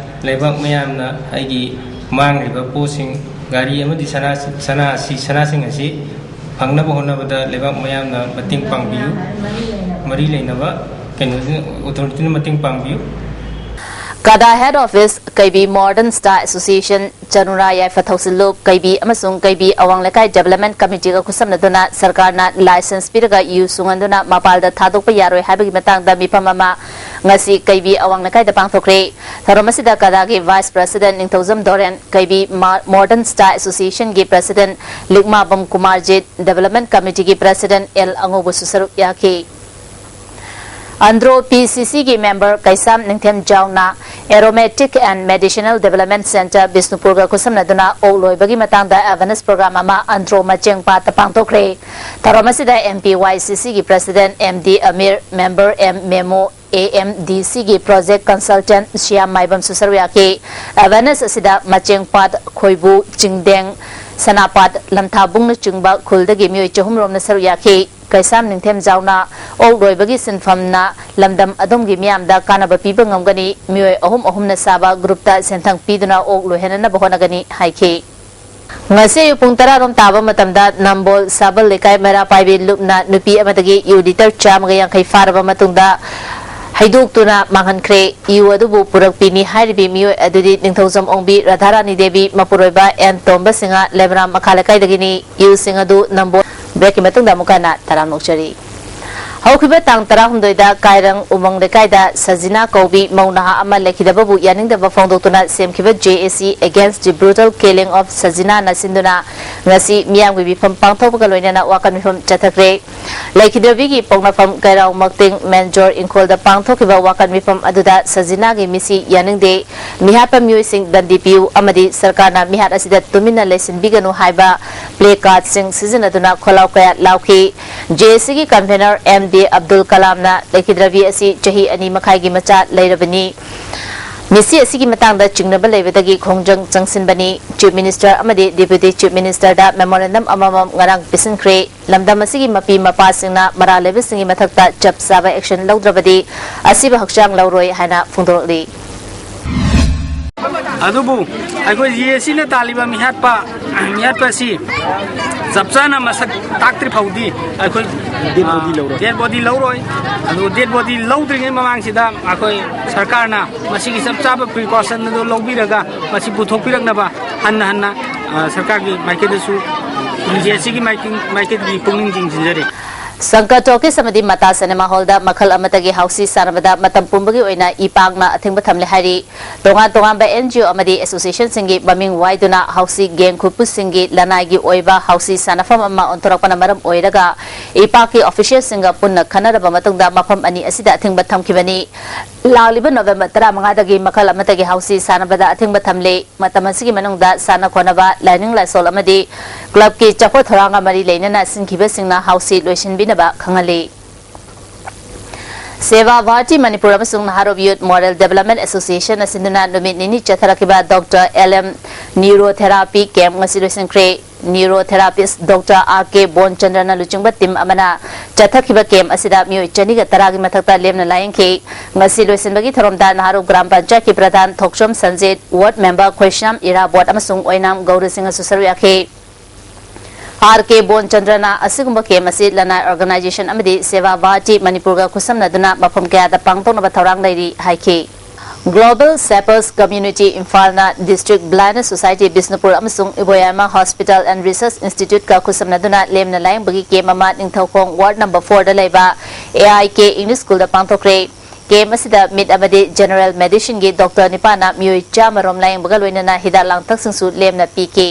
ꯂꯩꯕꯥꯛ ꯃꯌꯥꯝꯅ ꯑꯩꯒꯤ ꯃꯥꯡꯂꯤꯕ ꯄꯣꯠꯁꯤꯡ, ꯒꯥꯔꯤ ꯑꯃꯗꯤ ꯁꯅꯥ, ꯁꯅꯥ ꯑꯁꯤ, ꯁꯅꯥꯁꯤꯡ ꯑꯁꯤ ꯐꯪꯅꯕ ꯍꯣꯠꯅꯕꯗ ꯂꯩꯕꯥꯛ ꯃꯌꯥꯝꯅ ꯃꯇꯦꯡ ꯄꯥꯡꯕꯤꯌꯨ꯫ ꯃꯔꯤ ꯂꯩꯅꯕ ꯀꯩꯅꯣꯁꯤꯅ, ꯑꯣꯊꯣꯔꯤꯇꯤꯅ ꯃꯇꯦꯡ ꯄꯥꯡꯕꯤꯌꯨ꯫ ꯀꯗꯥ head office, Keibi modern star association, ꯆꯅꯨꯔꯥ ꯌꯥꯏꯐ ꯊꯧꯁꯤꯜꯂꯨꯞ, ꯀꯩꯕꯤ ꯑꯃꯁꯨꯡ ꯀꯩꯕꯤ ꯑꯋꯥꯡ ꯂꯩꯀꯥꯏ ꯗꯤꯕꯦꯂꯞꯃꯦꯟ ꯀꯃꯤꯇꯤꯒ ꯈꯨꯠꯁꯝꯅꯗꯨꯅ ꯁꯔꯀꯥꯔꯅ ꯂꯥꯏꯁꯦꯟꯁ ꯄꯤꯔꯒ ꯌꯨ ꯁꯨꯡꯍꯟꯗꯨꯅ ꯃꯄꯥꯜꯗ ꯊꯥꯗꯣꯛꯄ ꯌꯥꯔꯣꯏ ꯍꯥꯏꯕꯒꯤ ꯃꯇꯥꯡꯗ ꯃꯤꯐꯝ ꯑꯃ ꯉꯁꯤ ꯀꯩꯕꯤ ꯑꯋꯥꯡ ꯂꯩꯀꯥꯏꯗ ꯄꯥꯡꯊꯣꯛꯈ꯭ꯔꯦ꯫ ꯊꯧꯔꯝ ꯑꯁꯤꯗ ꯀꯗꯥꯒꯤ vice president Ningthoujam Doren, Keibi modern star ꯑꯦꯁꯣꯁꯤꯌꯦꯁꯟꯒꯤ ꯄ꯭ꯔꯁꯤꯗꯦꯟ ꯂꯤꯛꯃꯥꯕꯝ ꯀꯨꯃꯥꯔꯖꯤꯠ, ꯗꯤꯕꯦꯂꯞꯃꯦꯟ ꯀꯃꯤꯇꯤꯒꯤ ꯄ꯭ꯔꯁꯤꯗꯦꯟ ꯑꯦꯜ ꯑꯉꯧꯕꯁꯨ ꯁꯔꯨꯛ ꯌꯥꯈꯤ꯫ ꯑꯟꯗ꯭ꯔꯣ ꯄꯤ ꯁꯤ ꯁꯤꯒꯤ ꯃꯦꯝꯕꯔ ꯀꯩꯁꯥꯝ ꯅꯤꯡꯊꯦꯝ ꯖꯥꯎꯅ Aromatic and Medicinal Development Centre ꯕꯤꯁꯅꯨꯄꯨꯔꯒ ꯈꯨꯠꯁꯝꯅꯗꯨꯅ ꯑꯣꯛ ꯂꯣꯏꯕꯒꯤ ꯃꯇꯥꯡꯗ ꯑꯦꯋꯦꯔꯅꯦꯁ ꯄ꯭ꯔꯣꯒ꯭ꯔꯥꯝ ꯑꯃ ꯑꯟꯗ꯭ꯔꯣ ꯃꯆꯦꯡꯄꯥꯠꯇ ꯄꯥꯡꯊꯣꯛꯈ꯭ꯔꯦ꯫ ꯊꯧꯔꯝ ꯑꯁꯤꯗ ꯑꯦꯝ ꯄꯤ ꯋꯥꯏ ꯁꯤ ꯁꯤꯒꯤ president M D Amir, member M Memo, A M D ꯁꯤꯒꯤ ꯄ꯭ꯔꯣꯖꯦꯛ ꯀꯟꯁꯜꯇꯦꯟꯠ ꯁꯤꯌꯥꯝ ꯃꯥꯏꯕꯝꯁꯨ ꯁꯔꯨꯛ ꯌꯥꯈꯤ꯫ ꯑꯦꯋꯦꯔꯅꯦꯁ ꯑꯁꯤꯗ ꯃꯆꯦꯡꯄꯥꯠ, ꯈꯣꯏꯕꯨ, ꯆꯤꯡꯗꯦꯡ, ꯁꯅꯥꯄꯥꯠ, ꯂꯝꯊꯥꯕꯨꯡꯅꯆꯤꯡꯕ ꯈꯨꯜꯗꯒꯤ ꯃꯤꯑꯣꯏ ꯆꯍꯨꯝ ꯔꯣꯝꯅ ꯁꯔꯨꯛ ꯌꯥꯈꯤ꯫ ꯀꯩꯁꯥꯝ ꯅꯤꯡꯊꯦꯝ ꯖꯥꯎꯅ ꯑꯣꯛ ꯂꯣꯏꯕꯒꯤ ꯁꯤꯟꯐꯝꯅ ꯂꯝꯗꯝ ꯑꯗꯣꯝꯒꯤ ꯃꯤꯌꯥꯝꯗ ꯀꯥꯟꯅꯕ ꯄꯤꯕ ꯉꯝꯒꯅꯤ, ꯃꯤꯑꯣꯏ ꯑꯍꯨꯝ ꯑꯍꯨꯝꯅ ꯁꯥꯕ ꯒ꯭ꯔꯨꯞꯇ ꯁꯦꯟꯊꯪ ꯄꯤꯗꯨꯅ ꯑꯣꯛ ꯂꯣꯏꯍꯟꯅꯅꯕ ꯍꯣꯠꯅꯒꯅꯤ ꯍꯥꯏꯈꯤ꯫ ꯉꯁꯤ ꯑꯌꯨꯛ ꯄꯨꯡ ꯇꯔꯥ ꯔꯣꯝ ꯇꯥꯕ ꯃꯇꯝꯗ ꯅꯝꯕꯣꯜ ꯁꯥꯕꯜ ꯂꯩꯀꯥꯏ ꯃꯩꯔꯥ ꯄꯥꯏꯕꯤ ꯂꯨꯞꯅ ꯅꯨꯄꯤ ꯑꯃꯗꯒꯤ ꯌꯨ ꯂꯤꯇꯔ ꯆꯥꯝꯃꯒ ꯌꯥꯡꯈꯩ ꯐꯥꯔꯕ ꯃꯇꯨꯡꯗ ꯍꯩꯗꯣꯛꯇꯨꯅ ꯃꯥꯡꯍꯟꯈ꯭ꯔꯦ꯫ ꯌꯨ ꯑꯗꯨꯕꯨ ꯄꯨꯔꯛꯄꯤꯅꯤ ꯍꯥꯏꯔꯤꯕꯤ ꯃꯤꯑꯣꯏ ꯑꯗꯨꯗꯤ ꯅꯤꯡꯊꯧꯖꯝ ꯑꯣꯡꯕꯤ ꯔꯥꯙꯥꯔꯥꯅꯤ ꯗꯦꯕꯤ, ꯃꯄꯨꯔꯣꯏꯕ ꯑꯦꯟ ꯇꯣꯝꯕ ꯁꯤꯡꯍ, ꯂꯩꯃꯔꯥꯝ ꯃꯈꯥ ꯂꯩꯀꯥꯏꯗꯒꯤꯅꯤ꯫ ꯌꯨꯁꯤꯡ ꯑꯗꯨ ꯅꯝꯕꯣꯜ꯫ ꯕ꯭ꯔꯦꯛꯀꯤ ꯃꯇꯨꯡꯗ ꯑꯃꯨꯛꯀ ꯍꯟꯅ ꯇꯔꯥꯝꯅ ꯑꯣꯛꯆꯔꯤ꯫ ꯍꯧꯈꯤꯕ ꯇꯥꯡ ꯇꯔꯥꯍꯨꯝꯗꯣꯏꯗ ꯀꯥꯏꯔꯪ ꯎꯃꯪ ꯂꯩꯀꯥꯏꯗ ꯁꯖꯤꯅꯥ ꯀꯧꯕꯤ ꯃꯧ ꯅꯍꯥ ꯑꯃ ꯂꯩꯈꯤꯗꯕꯕꯨ ꯌꯥꯅꯤꯡꯗꯕ ꯐꯣꯡꯗꯣꯛꯇꯨꯅ ꯁꯦꯝꯈꯤꯕ J A C Against the Brutal Killing of Sajina ꯅ ꯁꯤꯟꯗꯨꯅ ꯉꯁꯤ ꯃꯤꯌꯥꯝꯒꯤ ꯃꯤꯐꯝ ꯄꯥꯡꯊꯣꯛꯄꯒ ꯂꯣꯏꯅꯅ ꯋꯥꯀꯠ ꯃꯤꯐꯝ ꯆꯠꯊꯈ꯭ꯔꯦ꯫ ꯂꯩꯈꯤꯗ꯭ꯔꯕꯤꯒꯤ ꯄꯣꯛꯅꯐꯝ ꯀꯩꯔꯥꯎ ꯃꯛꯇꯤꯡ ꯃꯦꯟꯖꯣꯔ ꯏꯪꯈꯣꯜꯗ ꯄꯥꯡꯊꯣꯛꯈꯤꯕ ꯋꯥꯀꯠ ꯃꯤꯐꯝ ꯑꯗꯨꯗ ꯁꯖꯤꯅꯥꯒꯤ ꯃꯤꯁꯤ ꯌꯥꯅꯤꯡꯗꯦ, ꯃꯤꯍꯥꯠꯄ ꯃꯤꯑꯣꯏꯁꯤꯡ ꯗꯟꯗꯤ ꯄꯤꯌꯨ ꯑꯃꯗꯤ ꯁꯔꯀꯥꯔꯅ ꯃꯤꯍꯥꯠ ꯑꯁꯤꯗ ꯇꯨꯃꯤꯟꯅ ꯂꯩꯁꯤꯟꯕꯤꯒꯅꯨ ꯍꯥꯏꯕ ꯄ꯭ꯂꯦ ꯀꯥꯔꯗꯁꯤꯡ ꯁꯤꯖꯤꯟꯅꯗꯨꯅ ꯈꯣꯜꯂꯥꯎ ꯀꯌꯥ ꯂꯥꯎꯈꯤ꯫ J A C ꯒꯤ ꯀꯟꯚꯦꯅꯔ ꯑꯦꯝ ꯗꯤ ꯑꯕꯗꯨꯜ ꯀꯂꯥꯝꯅ ꯂꯩꯈꯤꯗ꯭ꯔꯕꯤ ꯑꯁꯤ ꯆꯍꯤ ꯑꯅꯤ ꯃꯈꯥꯏꯒꯤ ꯃꯆꯥ ꯂꯩꯔꯕꯅꯤ꯫ ꯃꯤꯁꯤ ꯑꯁꯤꯒꯤ ꯃꯇꯥꯡꯗ ꯆꯤꯡꯅꯕ ꯂꯩꯕꯗꯒꯤ ꯈꯣꯡꯖꯪ ꯆꯪꯁꯤꯟꯕꯅꯤ꯫ ꯆꯤꯐ ꯃꯤꯅꯤꯁꯇꯔ ꯑꯃꯗꯤ ꯗꯦꯄ꯭ꯌꯨꯇꯤ ꯆꯤꯐ ꯃꯤꯅꯤꯁꯇꯔꯗ ꯃꯦꯃꯣꯔꯦꯟꯗꯝ ꯑꯃꯃꯝ ꯉꯔꯥꯡ ꯄꯤꯁꯤꯟꯈ꯭ꯔꯦ꯫ ꯂꯝꯗꯝ ꯑꯁꯤꯒꯤ ꯃꯄꯤ ꯃꯄꯥꯁꯤꯡꯅ ꯃꯔꯥꯜ ꯂꯩꯕꯁꯤꯡꯒꯤ ꯃꯊꯛꯇ ꯆꯞ ꯆꯥꯕ ꯑꯦꯛꯁꯟ ꯂꯧꯗ꯭ꯔꯕꯗꯤ ꯑꯁꯤꯕ ꯍꯛꯆꯥꯡ ꯂꯧꯔꯣꯏ ꯍꯥꯏꯅ ꯐꯣꯡꯗꯣꯔꯛꯂꯤ꯫ ꯑꯗꯨꯕꯨ ꯑꯩꯈꯣꯏ J A C ꯅ ꯇꯥꯜꯂꯤꯕ ꯃꯤꯍꯥꯠꯄ, ꯃꯤꯍꯥꯠꯄ ꯑꯁꯤ ꯆꯞ ꯆꯥꯅ ꯃꯁꯛ ꯇꯥꯛꯇ꯭ꯔꯤ ꯐꯥꯎꯗꯤ ꯑꯩꯈꯣꯏ ꯗꯦꯠ ꯕꯣꯗꯤ ꯂꯧꯔꯣꯏ꯫ ꯗꯦꯠ ꯕꯣꯗꯤ ꯂꯧꯔꯣꯏ꯫ ꯑꯗꯨ ꯗꯦꯠ ꯕꯣꯗꯤ ꯂꯧꯗ꯭ꯔꯤꯉꯩ ꯃꯃꯥꯡꯁꯤꯗ ꯑꯩꯈꯣꯏ ꯁꯔꯀꯥꯔꯅ ꯃꯁꯤꯒꯤ ꯆꯞ ꯆꯥꯕ ꯄ꯭ꯔꯤꯀꯣꯁꯟ ꯑꯗꯨ ꯂꯧꯕꯤꯔꯒ ꯃꯁꯤ ꯄꯨꯊꯣꯛꯄꯤꯔꯛꯅꯕ ꯍꯟꯅ ꯍꯟꯅ, ꯑ, ꯁꯔꯀꯥꯔꯒꯤ ꯃꯥꯏꯀꯩꯗꯁꯨ, ꯖꯦ ꯑꯦꯁ ꯁꯤꯒꯤ ꯃꯥꯏꯀꯩ-, ꯃꯥꯏꯀꯩꯗꯒꯤ ꯄꯨꯛꯅꯤꯡ ꯆꯤꯡꯁꯤꯟꯖꯔꯤ꯫ ꯁꯪꯀ ꯇꯣꯀꯤꯁ ꯑꯃꯗꯤ ꯃꯇꯥ ꯁꯤꯅꯦꯃꯥ ꯍꯣꯜꯗ ꯃꯈꯜ ꯑꯃꯠꯇꯒꯤ ꯍꯥꯎꯁꯤ ꯁꯥꯟꯅꯕꯗ ꯃꯇꯝ ꯄꯨꯝꯕꯒꯤ ꯑꯣꯏꯅ ꯏ ꯄꯥꯛꯅ ꯑꯊꯤꯡꯕ ꯊꯝꯂꯦ ꯍꯥꯏꯔꯤ꯫ ꯇꯣꯉꯥꯟ ꯇꯣꯉꯥꯟꯕ ꯑꯦꯟ ꯖꯤ ꯑꯣ ꯑꯃꯗꯤ ꯑꯦꯁꯣꯁꯤꯌꯦꯁꯟꯁꯤꯡꯒꯤ ꯃꯃꯤꯡ ꯋꯥꯏꯗꯨꯅ ꯍꯥꯎꯁꯤ ꯒꯦꯡ ꯈꯨꯠꯄꯨꯁꯤꯡꯒꯤ ꯂꯅꯥꯏꯒꯤ ꯑꯣꯏꯕ ꯍꯥꯎꯁꯤ ꯁꯥꯟꯅꯐꯝ ꯑꯃ ꯑꯣꯟꯊꯣꯔꯛꯄꯅ ꯃꯔꯝ ꯑꯣꯏꯔꯒ ꯏꯄꯥꯛꯀꯤ ꯑꯣꯐꯤꯁꯤꯌꯦꯜꯁꯤꯡꯒ ꯄꯨꯟꯅ ꯈꯟꯅꯔꯕ ꯃꯇꯨꯡꯗ ꯃꯐꯝ ꯑꯅꯤ ꯑꯁꯤꯗ ꯑꯊꯤꯡꯕ ꯊꯝꯈꯤꯕꯅꯤ꯫ ꯂꯥꯛꯂꯤꯕ ꯅꯣꯕꯦꯝꯕꯔ ꯇꯔꯥꯃꯉꯥꯗꯒꯤ ꯃꯈꯜ ꯑꯃꯠꯇꯒꯤ ꯍꯥꯎꯁꯤ ꯁꯥꯟꯅꯕꯗ ꯑꯊꯤꯡꯕ ꯊꯝꯂꯤ꯫ ꯃꯇꯝ ꯑꯁꯤꯒꯤ ꯃꯅꯨꯡꯗ ꯁꯥꯟꯅ ꯈꯣꯠꯅꯕ, ꯂꯥꯏꯅꯤꯡ ꯂꯥꯏꯁꯣꯜ ꯑꯃꯗꯤ ꯀ꯭ꯂꯕꯀꯤ ꯆꯥꯎꯈꯠ ꯊꯧꯔꯥꯡꯒ ꯃꯔꯤ ꯂꯩꯅꯅ ꯁꯤꯟꯈꯤꯕꯁꯤꯡꯅ ꯍꯥꯎꯁꯤ ꯂꯣꯏꯁꯤꯟꯕꯤꯅꯕ ꯈꯪꯍꯜꯂꯤ꯫ ꯁꯦꯕꯥ ꯚꯥꯔꯇꯤ ꯃꯅꯤꯄꯨꯔ ꯑꯃꯁꯨꯡ ꯅꯍꯥꯔꯣꯞ ꯌꯨꯠ ꯃꯣꯔꯦꯜ ꯗꯦꯕꯂꯞꯃꯦꯟ ꯑꯦꯁꯣꯁꯤꯌꯦꯁꯟꯅ ꯁꯤꯟꯗꯨꯅ ꯅꯨꯃꯤꯠ ꯅꯤꯅꯤ ꯆꯠꯊꯔꯛꯈꯤꯕ ꯗꯣꯛꯇꯔ ꯑꯦꯜ ꯑꯦꯝ ꯅ꯭ꯌꯨꯔꯣꯊꯦꯔꯥꯄꯤ ꯀꯦꯝꯞ ꯉꯁꯤ ꯂꯣꯏꯁꯤꯟꯈ꯭ꯔꯦ꯫ ꯅ꯭ꯌꯨꯔꯣꯊꯦꯔꯥꯄꯤꯁ ꯗꯣꯛꯇꯔ ꯑꯥꯔ ꯀꯦ ꯕꯣꯟꯆꯟꯗ꯭ꯔꯅ ꯂꯨꯆꯤꯡꯕ ꯇꯤꯝ ꯑꯃꯅ ꯆꯠꯊꯈꯤꯕ ꯀꯦꯝꯞ ꯑꯁꯤꯗ ꯃꯤꯑꯣꯏ ꯆꯅꯤꯒ ꯇꯔꯥꯒꯤ ꯃꯊꯛꯇ ꯂꯦꯝꯅ ꯂꯥꯌꯦꯡꯈꯤ꯫ ꯉꯁꯤ ꯂꯣꯏꯁꯤꯟꯕꯒꯤ ꯊꯧꯔꯝꯗ ꯅꯍꯥꯔꯣꯞ ꯒ꯭ꯔꯥꯝ ꯄꯟꯆꯥꯌꯠꯀꯤ ꯄ꯭ꯔꯙꯥꯟ ꯊꯣꯛꯆꯣꯝ ꯁꯟꯖꯤꯠ, ꯋꯥꯔꯗ ꯃꯦꯝꯕꯔ ꯈꯣꯏꯁꯥꯝ ꯏꯔꯥꯕꯣꯠ ꯑꯃꯁꯨꯡ ꯑꯣꯏꯅꯥꯝ ꯒꯧꯔꯁꯤꯡꯅꯁꯨ ꯁꯔꯨꯛ ꯌꯥꯈꯤ꯫ ꯑꯥꯔ ꯀꯦ ꯕꯣꯟꯆꯟꯗ꯭ꯔꯅ ꯑꯁꯤꯒꯨꯝꯕ ꯀꯦꯝꯞ ꯑꯁꯤ ꯂꯅꯥꯏ ꯑꯣꯔꯒꯅꯥꯏꯖꯦꯁꯟ ꯑꯃꯗꯤ ꯁꯦꯕꯥ ꯚꯥꯔꯇꯤ ꯃꯅꯤꯄꯨꯔꯒ ꯈꯨꯠꯁꯝꯅꯗꯨꯅ ꯃꯐꯝ ꯀꯌꯥꯗ ꯄꯥꯡꯊꯣꯛꯅꯕ ꯊꯧꯔꯥꯡ ꯂꯩꯔꯤ ꯍꯥꯏꯈꯤ꯫ Global Shepherds Community ꯏꯝꯐꯥꯜꯅ District Blindness Society Bishnupur ꯑꯃꯁꯨꯡ ꯏꯕꯣꯌꯥꯏꯃ Hospital and Research Instituteꯀ ꯈꯨꯠꯁꯝꯅꯗꯨꯅ ꯂꯦꯝꯅ ꯂꯥꯌꯦꯡꯕꯒꯤ ꯀꯦꯝꯞ ꯑꯃ ꯅꯤꯡꯊꯧꯈꯣꯡ ꯋꯥꯔꯗ ꯅꯝꯕꯔ ꯐꯣꯔꯗ ꯂꯩꯕ ꯑꯦ ꯑꯥꯏ ꯀꯦ ꯏꯪꯂꯤꯁ ꯁ꯭ꯀꯨꯜꯗ ꯄꯥꯡꯊꯣꯛꯈ꯭ꯔꯦ꯫ ꯀꯦꯝꯞ ꯑꯁꯤꯗ ꯃꯤꯠ ꯑꯃꯗꯤ ꯖꯦꯅꯔꯦꯜ ꯃꯦꯗꯤꯁꯤꯟꯒꯤ ꯗꯣꯛꯇꯔ ꯅꯤꯄꯥꯟꯅ ꯃꯤꯑꯣꯏ ꯆꯥꯝꯃ ꯔꯣꯝ ꯂꯥꯌꯦꯡꯕꯒ ꯂꯣꯏꯅꯅ ꯍꯤꯗꯥꯛ ꯂꯥꯡꯊꯛꯁꯤꯡꯁꯨ ꯂꯦꯝꯅ ꯄꯤꯈꯤ꯫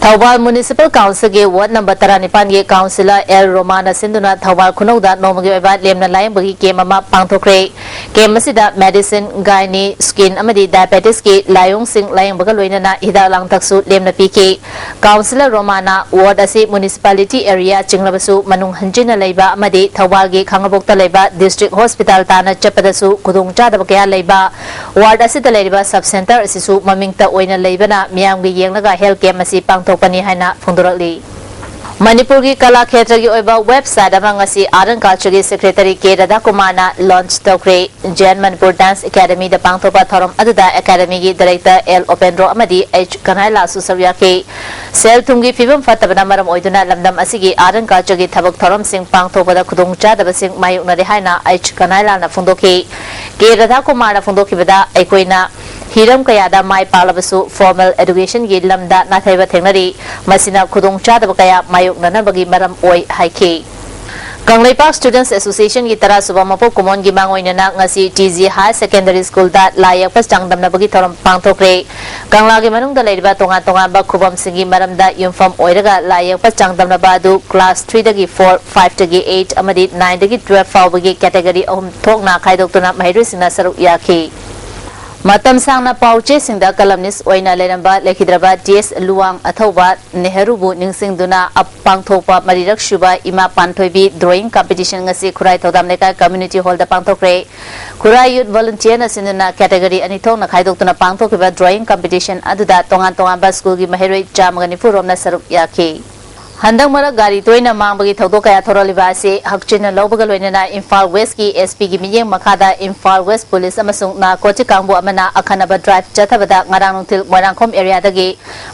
ꯊꯧꯕꯥꯜ ꯃ꯭ꯌꯨꯅꯤꯁꯤꯄꯥꯜ ꯀꯥꯎꯟꯁꯤꯜꯒꯤ ꯋꯥꯔꯗ ꯅꯝꯕꯔ ꯇꯔꯥꯅꯤꯄꯥꯟꯒꯤ ꯀꯥꯎꯟꯁꯤꯂꯔ ꯑꯦꯜ ꯔꯣꯃꯥꯅ ꯁꯤꯟꯗꯨꯅ ꯊꯧꯕꯥꯜ ꯈꯨꯅꯧꯗ ꯅꯣꯡꯃꯒꯤ ꯑꯣꯏꯕ ꯂꯦꯝꯅ ꯂꯥꯌꯦꯡꯕꯒꯤ ꯀꯦꯝꯞ ꯑꯃ ꯄꯥꯡꯊꯣꯛꯈ꯭ꯔꯦ꯫ ꯀꯦꯝꯞ ꯑꯁꯤꯗ ꯃꯦꯗꯤꯁꯤꯟ, ꯒꯥꯏꯅꯤ, ꯁ꯭ꯀꯤꯟ ꯑꯃꯗꯤ ꯗꯥꯏꯕꯦꯇꯤꯁꯀꯤ ꯂꯥꯏꯑꯣꯡꯁꯤꯡ ꯂꯥꯌꯦꯡꯕꯒ ꯂꯣꯏꯅꯅ ꯍꯤꯗꯥꯛ ꯂꯥꯡꯊꯛꯁꯨ ꯂꯦꯝꯅ ꯄꯤꯈꯤ꯫ ꯀꯥꯎꯟꯁꯤꯂꯔ ꯔꯣꯃꯥꯅ ꯋꯥꯔꯗ ꯑꯁꯤ ꯃ꯭ꯌꯨꯅꯤꯁꯤꯄꯥꯂꯤꯇꯤ ꯑꯦꯔꯤꯌꯥ ꯆꯤꯡꯂꯕꯁꯨ ꯃꯅꯨꯡ ꯍꯟꯖꯤꯟꯅ ꯂꯩꯕ ꯑꯃꯗꯤ ꯊꯧꯕꯥꯜꯒꯤ ꯈꯥꯉꯕꯣꯛꯇ ꯂꯩꯕ ꯗꯤꯁꯇ꯭ꯔꯤꯛ ꯍꯣꯁꯄꯤꯇꯥꯜ ꯇꯥꯟꯅ ꯆꯠꯄꯗꯁꯨ ꯈꯨꯗꯣꯡꯆꯥꯗꯕ ꯀꯌꯥ ꯂꯩꯕ ꯋꯥꯔꯗ ꯑꯁꯤꯗ ꯂꯩꯔꯤꯕ ꯁꯕ ꯁꯦꯟꯇꯔ ꯑꯁꯤꯁꯨ ꯃꯃꯤꯡꯇ ꯑꯣꯏꯅ ꯂꯩꯕꯅ ꯃꯤꯌꯥꯝꯒꯤ ꯌꯦꯡꯂꯒ ꯍꯦꯜꯊ ꯀꯦꯝꯞ ꯑꯁꯤ ꯄꯥꯡꯊꯣꯛꯄꯅꯤ ꯍꯥꯏꯅ ꯐꯣꯡꯗꯣꯔꯛꯂꯤ꯫ ꯃꯅꯤꯄꯨꯔꯒꯤ ꯀꯂꯥ ꯈꯦꯇ꯭ꯔꯒꯤ ꯑꯣꯏꯕ ꯋꯦꯕꯁꯥꯏꯠ ꯑꯃ ꯉꯁꯤ Art and Cultureꯒꯤ Secretaryꯀꯦ ꯔꯥꯙꯥꯀꯨꯃꯥꯔꯅ launch ꯇꯧꯈ꯭ꯔꯦ꯫ ꯖꯦꯟ ꯃꯅꯤꯄꯨꯔ Dance Academyꯗ ꯄꯥꯡꯊꯣꯛꯄ ꯊꯧꯔꯝ ꯑꯗꯨꯗ Academyꯒꯤ Director ꯑꯦꯜ ꯎꯄꯦꯟꯗ꯭ꯔꯣ ꯑꯃꯗꯤ ꯑꯩꯆ ꯀꯅꯥꯏꯂꯥꯁꯨ ꯁꯔꯨꯛ ꯌꯥꯈꯤ꯫ ꯁꯦꯜ ꯊꯨꯝꯒꯤ ꯐꯤꯕꯝ ꯐꯠꯇꯕꯅ ꯃꯔꯝ ꯑꯣꯏꯗꯨꯅ ꯂꯝꯗꯝ ꯑꯁꯤꯒꯤ Art and Cultureꯒꯤ ꯊꯕꯛ ꯊꯧꯔꯝꯁꯤꯡ ꯄꯥꯡꯊꯣꯛꯄꯗ ꯈꯨꯗꯣꯡꯆꯥꯗꯕꯁꯤꯡ ꯃꯥꯌꯣꯛꯅꯔꯦ ꯍꯥꯏꯅ ꯑꯩꯆ ꯀꯅꯥꯏꯂꯥꯜꯅ ꯐꯣꯡꯗꯣꯛꯈꯤ꯫ ꯀꯦ ꯔꯥꯙꯥꯀꯨꯃꯥꯔꯅ ꯐꯣꯡꯗꯣꯛꯈꯤꯕꯗ, ꯑꯩꯈꯣꯏꯅ ꯍꯤꯔꯝ ꯀꯌꯥꯗ ꯃꯥꯏ ꯄꯥꯛꯂꯕꯁꯨ formal educationꯒꯤ ꯂꯝꯗ ꯅꯥꯊꯩꯕ ꯊꯦꯡꯅꯔꯤ꯫ ꯃꯁꯤꯅ ꯈꯨꯗꯣꯡꯆꯥꯗꯕ ꯀꯌꯥ ꯃꯥꯌꯣꯛꯅꯅꯕꯒꯤ ꯃꯔꯝ ꯑꯣꯏ ꯍꯥꯏꯈꯤ꯫ ꯀꯪꯂꯩꯄꯥꯛ Students Associationꯒꯤ ꯇꯔꯥꯁꯨꯕ ꯃꯄꯣꯛ ꯀꯨꯝꯑꯣꯟꯒꯤ ꯃꯥꯡꯑꯣꯏꯅꯅ ꯉꯁꯤ ꯇꯤ ꯖꯤ Higher Secondary Schoolꯗ ꯂꯥꯏ ꯌꯦꯛꯄ ꯆꯥꯡꯗꯝꯅꯕꯒꯤ ꯊꯧꯔꯝ ꯄꯥꯡꯊꯣꯛꯈ꯭ꯔꯦ꯫ ꯀꯪꯂꯥꯒꯤ ꯃꯅꯨꯡꯗ ꯂꯩꯔꯤꯕ ꯇꯣꯉꯥꯟ ꯇꯣꯉꯥꯟꯕ ꯈꯨꯕꯝꯁꯤꯡꯒꯤ ꯃꯔꯝꯗ ꯌꯨꯝꯐꯝ ꯑꯣꯏꯔꯒ ꯂꯥꯏ ꯌꯦꯛꯄ ꯆꯥꯡꯗꯝꯅꯕ ꯑꯗꯨ class threeꯗꯒꯤ four, fiveꯇꯒꯤ eight ꯑꯃꯗꯤ nineꯗꯒꯤ twelve ꯐꯥꯎꯕꯒꯤ category ꯑꯍꯨꯝ ꯊꯣꯛꯅ ꯈꯥꯏꯗꯣꯛꯇꯨꯅ ꯃꯍꯩꯔꯣꯏꯁꯤꯡꯅ ꯁꯔꯨꯛ ꯌꯥꯈꯤ꯫ ꯃꯇꯝ ꯁꯥꯡꯅ ꯄꯥꯎ ꯆꯦꯁꯤꯡꯗ columnist ꯑꯣꯏꯅ ꯂꯩꯔꯝꯕ ꯂꯩꯈꯤꯗ꯭ꯔꯕ ꯇꯤ ꯑꯦꯁ ꯂꯨꯋꯥꯡ ꯑꯊꯧꯕ ꯅꯦꯍꯔꯨꯕꯨ ꯅꯤꯡꯁꯤꯡꯗꯨꯅ ꯑꯞ-, ꯄꯥꯡꯊꯣꯛꯄ ꯃꯔꯤꯔꯛ ꯁꯨꯕ ꯏꯃꯥ ꯄꯥꯟꯊꯣꯏꯕꯤ drawing competition ꯉꯁꯤ ꯈꯨꯔꯥꯏ ꯊꯧꯗꯥꯝ ꯂꯩꯀꯥꯏ community hallꯗ ꯄꯥꯡꯊꯣꯛꯈ꯭ꯔꯦ꯫ ꯈꯨꯔꯥꯏ youth volunteerꯅ ꯁꯤꯟꯗꯨꯅ category ꯑꯅꯤ ꯊꯣꯛꯅ ꯈꯥꯏꯗꯣꯛꯇꯨꯅ ꯄꯥꯡꯊꯣꯛꯈꯤꯕ drawing competition ꯑꯗꯨꯗ ꯇꯣꯉꯥꯟ ꯇꯣꯉꯥꯟꯕ schoolꯒꯤ ꯃꯍꯩꯔꯣꯏ ꯆꯥꯝꯃꯒ ꯅꯤꯐꯨ ꯔꯣꯝꯅ ꯁꯔꯨꯛ ꯌꯥꯈꯤ꯫ ꯍꯟꯗꯛ ꯃꯔꯛ ꯒꯥꯔꯤ ꯇꯣꯏꯅ ꯃꯥꯡꯕꯒꯤ ꯊꯧꯗꯣꯛ ꯀꯌꯥ ꯊꯣꯔꯛꯂꯤꯕ ꯑꯁꯤ ꯍꯛꯆꯤꯟꯅ ꯂꯧꯕꯒ ꯂꯣꯏꯅꯅ ꯏꯝꯐꯥꯜ Westꯀꯤ ꯑꯦꯁ ꯄꯤꯒꯤ ꯃꯤꯠꯌꯦꯡ ꯃꯈꯥꯗ ꯏꯝꯐꯥꯜ West Police ꯑꯃꯁꯨꯡ narcotic ꯀꯥꯡꯕꯨ ꯑꯃꯅ ꯑꯈꯟꯅꯕ drive ꯆꯠꯊꯕꯗ ꯉꯔꯥꯡ ꯅꯨꯡꯊꯤꯜ ꯃꯣꯏꯔꯥꯡꯈꯣꯝ areaꯗꯒꯤ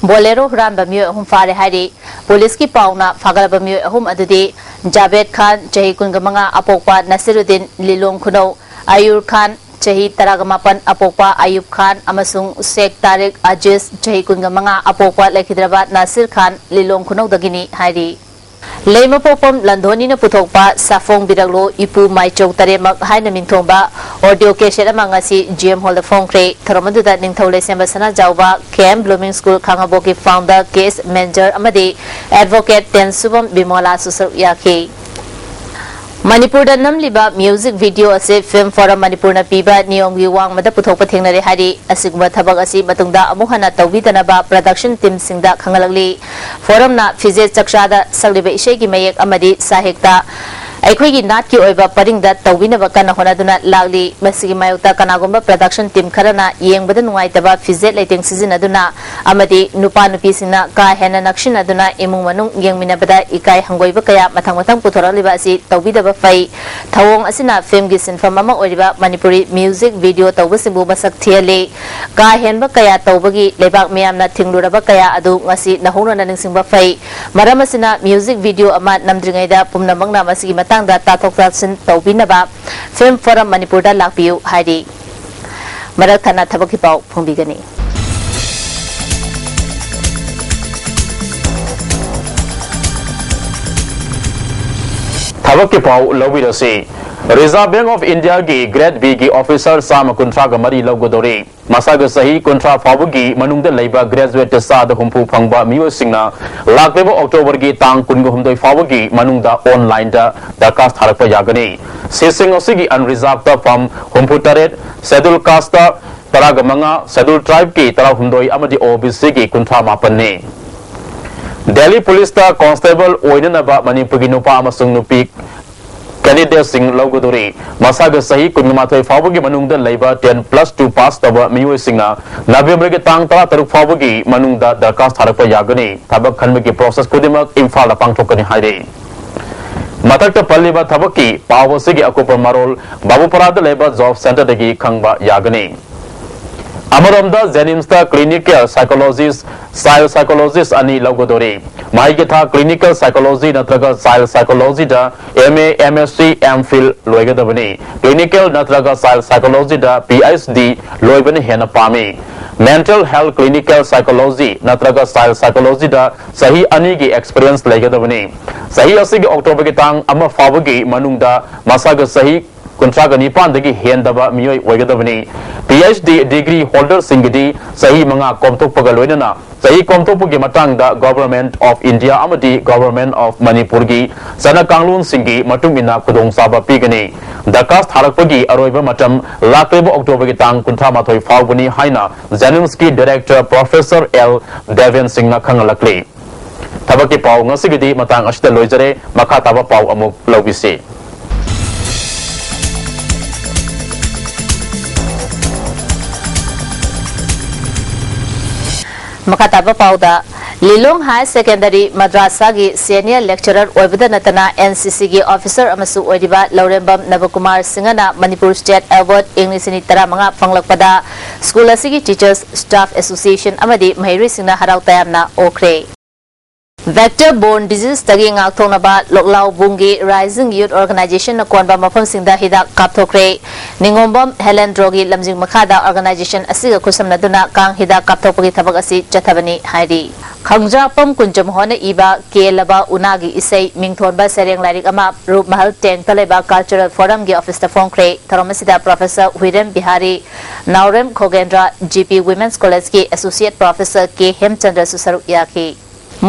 Bolero ꯍꯨꯔꯥꯟꯕ ꯃꯤꯑꯣꯏ ꯑꯍꯨꯝ ꯐꯥꯔꯦ ꯍꯥꯏꯔꯤ꯫ Policeꯀꯤ ꯄꯥꯎꯅ ꯐꯥꯒꯠꯂꯕ ꯃꯤꯑꯣꯏ ꯑꯍꯨꯝ ꯑꯗꯨꯗꯤ ꯖꯥꯕꯦꯗ ꯈꯥꯟ, ꯆꯍꯤ ꯀꯨꯟꯒ ꯃꯉꯥ, ꯑꯄꯣꯛꯄ ꯅꯁꯤꯔꯨꯗꯤꯟ, ꯂꯤꯂꯣꯡ ꯈꯨꯅꯧ, ꯑꯌꯨꯔ ꯈꯥꯟ, ꯆꯍꯤ ꯇꯔꯥꯒ ꯃꯥꯄꯟ, ꯑꯄꯣꯛꯄ ꯑꯌꯨꯕ ꯈꯥꯟ, ꯑꯃꯁꯨꯡ ꯁꯦꯈ ꯇꯥꯔꯤꯛ ꯑꯖꯤꯖ, ꯆꯍꯤ ꯀꯨꯟꯒ ꯃꯉꯥ, ꯑꯄꯣꯛꯄ ꯂꯩꯈꯤꯗ꯭ꯔꯕ ꯅꯥꯁꯤꯔ ꯈꯥꯟ, ꯂꯤꯂꯣꯡ ꯈꯨꯅꯧꯗꯒꯤꯅꯤ ꯍꯥꯏꯔꯤ꯫ ꯂꯩꯃꯄꯣꯛꯄꯝ ꯂꯟꯗꯣꯅꯤꯅ ꯄꯨꯊꯣꯛꯄ ꯁꯥꯐꯣꯡꯕꯤꯔꯛꯂꯣ ꯏꯄꯨ ꯃꯥꯏꯆꯧ ꯇꯔꯦꯠꯃꯛ ꯍꯥꯏꯅ ꯃꯤꯡꯊꯣꯟꯕ audio cassette ꯑꯃ ꯉꯁꯤ ꯖꯤ ꯑꯦꯝ ꯍꯣꯜꯗ ꯐꯣꯡꯈ꯭ꯔꯦ꯫ ꯊꯧꯔꯝ ꯑꯗꯨꯗ ꯅꯤꯡꯊꯧ ꯂꯩꯁꯦꯝꯕ ꯁꯅꯥꯖꯥꯎꯕ, ꯀꯦ ꯑꯦꯝ ꯕ꯭ꯂꯨꯃꯤꯡ ꯁ꯭ꯀꯨꯜ ꯈꯥꯉꯕꯣꯛꯀꯤ founder, case manager ꯑꯃꯗꯤ advocate ꯇꯦꯟꯁꯨꯕꯝ ꯕꯤꯃꯣꯂꯥꯁꯨ ꯁꯔꯨꯛ ꯌꯥꯈꯤ꯫ ꯃꯅꯤꯄꯨꯔꯗ ꯅꯝꯂꯤꯕ music video ꯑꯁꯤ Film Forum ꯃꯅꯤꯄꯨꯔꯅ ꯄꯤꯕ ꯅꯤꯌꯣꯝꯒꯤ ꯋꯥꯡꯃꯗ ꯄꯨꯊꯣꯛꯄ ꯊꯦꯡꯅꯔꯦ ꯍꯥꯏꯔꯤ꯫ ꯑꯁꯤꯒꯨꯝꯕ ꯊꯕꯛ ꯑꯁꯤ ꯃꯇꯨꯡꯗ ꯑꯃꯨꯛ ꯍꯟꯅ ꯇꯧꯕꯤꯗꯅꯕ production teamꯁꯤꯡꯗ ꯈꯪꯍꯜꯂꯛꯂꯤ꯫ Forumꯅ ꯐꯤꯖꯦꯠ ꯆꯛꯆꯥꯗ ꯁꯛꯂꯤꯕ ꯏꯁꯩꯒꯤ ꯃꯌꯦꯛ ꯑꯃꯗꯤ ꯁꯥꯍꯤꯛꯇ ꯑꯩꯈꯣꯏꯒꯤ ꯅꯥꯠꯀꯤ ꯑꯣꯏꯕ ꯄꯔꯤꯡꯗ ꯇꯧꯕꯤꯅꯕ ꯀꯟꯅ ꯍꯣꯠꯅꯗꯨꯅ ꯂꯥꯛꯂꯤ꯫ ꯃꯁꯤꯒꯤ ꯃꯥꯌꯣꯛꯇ ꯀꯅꯥꯒꯨꯝꯕ production team ꯈꯔꯅ ꯌꯦꯡꯕꯗ ꯅꯨꯡꯉꯥꯏꯇꯕ ꯐꯤꯖꯦꯠ ꯂꯩꯇꯦꯡ ꯁꯤꯖꯤꯟꯅꯗꯨꯅ ꯑꯃꯗꯤ ꯅꯨꯄꯥ ꯅꯨꯄꯤꯁꯤꯡꯅ ꯀꯥ ꯍꯦꯟꯅ ꯅꯛꯁꯤꯟꯅꯗꯨꯅ ꯏꯃꯨꯡ ꯃꯅꯨꯡ ꯌꯦꯡꯃꯤꯟꯅꯕꯗ ꯏꯀꯥꯏ ꯍꯪꯒꯣꯏꯕ ꯀꯌꯥ ꯃꯊꯪ ꯃꯊꯪ ꯄꯨꯊꯣꯔꯛꯂꯤꯕ ꯑꯁꯤ ꯇꯧꯕꯤꯗꯕ ꯐꯩ꯫ ꯊꯧꯑꯣꯡ ꯑꯁꯤꯅ film ꯒꯤ ꯁꯤꯟꯐꯝ ꯑꯃ ꯑꯣꯏꯔꯤꯕ ꯃꯅꯤꯄꯨꯔꯤ music video ꯇꯧꯕꯁꯤꯡꯕꯨ ꯃꯁꯛ ꯊꯤꯍꯜꯂꯤ꯫ ꯀꯥ ꯍꯦꯟꯕ ꯀꯌꯥ ꯇꯧꯕꯒꯤ ꯂꯩꯕꯥꯛ ꯃꯤꯌꯥꯝꯅ ꯊꯤꯡꯂꯨꯔꯕ ꯀꯌꯥ ꯑꯗꯨ ꯉꯁꯤ ꯅꯧꯍꯧꯅꯅ ꯅꯤꯡꯁꯤꯡꯕ ꯐꯩ꯫ ꯃꯔꯝ ꯑꯁꯤꯅ, music video ꯑꯃ ꯅꯝꯗ꯭ꯔꯤꯉꯩꯗ ꯄꯨꯝꯅꯃꯛꯅ ꯃꯁꯤꯒꯤ ꯃꯇꯥꯡꯗ ꯇꯥꯊꯣꯛ ꯇꯥꯁꯤꯟ ꯇꯧꯕꯤꯅꯕ Film Forum ꯃꯅꯤꯄꯨꯔꯗ ꯂꯥꯛꯄꯤꯌꯨ ꯍꯥꯏꯔꯤ꯫ ꯃꯔꯛ ꯊꯠꯅ ꯊꯕꯛꯀꯤ ꯄꯥꯎ ꯐꯣꯡꯕꯤꯒꯅꯤ꯫ ꯊꯕꯛꯀꯤ ꯄꯥꯎ ꯂꯧꯕꯤꯔꯁꯤ꯫ Reserve Bank of India ꯒꯤ Grade B ꯒꯤ officer ꯆꯥꯝꯃ ꯀꯨꯟꯊ꯭ꯔꯥꯒ ꯃꯔꯤ ꯂꯧꯒꯗꯧꯔꯤ꯫ ꯃꯁꯥꯒ ꯆꯍꯤ ꯀꯨꯟꯊ꯭ꯔꯥ ꯐꯥꯎꯕꯒꯤ ꯃꯅꯨꯡꯗ ꯂꯩꯕ graduate ꯆꯥꯗ ꯍꯨꯝꯐꯨ ꯐꯪꯕ ꯃꯤꯑꯣꯏꯁꯤꯡꯅ ꯂꯥꯛꯂꯤꯕ October ꯒꯤ ꯇꯥꯡ ꯀꯨꯟꯒ ꯍꯨꯝꯗꯣꯏ ꯐꯥꯎꯕꯒꯤ ꯃꯅꯨꯡꯗ online ꯗ ꯗꯔꯈꯥꯁ ꯊꯥꯔꯛꯄ ꯌꯥꯒꯅꯤ꯫ ꯁꯤꯠꯁꯤꯡ ꯑꯁꯤꯒꯤ unreserved ꯇ ꯐꯝ ꯍꯨꯝꯐꯨ ꯇꯔꯦꯠ, Schedule Caste ꯇ ꯇꯔꯥꯒ ꯃꯉꯥ, Schedule Tribe ꯀꯤ ꯇꯔꯥꯍꯨꯝꯗꯣꯏ ꯑꯃꯗꯤ O B C ꯒꯤ ꯀꯨꯟꯊ꯭ꯔꯥ ꯃꯥꯄꯟꯅꯤ꯫ ꯗꯦꯜꯂꯤ ꯄꯨꯂꯤꯁꯇ constable ꯑꯣꯏꯅꯅꯕ ꯃꯅꯤꯄꯨꯔꯒꯤ ꯅꯨꯄꯥ ꯑꯃꯁꯨꯡ ꯅꯨꯄꯤ candidate ꯁꯤꯡ ꯂꯧꯒꯗꯧꯔꯤ꯫ ꯃꯁꯥꯒ ꯆꯍꯤ ꯀꯨꯟꯃꯥꯊꯣꯏ ꯐꯥꯎꯕꯒꯤ ꯃꯅꯨꯡꯗ ꯂꯩꯕ ten plus two pass ꯇꯧꯕ ꯃꯤꯑꯣꯏꯁꯤꯡꯅ November ꯒꯤ ꯇꯥꯡ ꯇꯔꯥꯇꯔꯨꯛ ꯐꯥꯎꯕꯒꯤ ꯃꯅꯨꯡꯗ ꯗꯔꯈꯥꯁ ꯊꯥꯔꯛꯄ ꯌꯥꯒꯅꯤ꯫ ꯊꯕꯛ ꯈꯟꯕꯒꯤ process ꯈꯨꯗꯤꯡꯃꯛ ꯏꯝꯐꯥꯜꯗ ꯄꯥꯡꯊꯣꯛꯀꯅꯤ ꯍꯥꯏꯔꯤ꯫ ꯃꯊꯛꯇ ꯄꯜꯂꯤꯕ ꯊꯕꯛꯀꯤ ꯄꯥꯎ ꯑꯁꯤꯒꯤ ꯑꯀꯨꯞꯄ ꯃꯔꯣꯜ ꯕꯥꯕꯨꯄꯥꯔꯥꯗ ꯂꯩꯕ job centre ꯗꯒꯤ ꯈꯪꯕ ꯌꯥꯒꯅꯤ꯫ ꯑꯃꯔꯣꯝꯗ JNIMS ꯇ clinical psychologist, child psychologist ꯑꯅꯤ ꯂꯧꯒꯗꯧꯔꯤ꯫ ꯃꯍꯩꯒꯤ ꯊꯥꯛ clinical psychology ꯅꯠꯇ꯭ꯔꯒ child psychology the M A, M Sc, M Phil ꯂꯣꯏꯒꯗꯕꯅꯤ꯫ Clinical ꯅꯠꯇ꯭ꯔꯒ child psychology ꯗ P H D ꯂꯣꯏꯕꯅ ꯍꯦꯟꯅ ꯄꯥꯝꯃꯤ꯫ Mental health clinical psychology ꯅꯠꯇ꯭ꯔꯒ child psychology ꯗ ꯆꯍꯤ ꯑꯅꯤꯒꯤ experience ꯂꯩꯒꯗꯕꯅꯤ꯫ ꯆꯍꯤ ꯑꯁꯤꯒꯤ October ꯒꯤ ꯇꯥꯡ ꯑꯃ ꯐꯥꯎꯕꯒꯤ ꯃꯅꯨꯡꯗ ꯃꯁꯥꯒ ꯆꯍꯤ ꯀꯨꯟꯊ꯭ꯔꯥꯒ ꯅꯤꯄꯥꯟꯗꯒꯤ ꯍꯦꯟꯗꯕ ꯃꯤꯑꯣꯏ ꯑꯣꯏꯒꯗꯕꯅꯤ꯫ P H D degree holder ꯁꯤꯡꯒꯤꯗꯤ ꯆꯍꯤ ꯃꯉꯥ ꯀꯣꯝꯊꯣꯛꯄꯒ ꯂꯣꯏꯅꯅ ꯆꯍꯤ ꯀꯣꯝꯊꯣꯛꯄꯒꯤ ꯃꯇꯥꯡꯗ Government of India ꯑꯃꯗꯤ Government of ꯃꯅꯤꯄꯨꯔꯒꯤ ꯆꯠꯅ ꯀꯥꯡꯂꯣꯟꯁꯤꯡꯒꯤ ꯃꯇꯨꯡ ꯏꯟꯅ ꯈꯨꯗꯣꯡꯆꯥꯕ ꯄꯤꯒꯅꯤ꯫ ꯗꯔꯈꯥꯁ ꯊꯥꯔꯛꯄꯒꯤ ꯑꯔꯣꯏꯕ ꯃꯇꯝ ꯂꯥꯛꯂꯤꯕ October ꯒꯤ ꯇꯥꯡ ꯀꯨꯟꯊ꯭ꯔꯥ ꯃꯥꯊꯣꯏ ꯐꯥꯎꯕꯅꯤ ꯍꯥꯏꯅ JNIMS ꯀꯤ director Professor L ꯗꯦꯕꯦꯟ ꯁꯤꯡꯅ ꯈꯪꯍꯜꯂꯛꯂꯤ꯫ ꯊꯕꯛꯀꯤ ꯄꯥꯎ ꯉꯁꯤꯒꯤꯗꯤ ꯃꯇꯥꯡ ꯑꯁꯤꯗ ꯂꯣꯏꯖꯔꯦ꯫ ꯃꯈꯥ ꯇꯥꯕ ꯄꯥꯎ ꯑꯃꯨꯛ ꯂꯧꯕꯤꯁꯤ꯫ ꯃꯈꯥ ꯇꯥꯕ ꯄꯥꯎꯗ, ꯂꯤꯂꯣꯡ ꯍꯥꯌꯔ ꯁꯦꯀꯦꯟꯗꯔꯤ ꯃꯗ꯭ꯔꯥꯁꯥꯒꯤ ꯁꯦꯅꯤꯌꯔ ꯂꯦꯛꯆꯔꯔ ꯑꯣꯏꯕꯗ ꯅꯠꯇꯅ NCCꯒꯤ ꯑꯣꯐꯤꯁꯔ ꯑꯃꯁꯨ ꯑꯣꯏꯔꯤꯕ ꯂꯧꯔꯦꯝꯕꯝ ꯅꯕꯀꯨꯃꯥꯔ ꯁꯤꯡꯍꯅ ꯃꯅꯤꯄꯨꯔ ꯁ꯭ꯇꯦꯠ ꯑꯦꯋꯥꯔꯗ ꯏꯪ ꯂꯤꯁꯤꯡ ꯑꯅꯤ ꯇꯔꯥꯃꯉꯥ ꯐꯪꯂꯛꯄꯗ ꯁ꯭ꯀꯨꯜ ꯑꯁꯤꯒꯤ ꯇꯤꯆꯔꯁ, ꯁ꯭ꯇꯥꯐ ꯑꯦꯁꯣꯁꯤꯌꯦꯁꯟ ꯑꯃꯗꯤ ꯃꯍꯩꯔꯣꯏꯁꯤꯡꯅ ꯍꯔꯥꯎ ꯇꯌꯥꯝꯅ ꯑꯣꯛꯈ꯭ꯔꯦ꯫ Vector borne diseaseꯇꯒꯤ ꯉꯥꯛꯊꯣꯛꯅꯕ ꯂꯣꯛꯂꯥꯎꯕꯨꯡꯒꯤ Rising Youth Organizationꯅ ꯀꯣꯟꯕ ꯃꯐꯝꯁꯤꯡꯗ ꯍꯤꯗꯥꯛ ꯀꯥꯞꯊꯣꯛꯈ꯭ꯔꯦ꯫ ꯅꯤꯉꯣꯝꯕꯝ ꯍꯦꯂꯦꯟꯗ꯭ꯔꯣꯒꯤ ꯂꯝꯖꯤꯡ ꯃꯈꯥꯗ organization ꯑꯁꯤꯒ ꯈꯨꯠꯁꯝꯅꯗꯨꯅ ꯀꯥꯡ ꯍꯤꯗꯥꯛ ꯀꯥꯞꯊꯣꯛꯄꯒꯤ ꯊꯕꯛ ꯑꯁꯤ ꯆꯠꯊꯕꯅꯤ ꯍꯥꯏꯔꯤ꯫ ꯈꯪꯖꯥꯄꯝ ꯀꯨꯟꯖꯃꯣꯍꯟꯅ ꯏꯕ ꯀꯦꯂꯕ ꯎꯅꯥꯒꯤ ꯏꯁꯩ ꯃꯤꯡꯊꯣꯟꯕ ꯁꯩꯔꯦꯡ ꯂꯥꯏꯔꯤꯛ ꯑꯃ ꯔꯨꯞꯃꯍꯜ ꯇꯦꯡꯇ ꯂꯩꯕ Cultural Forumꯒꯤ officeꯇ ꯐꯣꯡꯈ꯭ꯔꯦ꯫ ꯊꯧꯔꯝ ꯑꯁꯤꯗ Professor ꯍꯨꯏꯔꯦꯝ ꯕꯤꯍꯥꯔꯤ, ꯅꯥꯎꯔꯦꯝ ꯈꯣꯒꯦꯟꯗ꯭ꯔ, GP Women's Collegeꯀꯤ Associate Professor K ꯍꯦꯝꯆꯟꯗ꯭ꯔꯁꯨ ꯁꯔꯨꯛ ꯌꯥꯈꯤ꯫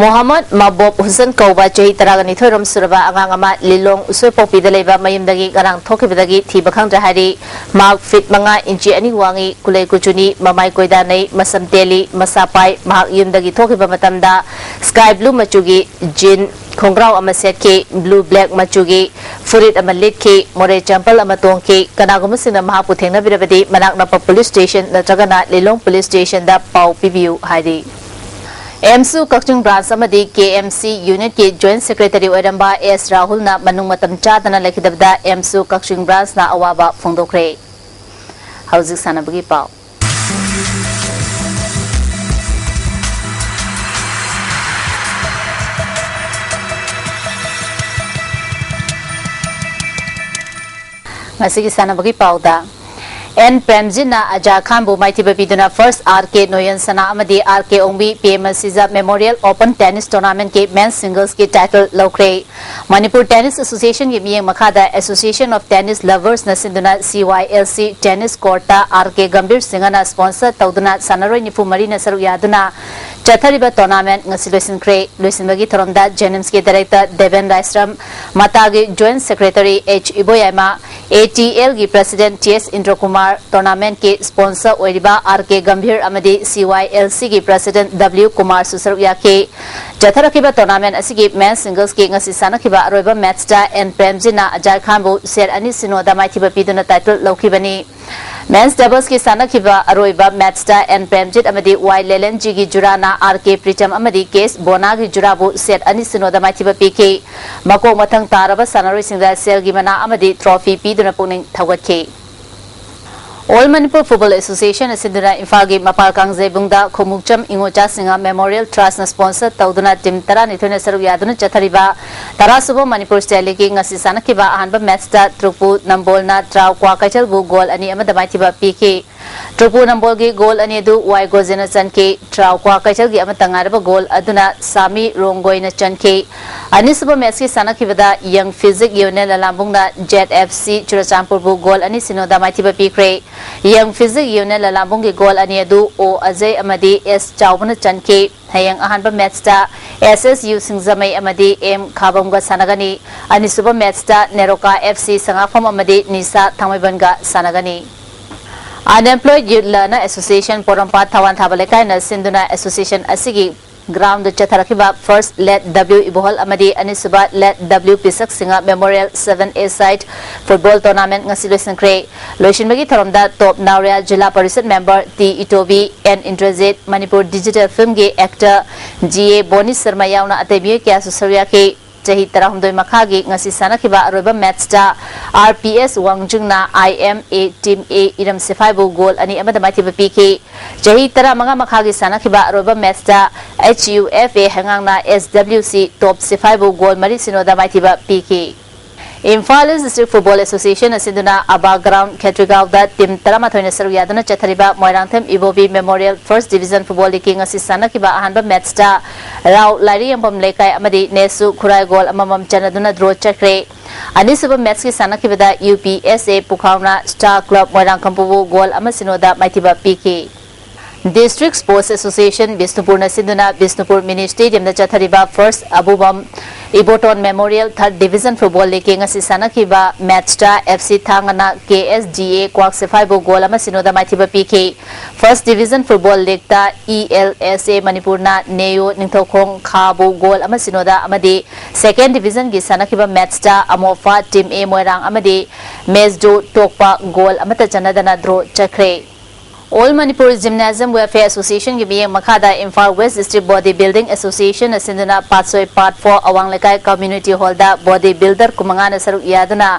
ꯃꯣꯍꯝꯃꯗ ꯃꯥꯕꯣꯕ ꯍꯨꯁꯦꯟ ꯀꯧꯕ ꯆꯍꯤ ꯇꯔꯥꯅꯤꯊꯣꯏꯔꯣꯝ ꯁꯨꯔꯕ ꯑꯉꯥꯡ ꯑꯃ ꯂꯤꯂꯣꯡ ꯎꯁꯣꯏꯄꯣꯛꯄꯤꯗ ꯂꯩꯕ ꯃꯌꯨꯝꯗꯒꯤ ꯉꯔꯥꯡ ꯊꯣꯛꯈꯤꯕꯗꯒꯤ ꯊꯤꯕ ꯈꯪꯗ꯭ꯔꯦ ꯍꯥꯏꯔꯤ꯫ ꯃꯍꯥꯛ ꯐꯤꯠ ꯃꯉꯥ ꯏꯟꯆꯤ ꯑꯅꯤ ꯋꯥꯡꯉꯤ, ꯀꯨꯂꯩ ꯀꯨꯆꯨꯅꯤ, ꯃꯃꯥꯏ ꯀꯣꯏꯗꯥꯅꯩ, ꯃꯁꯝ ꯇꯦꯜꯂꯤ, ꯃꯁꯥ ꯄꯥꯏ꯫ ꯃꯍꯥꯛ ꯌꯨꯝꯗꯒꯤ ꯊꯣꯛꯈꯤꯕ ꯃꯇꯝꯗ sky blue ꯃꯆꯨꯒꯤ ꯖꯤꯟ ꯈꯣꯡꯒ꯭ꯔꯥꯎ ꯑꯃ ꯁꯦꯠꯈꯤ, blue black ꯃꯆꯨꯒꯤ ꯐꯨꯔꯤꯠ ꯑꯃ ꯂꯤꯠꯈꯤ, ꯃꯣꯔꯦ ꯆꯝꯄꯜ ꯑꯃ ꯇꯣꯡꯈꯤ꯫ ꯀꯅꯥꯒꯨꯝꯕꯁꯤꯡꯅ ꯃꯍꯥꯛꯄꯨ ꯊꯦꯡꯅꯕꯤꯔꯕꯗꯤ ꯃꯅꯥꯛ ꯅꯛꯄ police station ꯅꯠꯇ꯭ꯔꯒꯅ ꯂꯤꯂꯣꯡ police stationꯗ ꯄꯥꯎ ꯄꯤꯕꯤꯌꯨ ꯍꯥꯏꯔꯤ꯫ AMSU ꯀꯛꯆꯤꯡ branch ꯑꯃꯗꯤ KMC unitꯀꯤ joint secretary ꯑꯣꯏꯔꯝꯕ S ꯔꯥꯍꯨꯜꯅ ꯃꯅꯨꯡ ꯃꯇꯝ ꯆꯥꯗꯅ ꯂꯩꯈꯤꯗꯕꯗ AMSU ꯀꯛꯆꯤꯡ branchꯅ ꯑꯋꯥꯕ ꯐꯣꯡꯗꯣꯛꯈ꯭ꯔꯦ꯫ ꯍꯧꯖꯤꯛ ꯁꯥꯟꯅꯕꯒꯤ ꯄꯥꯎ꯫ ꯉꯁꯤꯒꯤ ꯁꯥꯟꯅꯕꯒꯤ ꯄꯥꯎꯗ, N ꯄ꯭ꯔꯦꯝꯖꯤꯠꯅ ꯑꯖꯥ ꯈꯥꯟꯕꯨ ꯃꯥꯏꯊꯤꯕ ꯄꯤꯗꯨꯅ first R K ꯅꯣꯌꯟ ꯁꯅꯥ ꯑꯃꯗꯤ R K Ongbi P M ꯃꯁꯤꯖ Memorial Open Tennis Tournamentꯀꯤ men's singlesꯀꯤ title ꯂꯧꯈ꯭ꯔꯦ꯫ ꯃꯅꯤꯄꯨꯔ Tennis Associationꯒꯤ ꯃꯤꯠꯌꯦꯡ ꯃꯈꯥꯗ Association of Tennis Loversꯅ ꯁꯤꯟꯗꯨꯅ CYLC Tennis Courtꯇ R K Gambhir ꯁꯤꯡꯍꯅ sponsor ꯇꯧꯗꯨꯅ ꯁꯥꯟꯅꯔꯣꯏ ꯅꯤꯐꯨ ꯃꯔꯤꯅ ꯁꯔꯨꯛ ꯌꯥꯗꯨꯅ ꯆꯠꯊꯔꯤꯕ tournament ꯉꯁꯤ ꯂꯣꯏꯁꯤꯟꯈ꯭ꯔꯦ꯫ ꯂꯣꯏꯁꯤꯟꯕꯒꯤ ꯊꯧꯔꯝꯗ JNIMSꯀꯤ director Deben ꯔꯥꯏꯁ꯭ꯔꯝ, ꯃꯇꯥꯒꯤ joint secretary H ꯏꯕꯣꯌꯥꯏꯃ, ATL ꯒꯤ President T S Indrakumar, tournament ꯀꯤ sponsor ꯑꯣꯏꯔꯤꯕ R K Gambhir ꯑꯃꯗꯤ C Y L C ꯒꯤ President W Kumar ꯁꯨ ꯁꯔꯨꯛ ꯌꯥꯈꯤ꯫ ꯆꯠꯊꯔꯛꯈꯤꯕ tournament ꯑꯁꯤꯒꯤ men's singles ꯀꯤ ꯉꯁꯤ ꯁꯥꯟꯅꯈꯤꯕ ꯑꯔꯣꯏꯕ match ꯇ N Premjit ꯅ Ajay Khan ꯕꯨ set ꯑꯅꯤ ꯁꯤꯅꯣ ꯗ ꯃꯥꯏꯊꯤꯕ ꯄꯤꯗꯨꯅ title ꯂꯧꯈꯤꯕꯅꯤ꯫ Men's doubles ꯀꯤ ꯁꯥꯟꯅꯈꯤꯕ ꯑꯔꯣꯏꯕ match ꯇ N Premjit ꯑꯃꯗꯤ Y Lelenji ꯒꯤ ꯖꯨꯔꯥꯅ R K Pritam ꯑꯃꯗꯤ K S Bona ꯒꯤ ꯖꯨꯔꯥꯕꯨ set ꯑꯅꯤ ꯁꯤꯅꯣ ꯗ ꯃꯥꯏꯊꯤꯕ ꯄꯤꯈꯤ꯫ ꯃꯀꯣꯛ ꯃꯊꯪ ꯇꯥꯔꯕ ꯁꯥꯟꯅꯔꯣꯏꯁꯤꯡꯗ ꯁꯦꯜꯒꯤ ꯃꯅꯥ ꯑꯃꯗꯤ trophy ꯄꯤꯗꯨꯅ ꯄꯨꯛꯅꯤꯡ ꯊꯧꯒꯠꯈꯤ꯫ All Manipur Football Association ꯑꯁꯤꯟꯗꯨꯅ ꯏꯝꯐꯥꯜꯒꯤ ꯃꯄꯥꯜ ꯀꯥꯡꯖꯩꯕꯨꯡꯗ ꯈꯣꯡꯎꯞꯆꯝ ꯏꯉꯣꯆꯥ ꯁꯤꯡꯍ Memorial Trust ꯅ sponsor ꯇꯧꯗꯨꯅ team ꯇꯔꯥꯅꯤꯊꯣꯏꯅ ꯁꯔꯨꯛ ꯌꯥꯗꯨꯅ ꯆꯠꯊꯔꯤꯕ ꯇꯔꯥꯁꯨꯕ Manipur State League ꯀꯤ ꯉꯁꯤ ꯁꯥꯟꯅꯈꯤꯕ ꯑꯍꯥꯟꯕ match ꯇ ꯇ꯭ꯔꯨꯛꯄꯨ ꯅꯝꯕꯣꯜꯅ ꯇ꯭ꯔꯥꯎ ꯀ꯭ꯋꯥꯀꯩꯊꯦꯜꯕꯨ goal ꯑꯅꯤ ꯑꯃꯗ ꯃꯥꯏꯊꯤꯕ ꯄꯤꯈꯤ꯫ ꯇ꯭ꯔꯨꯛꯄꯨ ꯅꯝꯕꯣꯜꯒꯤ goal ꯑꯅꯤ ꯑꯗꯨ Y ꯒꯣꯖꯦꯅ ꯆꯟꯈꯤ꯫ ꯇ꯭ꯔꯥꯎ ꯀ꯭ꯋꯥꯀꯩꯊꯦꯜꯒꯤ ꯑꯃꯠꯇ ꯉꯥꯏꯔꯕ goal ꯑꯗꯨꯅ ꯁꯥꯃꯤ ꯔꯣꯡꯒꯣꯏꯅ ꯆꯟꯈꯤ꯫ ꯑꯅꯤꯁꯨꯕ match ꯀꯤ ꯁꯥꯟꯅꯈꯤꯕꯗ Young Physique Union ꯂꯂꯥꯝꯕꯨꯡꯅ Z F C ꯆꯨꯔꯆꯥꯟꯄꯨꯔꯕꯨ goal ꯑꯅꯤ ꯁꯤꯅꯣꯗ ꯃꯥꯏꯊꯤꯕ ꯄꯤꯈ꯭ꯔꯦ꯫ Young Physique Union ꯂꯂꯥꯝꯕꯨꯡꯒꯤ goal ꯑꯅꯤ ꯑꯗꯨ O ꯑꯖꯩ ꯑꯃꯗꯤ S ꯆꯥꯎꯕꯅ ꯆꯟꯈꯤ꯫ ꯍꯌꯦꯡ ꯑꯍꯥꯟꯕ match ꯇ S S U ꯁꯤꯡꯖꯃꯩ ꯑꯃꯗꯤ M ꯈꯥꯕꯝꯒ ꯁꯥꯟꯅꯒꯅꯤ꯫ ꯑꯅꯤꯁꯨꯕ match ꯇ ꯅꯦꯔꯣꯀꯥ F C ꯁꯉꯥꯛꯐꯝ ꯑꯃꯗꯤ ꯅꯤꯁꯥ ꯊꯥꯡꯃꯩꯕꯟꯒ ꯁꯥꯟꯅꯒꯅꯤ꯫ Unemployed Youth ꯂꯅ Association ꯄꯣꯔꯣꯝꯄꯥꯠ ꯊꯋꯥꯟ ꯊꯥꯕ ꯂꯩꯀꯥꯏꯅ ꯁꯤꯟꯗꯨꯅ association ꯑꯁꯤꯒꯤ ground ꯗ ꯆꯠꯊꯔꯛꯈꯤꯕ first Late W ꯏꯕꯣꯍꯜ ꯑꯃꯗꯤ ꯑꯅꯤꯁꯨꯕ Late W Pishak Singh Memorial seven A side football tournament ꯉꯁꯤ ꯂꯣꯏꯁꯤꯟꯈ꯭ꯔꯦ꯫ ꯂꯣꯏꯁꯤꯟꯕꯒꯤ ꯊꯧꯔꯝꯗ top ꯅꯥꯎꯔꯦꯜ ꯖꯤꯂꯥ parishad member T ꯏꯇꯣꯕꯤ, N Indrajit, Manipur digital film ꯒꯤ actor G A ꯕꯣꯅꯤ ꯁꯔꯃ ꯌꯥꯎꯅ ꯑꯇꯩ ꯃꯤꯑꯣꯏ ꯀꯌꯥꯁꯨ ꯁꯔꯨꯛ ꯌꯥꯈꯤ꯫ ꯆꯍꯤ ꯇꯔꯥꯍꯨꯝꯗꯣꯏ ꯃꯈꯥꯒꯤ ꯉꯁꯤ ꯁꯥꯟꯅꯈꯤꯕ ꯑꯔꯣꯏꯕ match ꯇ R P S ꯋꯥꯡꯖꯤꯡꯅ I M A team A ꯏꯔꯝ ꯁꯤꯐꯥꯏꯕꯨ goal ꯑꯅꯤ ꯑꯃꯗ ꯃꯥꯏꯊꯤꯕ ꯄꯤꯈꯤ꯫ ꯆꯍꯤ ꯇꯔꯥꯃꯉꯥ ꯃꯈꯥꯒꯤ ꯁꯥꯟꯅꯈꯤꯕ ꯑꯔꯣꯏꯕ match ꯇ H U F A ꯍꯩꯉꯥꯡꯅ S W C top ꯁꯤꯐꯥꯏꯕꯨ goal ꯃꯔꯤ ꯁꯤꯅꯣꯗ ꯃꯥꯏꯊꯤꯕ ꯄꯤꯈꯤ꯫ Imphal East District Football Association ꯑꯁꯤꯟꯗꯨꯅ ꯑꯕꯥ ground ꯈꯦꯇ꯭ꯔꯤꯒꯥꯎꯗ team ꯇꯔꯥꯃꯥꯊꯣꯏꯅ ꯁꯔꯨꯛ ꯌꯥꯗꯨꯅ ꯆꯠꯊꯔꯤꯕ ꯃꯣꯏꯔꯥꯡꯊꯦꯝ ꯏꯕꯣꯕꯤ Memorial First Division Football League ꯀꯤ ꯉꯁꯤ ꯁꯥꯟꯅꯈꯤꯕ ꯑꯍꯥꯟꯕ match ꯇ ꯔꯥꯎ ꯂꯥꯏꯔꯤꯌꯥꯝꯕꯝ ꯂꯩꯀꯥꯏ ꯑꯃꯗꯤ ꯅꯦꯁꯨ ꯈꯨꯔꯥꯏ goal ꯑꯃꯃꯝ ꯆꯟꯅꯗꯨꯅ draw ꯆꯠꯈ꯭ꯔꯦ꯫ ꯑꯅꯤꯁꯨꯕ match ꯀꯤ ꯁꯥꯟꯅꯈꯤꯕꯗ U P S A ꯄꯨꯈꯥꯎꯅ Star Club ꯃꯣꯏꯔꯥꯡꯀꯝꯄꯨꯕꯨ goal ꯑꯃ ꯁꯤꯅꯣꯗ ꯃꯥꯏꯊꯤꯕ ꯄꯤꯈꯤ꯫ District Sports Association ꯕꯤꯁꯅꯨꯄꯨꯔꯅ ꯁꯤꯟꯗꯨꯅ ꯕꯤꯁꯅꯨꯄꯨꯔ mini stadium ꯗ ꯆꯠꯊꯔꯤꯕ First ꯑꯕꯨꯕꯝ ꯏꯕꯣꯇꯣꯟ ꯃꯦꯃꯣꯔꯤꯌꯦꯜ ꯊꯥꯔꯠ ꯗꯤꯕꯤꯖꯟ ꯐꯨꯠꯕꯣꯜ ꯂꯤꯒꯀꯤ ꯉꯁꯤ ꯁꯥꯟꯅꯈꯤꯕ ꯃꯦꯠꯁꯇ ꯑꯦꯐ ꯁꯤ ꯊꯥꯡꯒꯅ ꯀꯦ ꯑꯦꯁ ꯖꯤ ꯑꯦ ꯀ꯭ꯋꯥꯛ ꯁꯤꯐꯥꯏꯕꯨ ꯒꯣꯜ ꯑꯃ ꯁꯤꯅꯣꯗ ꯃꯥꯏꯊꯤꯕ ꯄꯤꯈꯤ꯫ ꯐꯥꯔꯁ ꯗꯤꯕꯤꯖꯟ ꯐꯨꯠꯕꯣꯜ ꯂꯤꯒꯇ ꯏ ꯑꯦꯜ ꯑꯦꯁ ꯑꯦ ꯃꯅꯤꯄꯨꯔꯅ ꯅꯦꯌꯣ ꯅꯤꯡꯊꯧꯈꯣꯡ ꯈꯥꯕꯨ ꯒꯣꯜ ꯑꯃ ꯁꯤꯅꯣꯗ ꯑꯃꯗꯤ ꯁꯦꯀꯦꯟ ꯗꯤꯕꯤꯖꯟꯒꯤ ꯁꯥꯟꯅꯈꯤꯕ ꯃꯦꯠꯁꯇ ꯑꯃꯣꯐꯥ ꯇꯤꯝ ꯑꯦ ꯃꯣꯏꯔꯥꯡ ꯑꯃꯗꯤ ꯃꯦꯁꯗꯣ ꯇꯣꯛꯄ ꯒꯣꯜ ꯑꯃꯠꯇ ꯆꯟꯅꯗꯅ ꯗ꯭ꯔꯣ ꯆꯠꯈ꯭ꯔꯦ꯫ All Manipur Gymnasium Welfare Association ꯒꯤ ꯃꯤꯠꯌꯦꯡ ꯃꯈꯥꯗ Imphal west district body building ꯑꯦꯁꯣꯁꯤꯌꯦꯁꯟꯅ ꯁꯤꯟꯗꯨꯅ ꯄꯥꯠꯁꯣꯏ ꯄꯥꯔꯠ ꯐꯣꯔ ꯑꯋꯥꯡ ꯂꯩꯀꯥꯏ ꯀꯝꯃ꯭ꯌꯨꯅꯤꯇꯤ ꯍꯣꯜꯗ ꯕꯣꯗꯤ ꯕꯤꯜꯗꯔ ꯀꯨꯟꯃꯉꯥꯅ ꯁꯔꯨꯛ ꯌꯥꯗꯨꯅ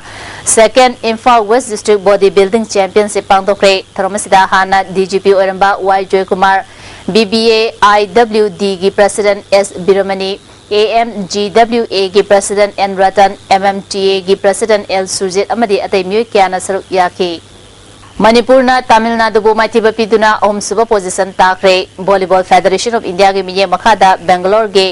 ꯁꯦꯀꯦꯟ Imphal west district body building championship ꯄꯥꯡꯊꯣꯛꯈ꯭ꯔꯦ꯫ ꯊꯧꯔꯝ ꯑꯁꯤꯗ ꯍꯥꯟꯅ ꯗꯤ ꯖꯤ ꯄꯤ ꯑꯣꯏꯔꯝꯕ Y Joykumar, B B A I W ꯗꯤꯒꯤ president S Biramani, A M G W ꯑꯦꯒꯤ president N Ratan, M M T ꯑꯦꯒꯤ ꯄ꯭ꯔꯁꯤꯗꯦꯟꯠ ꯑꯦꯜ ꯁꯨꯔꯖꯤꯠ ꯑꯃꯗꯤ ꯑꯇꯩ ꯃꯤꯑꯣꯏ ꯀꯌꯥꯅ ꯁꯔꯨꯛ ꯌꯥꯈꯤ꯫ ꯃꯅꯤꯄꯨꯔꯅ ꯇꯥꯃꯤꯜ ꯅꯥꯗꯨꯕꯨ ꯃꯥꯏꯊꯤꯕ ꯄꯤꯗꯨꯅ ꯑꯍꯨꯝꯁꯨꯕ ꯄꯣꯖꯤꯁꯟ ꯇꯥꯈ꯭ꯔꯦ꯫ ꯚꯣꯂꯤꯕꯣꯜ ꯐꯦꯗꯔꯦꯁꯟ ꯑꯣꯐ ꯏꯟꯗꯤꯌꯥꯒꯤ ꯃꯤꯠꯌꯦꯡ ꯃꯈꯥꯗ ꯕꯦꯡꯒꯂꯣꯔꯒꯤ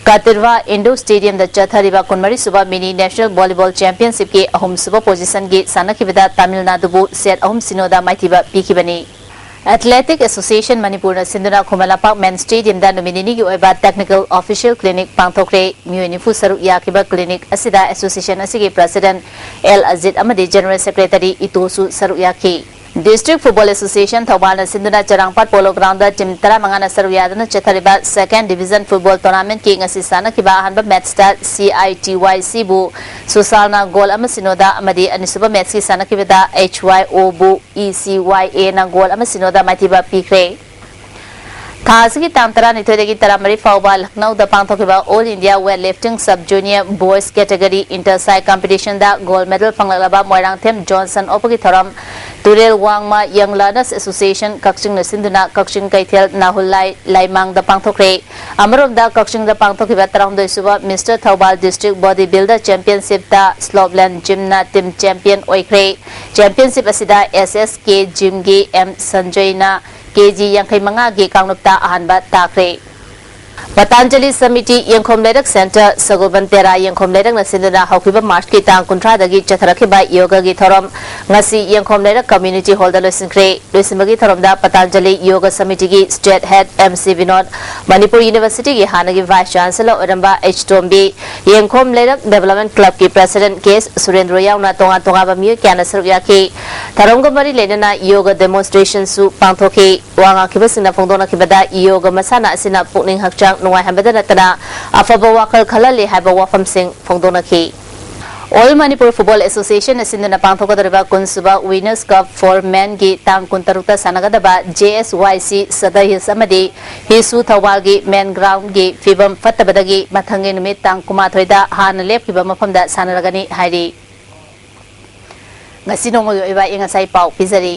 ꯀꯇꯤꯔꯚꯥ ꯏꯟꯗꯣꯔ ꯁ꯭ꯇꯦꯗꯤꯌꯝꯗ ꯆꯠꯊꯔꯤꯕ ꯀꯨꯟꯃꯔꯤꯁꯨꯕ ꯃꯤꯅꯤ ꯅꯦꯁꯅꯦꯜ ꯚꯣꯂꯤꯕꯣꯜ ꯆꯦꯝꯄꯤꯌꯟꯁꯤꯞꯀꯤ ꯑꯍꯨꯝꯁꯨꯕ ꯄꯣꯖꯤꯁꯟꯒꯤ ꯁꯥꯟꯅꯈꯤꯕꯗ ꯇꯥꯃꯤꯜ ꯅꯥꯗꯨꯕꯨ ꯁꯦꯠ ꯑꯍꯨꯝ ꯁꯤꯅꯣꯗ ꯃꯥꯏꯊꯤꯕ ꯄꯤꯈꯤꯕꯅꯤ꯫ ꯑꯦꯊꯂꯦꯇꯤꯛ ꯑꯦꯁꯣꯁꯤꯌꯦꯁꯟ ꯃꯅꯤꯄꯨꯔꯅ ꯁꯤꯟꯗꯨꯅ ꯈꯨꯃꯟ ꯂꯝꯄꯥꯛ ꯃꯦꯟ ꯁ꯭ꯇꯦꯗꯤꯌꯝꯗ ꯅꯨꯃꯤꯠ ꯅꯤꯅꯤꯒꯤ ꯑꯣꯏꯕ ꯇꯦꯛꯅꯤꯀꯦꯜ ꯑꯣꯐꯤꯁꯤꯌꯦꯜ ꯀ꯭ꯂꯤꯅꯤꯛ ꯄꯥꯡꯊꯣꯛꯈ꯭ꯔꯦ꯫ ꯃꯤꯑꯣꯏ ꯅꯤꯐꯨ ꯁꯔꯨꯛ ꯌꯥꯈꯤꯕ ꯀ꯭ꯂꯤꯅꯤꯛ ꯑꯁꯤꯗ ꯑꯦꯁꯣꯁꯤꯌꯦꯁꯟ ꯑꯁꯤꯒꯤ ꯄ꯭ꯔꯁꯤꯗꯦꯟꯠ ꯑꯦꯜ ꯑꯖꯤꯠ ꯑꯃꯗꯤ ꯖꯦꯅꯔꯦꯜ ꯁꯦꯀ꯭ꯔꯦꯇꯔꯤ ꯏꯇꯣꯁꯨ ꯁꯔꯨꯛ ꯌꯥꯈꯤ꯫ ꯗꯤꯁꯇ꯭ꯔꯤꯛ ꯐꯨꯠꯕꯣꯜ ꯑꯦꯁꯣꯁꯤꯌꯦꯁꯟ ꯊꯧꯕꯥꯜꯅ ꯁꯤꯟꯗꯨꯅ ꯆꯔꯥꯡꯄꯥꯠ ꯄꯣꯂꯣ ꯒ꯭ꯔꯥꯎꯟꯗ ꯇꯤꯝ ꯇꯔꯥꯃꯉꯥꯅ ꯁꯔꯨꯛ ꯌꯥꯗꯨꯅ ꯆꯠꯊꯔꯤꯕ ꯁꯦꯀꯦꯟ ꯗꯤꯕꯤꯖꯟ ꯐꯨꯠꯕꯣꯜ ꯇꯣꯔꯅꯥꯃꯦꯟꯠꯀꯤ ꯉꯁꯤ ꯁꯥꯟꯅꯈꯤꯕ ꯑꯍꯥꯟꯕ ꯃꯦꯠꯁꯇ ꯁꯤ ꯑꯥꯏ ꯇꯤ ꯋꯥꯏ ꯁꯤꯕꯨ ꯁꯨꯁꯥꯜꯅ ꯒꯣꯜ ꯑꯃ ꯁꯤꯅꯣꯗ ꯑꯃꯗꯤ ꯑꯅꯤꯁꯨꯕ ꯃꯦꯠꯁꯀꯤ ꯁꯥꯟꯅꯈꯤꯕꯗ ꯑꯩꯆ ꯋꯥꯏ ꯑꯣꯕꯨ ꯏ ꯁꯤ ꯋꯥꯏ ꯑꯦꯅ ꯒꯣꯜ ꯑꯃ ꯁꯤꯅꯣꯗ ꯃꯥꯏꯊꯤꯕ ꯄꯤꯈ꯭ꯔꯦ꯫ ꯊꯥ ꯑꯁꯤꯒꯤ ꯇꯥꯡ ꯇꯔꯥꯅꯤꯊꯣꯏꯗꯒꯤ ꯇꯔꯥꯃꯔꯤ ꯐꯥꯎꯕ ꯂꯈꯅꯧꯗ ꯄꯥꯡꯊꯣꯛꯈꯤꯕ all India weight lifting sub junior boys category inter SAI ꯀꯝꯄꯤꯇꯤꯁꯟꯗ ꯒꯣꯜ ꯃꯦꯗꯜ ꯐꯪꯂꯛꯂꯕ ꯃꯣꯏꯔꯥꯡꯊꯦꯝ ꯖꯣꯟꯁꯟ ꯑꯣꯛꯄꯒꯤ ꯊꯧꯔꯝ ꯇꯨꯔꯦꯜ ꯋꯥꯡꯃ ꯌꯪ ꯂꯔꯅꯔꯁ ꯑꯦꯁꯣꯁꯤꯌꯦꯁꯟ ꯀꯛꯆꯤꯡꯅ ꯁꯤꯟꯗꯨꯅ ꯀꯛꯆꯤꯡ ꯀꯩꯊꯦꯜ ꯅꯥꯍꯨꯜꯂꯥꯏ ꯂꯥꯏꯃꯥꯡꯗ ꯄꯥꯡꯊꯣꯛꯈ꯭ꯔꯦ꯫ ꯑꯃꯔꯣꯝꯗ ꯀꯛꯆꯤꯡꯗ ꯄꯥꯡꯊꯣꯛꯈꯤꯕ ꯇꯔꯥꯍꯨꯝꯗꯣꯏꯁꯨꯕ mister Thoubal district body builder ꯆꯦꯝꯄꯤꯌꯟꯁꯤꯞꯇ ꯁ꯭ꯂꯣꯞꯂꯦꯟ ꯖꯤꯝꯅ ꯇꯤꯝ ꯆꯦꯝꯄꯤꯌꯟ ꯑꯣꯏꯈ꯭ꯔꯦ꯫ ꯆꯦꯝꯄꯤꯌꯟꯁꯤꯞ ꯑꯁꯤꯗ ꯑꯦꯁ ꯑꯦꯁ ꯀꯦ ꯖꯤꯝꯒꯤ ꯑꯦꯝ ꯁꯟꯖꯣꯏꯅ ꯀꯦ ꯖꯤ ꯌꯥꯡꯈꯩ ꯃꯉꯥꯒꯤ ꯀꯥꯡꯂꯨꯞꯇ ꯑꯍꯥꯟꯕ ꯇꯥꯈ꯭ꯔꯦ꯫ ꯄꯇꯥꯟꯖꯂꯤ ꯁꯃꯤꯇꯤ ꯌꯦꯡꯈꯣꯝ ꯂꯩꯔꯛ ꯁꯦꯟꯇꯔ, ꯁꯒꯣꯜꯕꯟ ꯇꯦꯔꯥ ꯌꯦꯡꯈꯣꯝ ꯂꯩꯔꯛꯅ ꯁꯤꯟꯗꯨꯅ ꯍꯧꯈꯤꯕ ꯃꯥꯔꯆꯀꯤ ꯇꯥꯡ ꯀꯨꯟꯊ꯭ꯔꯥꯗꯒꯤ ꯆꯠꯊꯔꯛꯈꯤꯕ ꯌꯣꯒꯒꯤ ꯊꯧꯔꯝ ꯉꯁꯤ ꯌꯦꯡꯈꯣꯝ ꯂꯩꯔꯛ ꯀꯝꯃ꯭ꯌꯨꯅꯤꯇꯤ ꯍꯣꯜꯗ ꯂꯣꯏꯁꯤꯟꯈ꯭ꯔꯦ꯫ ꯂꯣꯏꯁꯤꯟꯕꯒꯤ ꯊꯧꯔꯝꯗ ꯄꯇꯥꯟꯖꯂꯤ ꯌꯣꯒ ꯁꯃꯤꯇꯤꯒꯤ state head M C Binod, Manipur ꯌꯨꯅꯤꯚꯔꯁꯤꯇꯤꯒꯤ ꯍꯥꯟꯅꯒꯤ ꯚꯥꯏꯁ ꯆꯥꯟꯁꯦꯂꯔ ꯑꯣꯏꯔꯝꯕ ꯑꯩꯆ ꯇꯣꯝꯕꯤ, ꯌꯦꯡꯈꯣꯝ ꯂꯩꯔꯛ ꯗꯦꯕꯂꯞꯃꯦꯟ ꯀ꯭ꯂꯕꯀꯤ ꯄ꯭ꯔꯦꯁꯤꯗꯦꯟꯠ ꯀꯦ ꯁꯨꯔꯦꯟꯗ꯭ꯔꯣ ꯌꯥꯎꯅ ꯇꯣꯉꯥꯟ ꯇꯣꯉꯥꯟꯕ ꯃꯤꯑꯣꯏ ꯀꯌꯥꯅ ꯁꯔꯨꯛ ꯌꯥꯈꯤ꯫ ꯊꯧꯔꯝꯒ ꯃꯔꯤ ꯂꯩꯅꯅ ꯌꯣꯒ ꯗꯦꯃꯣꯟꯁꯇ꯭ꯔꯦꯁꯟꯁꯨ ꯄꯥꯡꯊꯣꯛꯈꯤ꯫ ꯋꯥ ꯉꯥꯡꯈꯤꯕꯁꯤꯡꯅ ꯐꯣꯡꯗꯣꯛꯅꯈꯤꯕꯗ, ꯌꯣꯒ ꯃꯁꯥꯟꯅ ꯑꯁꯤꯅ ꯄꯨꯛꯅꯤꯡ ꯍꯛꯆꯥꯡ ꯅꯨꯡꯉꯥꯏꯍꯟꯕꯗ ꯅꯠꯇꯅ ꯑꯐꯕ ꯋꯥꯈꯜ ꯈꯜꯍꯜꯂꯤ ꯍꯥꯏꯕ ꯋꯥꯐꯝꯁꯤꯡ ꯐꯣꯡꯗꯣꯛꯅꯈꯤ꯫ ꯑꯣꯜ ꯃꯅꯤꯄꯨꯔ ꯐꯨꯠꯕꯣꯜ ꯑꯦꯁꯣꯁꯤꯌꯦꯁꯟꯅ ꯁꯤꯟꯗꯨꯅ ꯄꯥꯡꯊꯣꯛꯀꯗꯧꯔꯤꯕ ꯀꯨꯟꯁꯨꯕ ꯋꯤꯅꯔꯁ ꯀꯞ ꯐꯣꯔ ꯃꯦꯟꯒꯤ ꯇꯥꯡ ꯀꯨꯟꯇꯔꯨꯛꯇ ꯁꯥꯟꯅꯒꯗꯕ ꯖꯦ ꯑꯦꯁ ꯋꯥꯏ ꯁꯤ ꯁꯗꯔ ꯍꯤꯜꯁ ꯑꯃꯗꯤ ꯍꯤꯁꯨ ꯊꯧꯕꯥꯜꯒꯤ ꯃꯦꯟ ꯒ꯭ꯔꯥꯎꯟꯒꯤ ꯐꯤꯕꯝ ꯐꯠꯇꯕꯗꯒꯤ ꯃꯊꯪꯒꯤ ꯅꯨꯃꯤꯠ ꯇꯥꯡ ꯀꯨꯟꯃꯥꯊꯣꯏꯗ ꯍꯥꯟꯅ ꯂꯦꯞꯈꯤꯕ ꯃꯐꯝꯗ ꯁꯥꯟꯅꯔꯒꯅꯤ ꯍꯥꯏꯔꯤ꯫ ꯉꯁꯤ ꯅꯣꯡꯃꯒꯤ ꯑꯣꯏꯕ ꯑꯏꯪ ꯑꯁꯥꯒꯤ ꯄꯥꯎ ꯄꯤꯖꯔꯤ꯫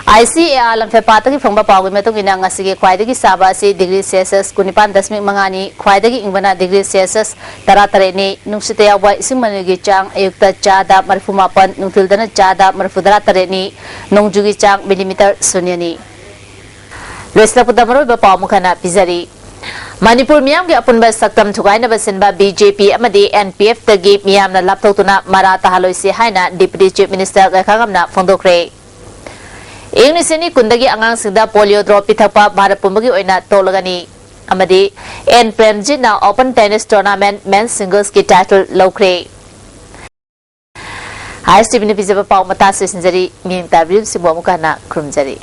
ꯑꯥꯏ ꯁꯤ ꯑꯦ ꯑꯥꯔ ꯂꯝꯐꯦꯜꯄꯥꯠꯇꯒꯤ ꯐꯪꯕ ꯄꯥꯎꯒꯤ ꯃꯇꯨꯡ ꯏꯟꯅ, ꯉꯁꯤꯒꯤ ꯈ꯭ꯋꯥꯏꯗꯒꯤ ꯁꯥꯕ ꯑꯁꯤ ꯗꯤꯒ꯭ꯔꯤ ꯁꯦꯜꯁꯤꯌꯁ ꯀꯨꯟꯅꯤꯄꯥꯟ ꯗꯁꯃꯤꯛ ꯃꯉꯥꯅꯤ, ꯈ꯭ꯋꯥꯏꯗꯒꯤ ꯏꯪꯕꯅ ꯗꯤꯒ꯭ꯔꯤ ꯁꯦꯜꯁꯤꯌꯁ ꯇꯔꯥꯇꯔꯦꯠꯅꯤ꯫ ꯅꯨꯡꯁꯤꯠꯇ ꯌꯥꯎꯕ ꯏꯁꯤꯡ ꯃꯅꯤꯜꯒꯤ ꯆꯥꯡ ꯑꯌꯨꯛꯇ ꯆꯥꯗ ꯃꯔꯤꯐꯨ ꯃꯥꯄꯟ, ꯅꯨꯡꯊꯤꯜꯗꯅ ꯆꯥꯗ ꯃꯔꯤꯐꯨ ꯇꯔꯥꯇꯔꯦꯠꯅꯤ꯫ ꯅꯣꯡꯖꯨꯒꯤ ꯆꯥꯡ ꯃꯤꯂꯤꯃꯤꯇꯔ ꯁꯨꯟꯌꯅꯤ꯫ ꯂꯣꯏꯁꯤꯜꯂꯛꯄꯗ ꯃꯔꯨꯑꯣꯏꯕ ꯄꯥꯎ ꯑꯃꯨꯛ ꯍꯟꯅ ꯄꯤꯖꯔꯤ꯫ ꯃꯅꯤꯄꯨꯔ ꯃꯤꯌꯥꯝꯒꯤ ꯑꯄꯨꯟꯕ ꯁꯛꯇꯝ ꯊꯨꯒꯥꯏꯅꯕ ꯁꯤꯟꯕ ꯕꯤ ꯖꯦ ꯄꯤ ꯑꯃꯗꯤ ꯑꯦꯟ ꯄꯤ ꯑꯦꯐꯇꯒꯤ ꯃꯤꯌꯥꯝꯅ ꯂꯥꯞꯊꯣꯛꯇꯨꯅ ꯃꯔꯥ ꯇꯥꯍꯜꯂꯣꯏꯁꯤ ꯍꯥꯏꯅ ꯗꯤꯄꯨꯇꯤ ꯆꯤꯐ ꯃꯤꯅꯤꯁꯇꯔ ꯒꯥꯏꯈꯥꯉꯝꯅ ꯐꯣꯡꯗꯣꯛꯈ꯭ꯔꯦ꯫ ꯏꯪ ꯂꯤꯁꯤꯡ ꯑꯅꯤ ꯀꯨꯟꯗꯒꯤ ꯑꯉꯥꯡꯁꯤꯡꯗ ꯄꯣꯂꯤꯑꯣ ꯗ꯭ꯔꯣꯞ ꯄꯤꯊꯛꯄ ꯚꯥꯔꯠ ꯄꯨꯝꯕꯒꯤ ꯑꯣꯏꯅ ꯇꯣꯛꯂꯒꯅꯤ ꯑꯃꯗꯤ ꯑꯦꯟ ꯄ꯭ꯔꯦꯝꯖꯤꯠꯅ ꯑꯣꯄꯟ ꯇꯦꯅꯤꯁ ꯇꯣꯔꯅꯥꯃꯦꯟꯠ ꯃꯦꯟ ꯁꯤꯡꯒꯜꯁꯀꯤ ꯇꯥꯏꯇꯜ ꯂꯧꯈ꯭ꯔꯦ꯫ ꯑꯥꯏ ꯑꯦꯁ ꯇꯤ ꯚꯤꯅ ꯄꯤꯖꯕ ꯄꯥꯎ ꯃꯇꯥꯡ ꯂꯣꯏꯁꯤꯟꯖꯔꯤ꯫ ꯃꯤꯠꯌꯦꯡ ꯇꯥꯕꯤꯔꯤꯕꯁꯤꯡꯕꯨ ꯑꯃꯨꯛꯀ ꯍꯟꯅ ꯈꯨꯔꯨꯝꯖꯔꯤ꯫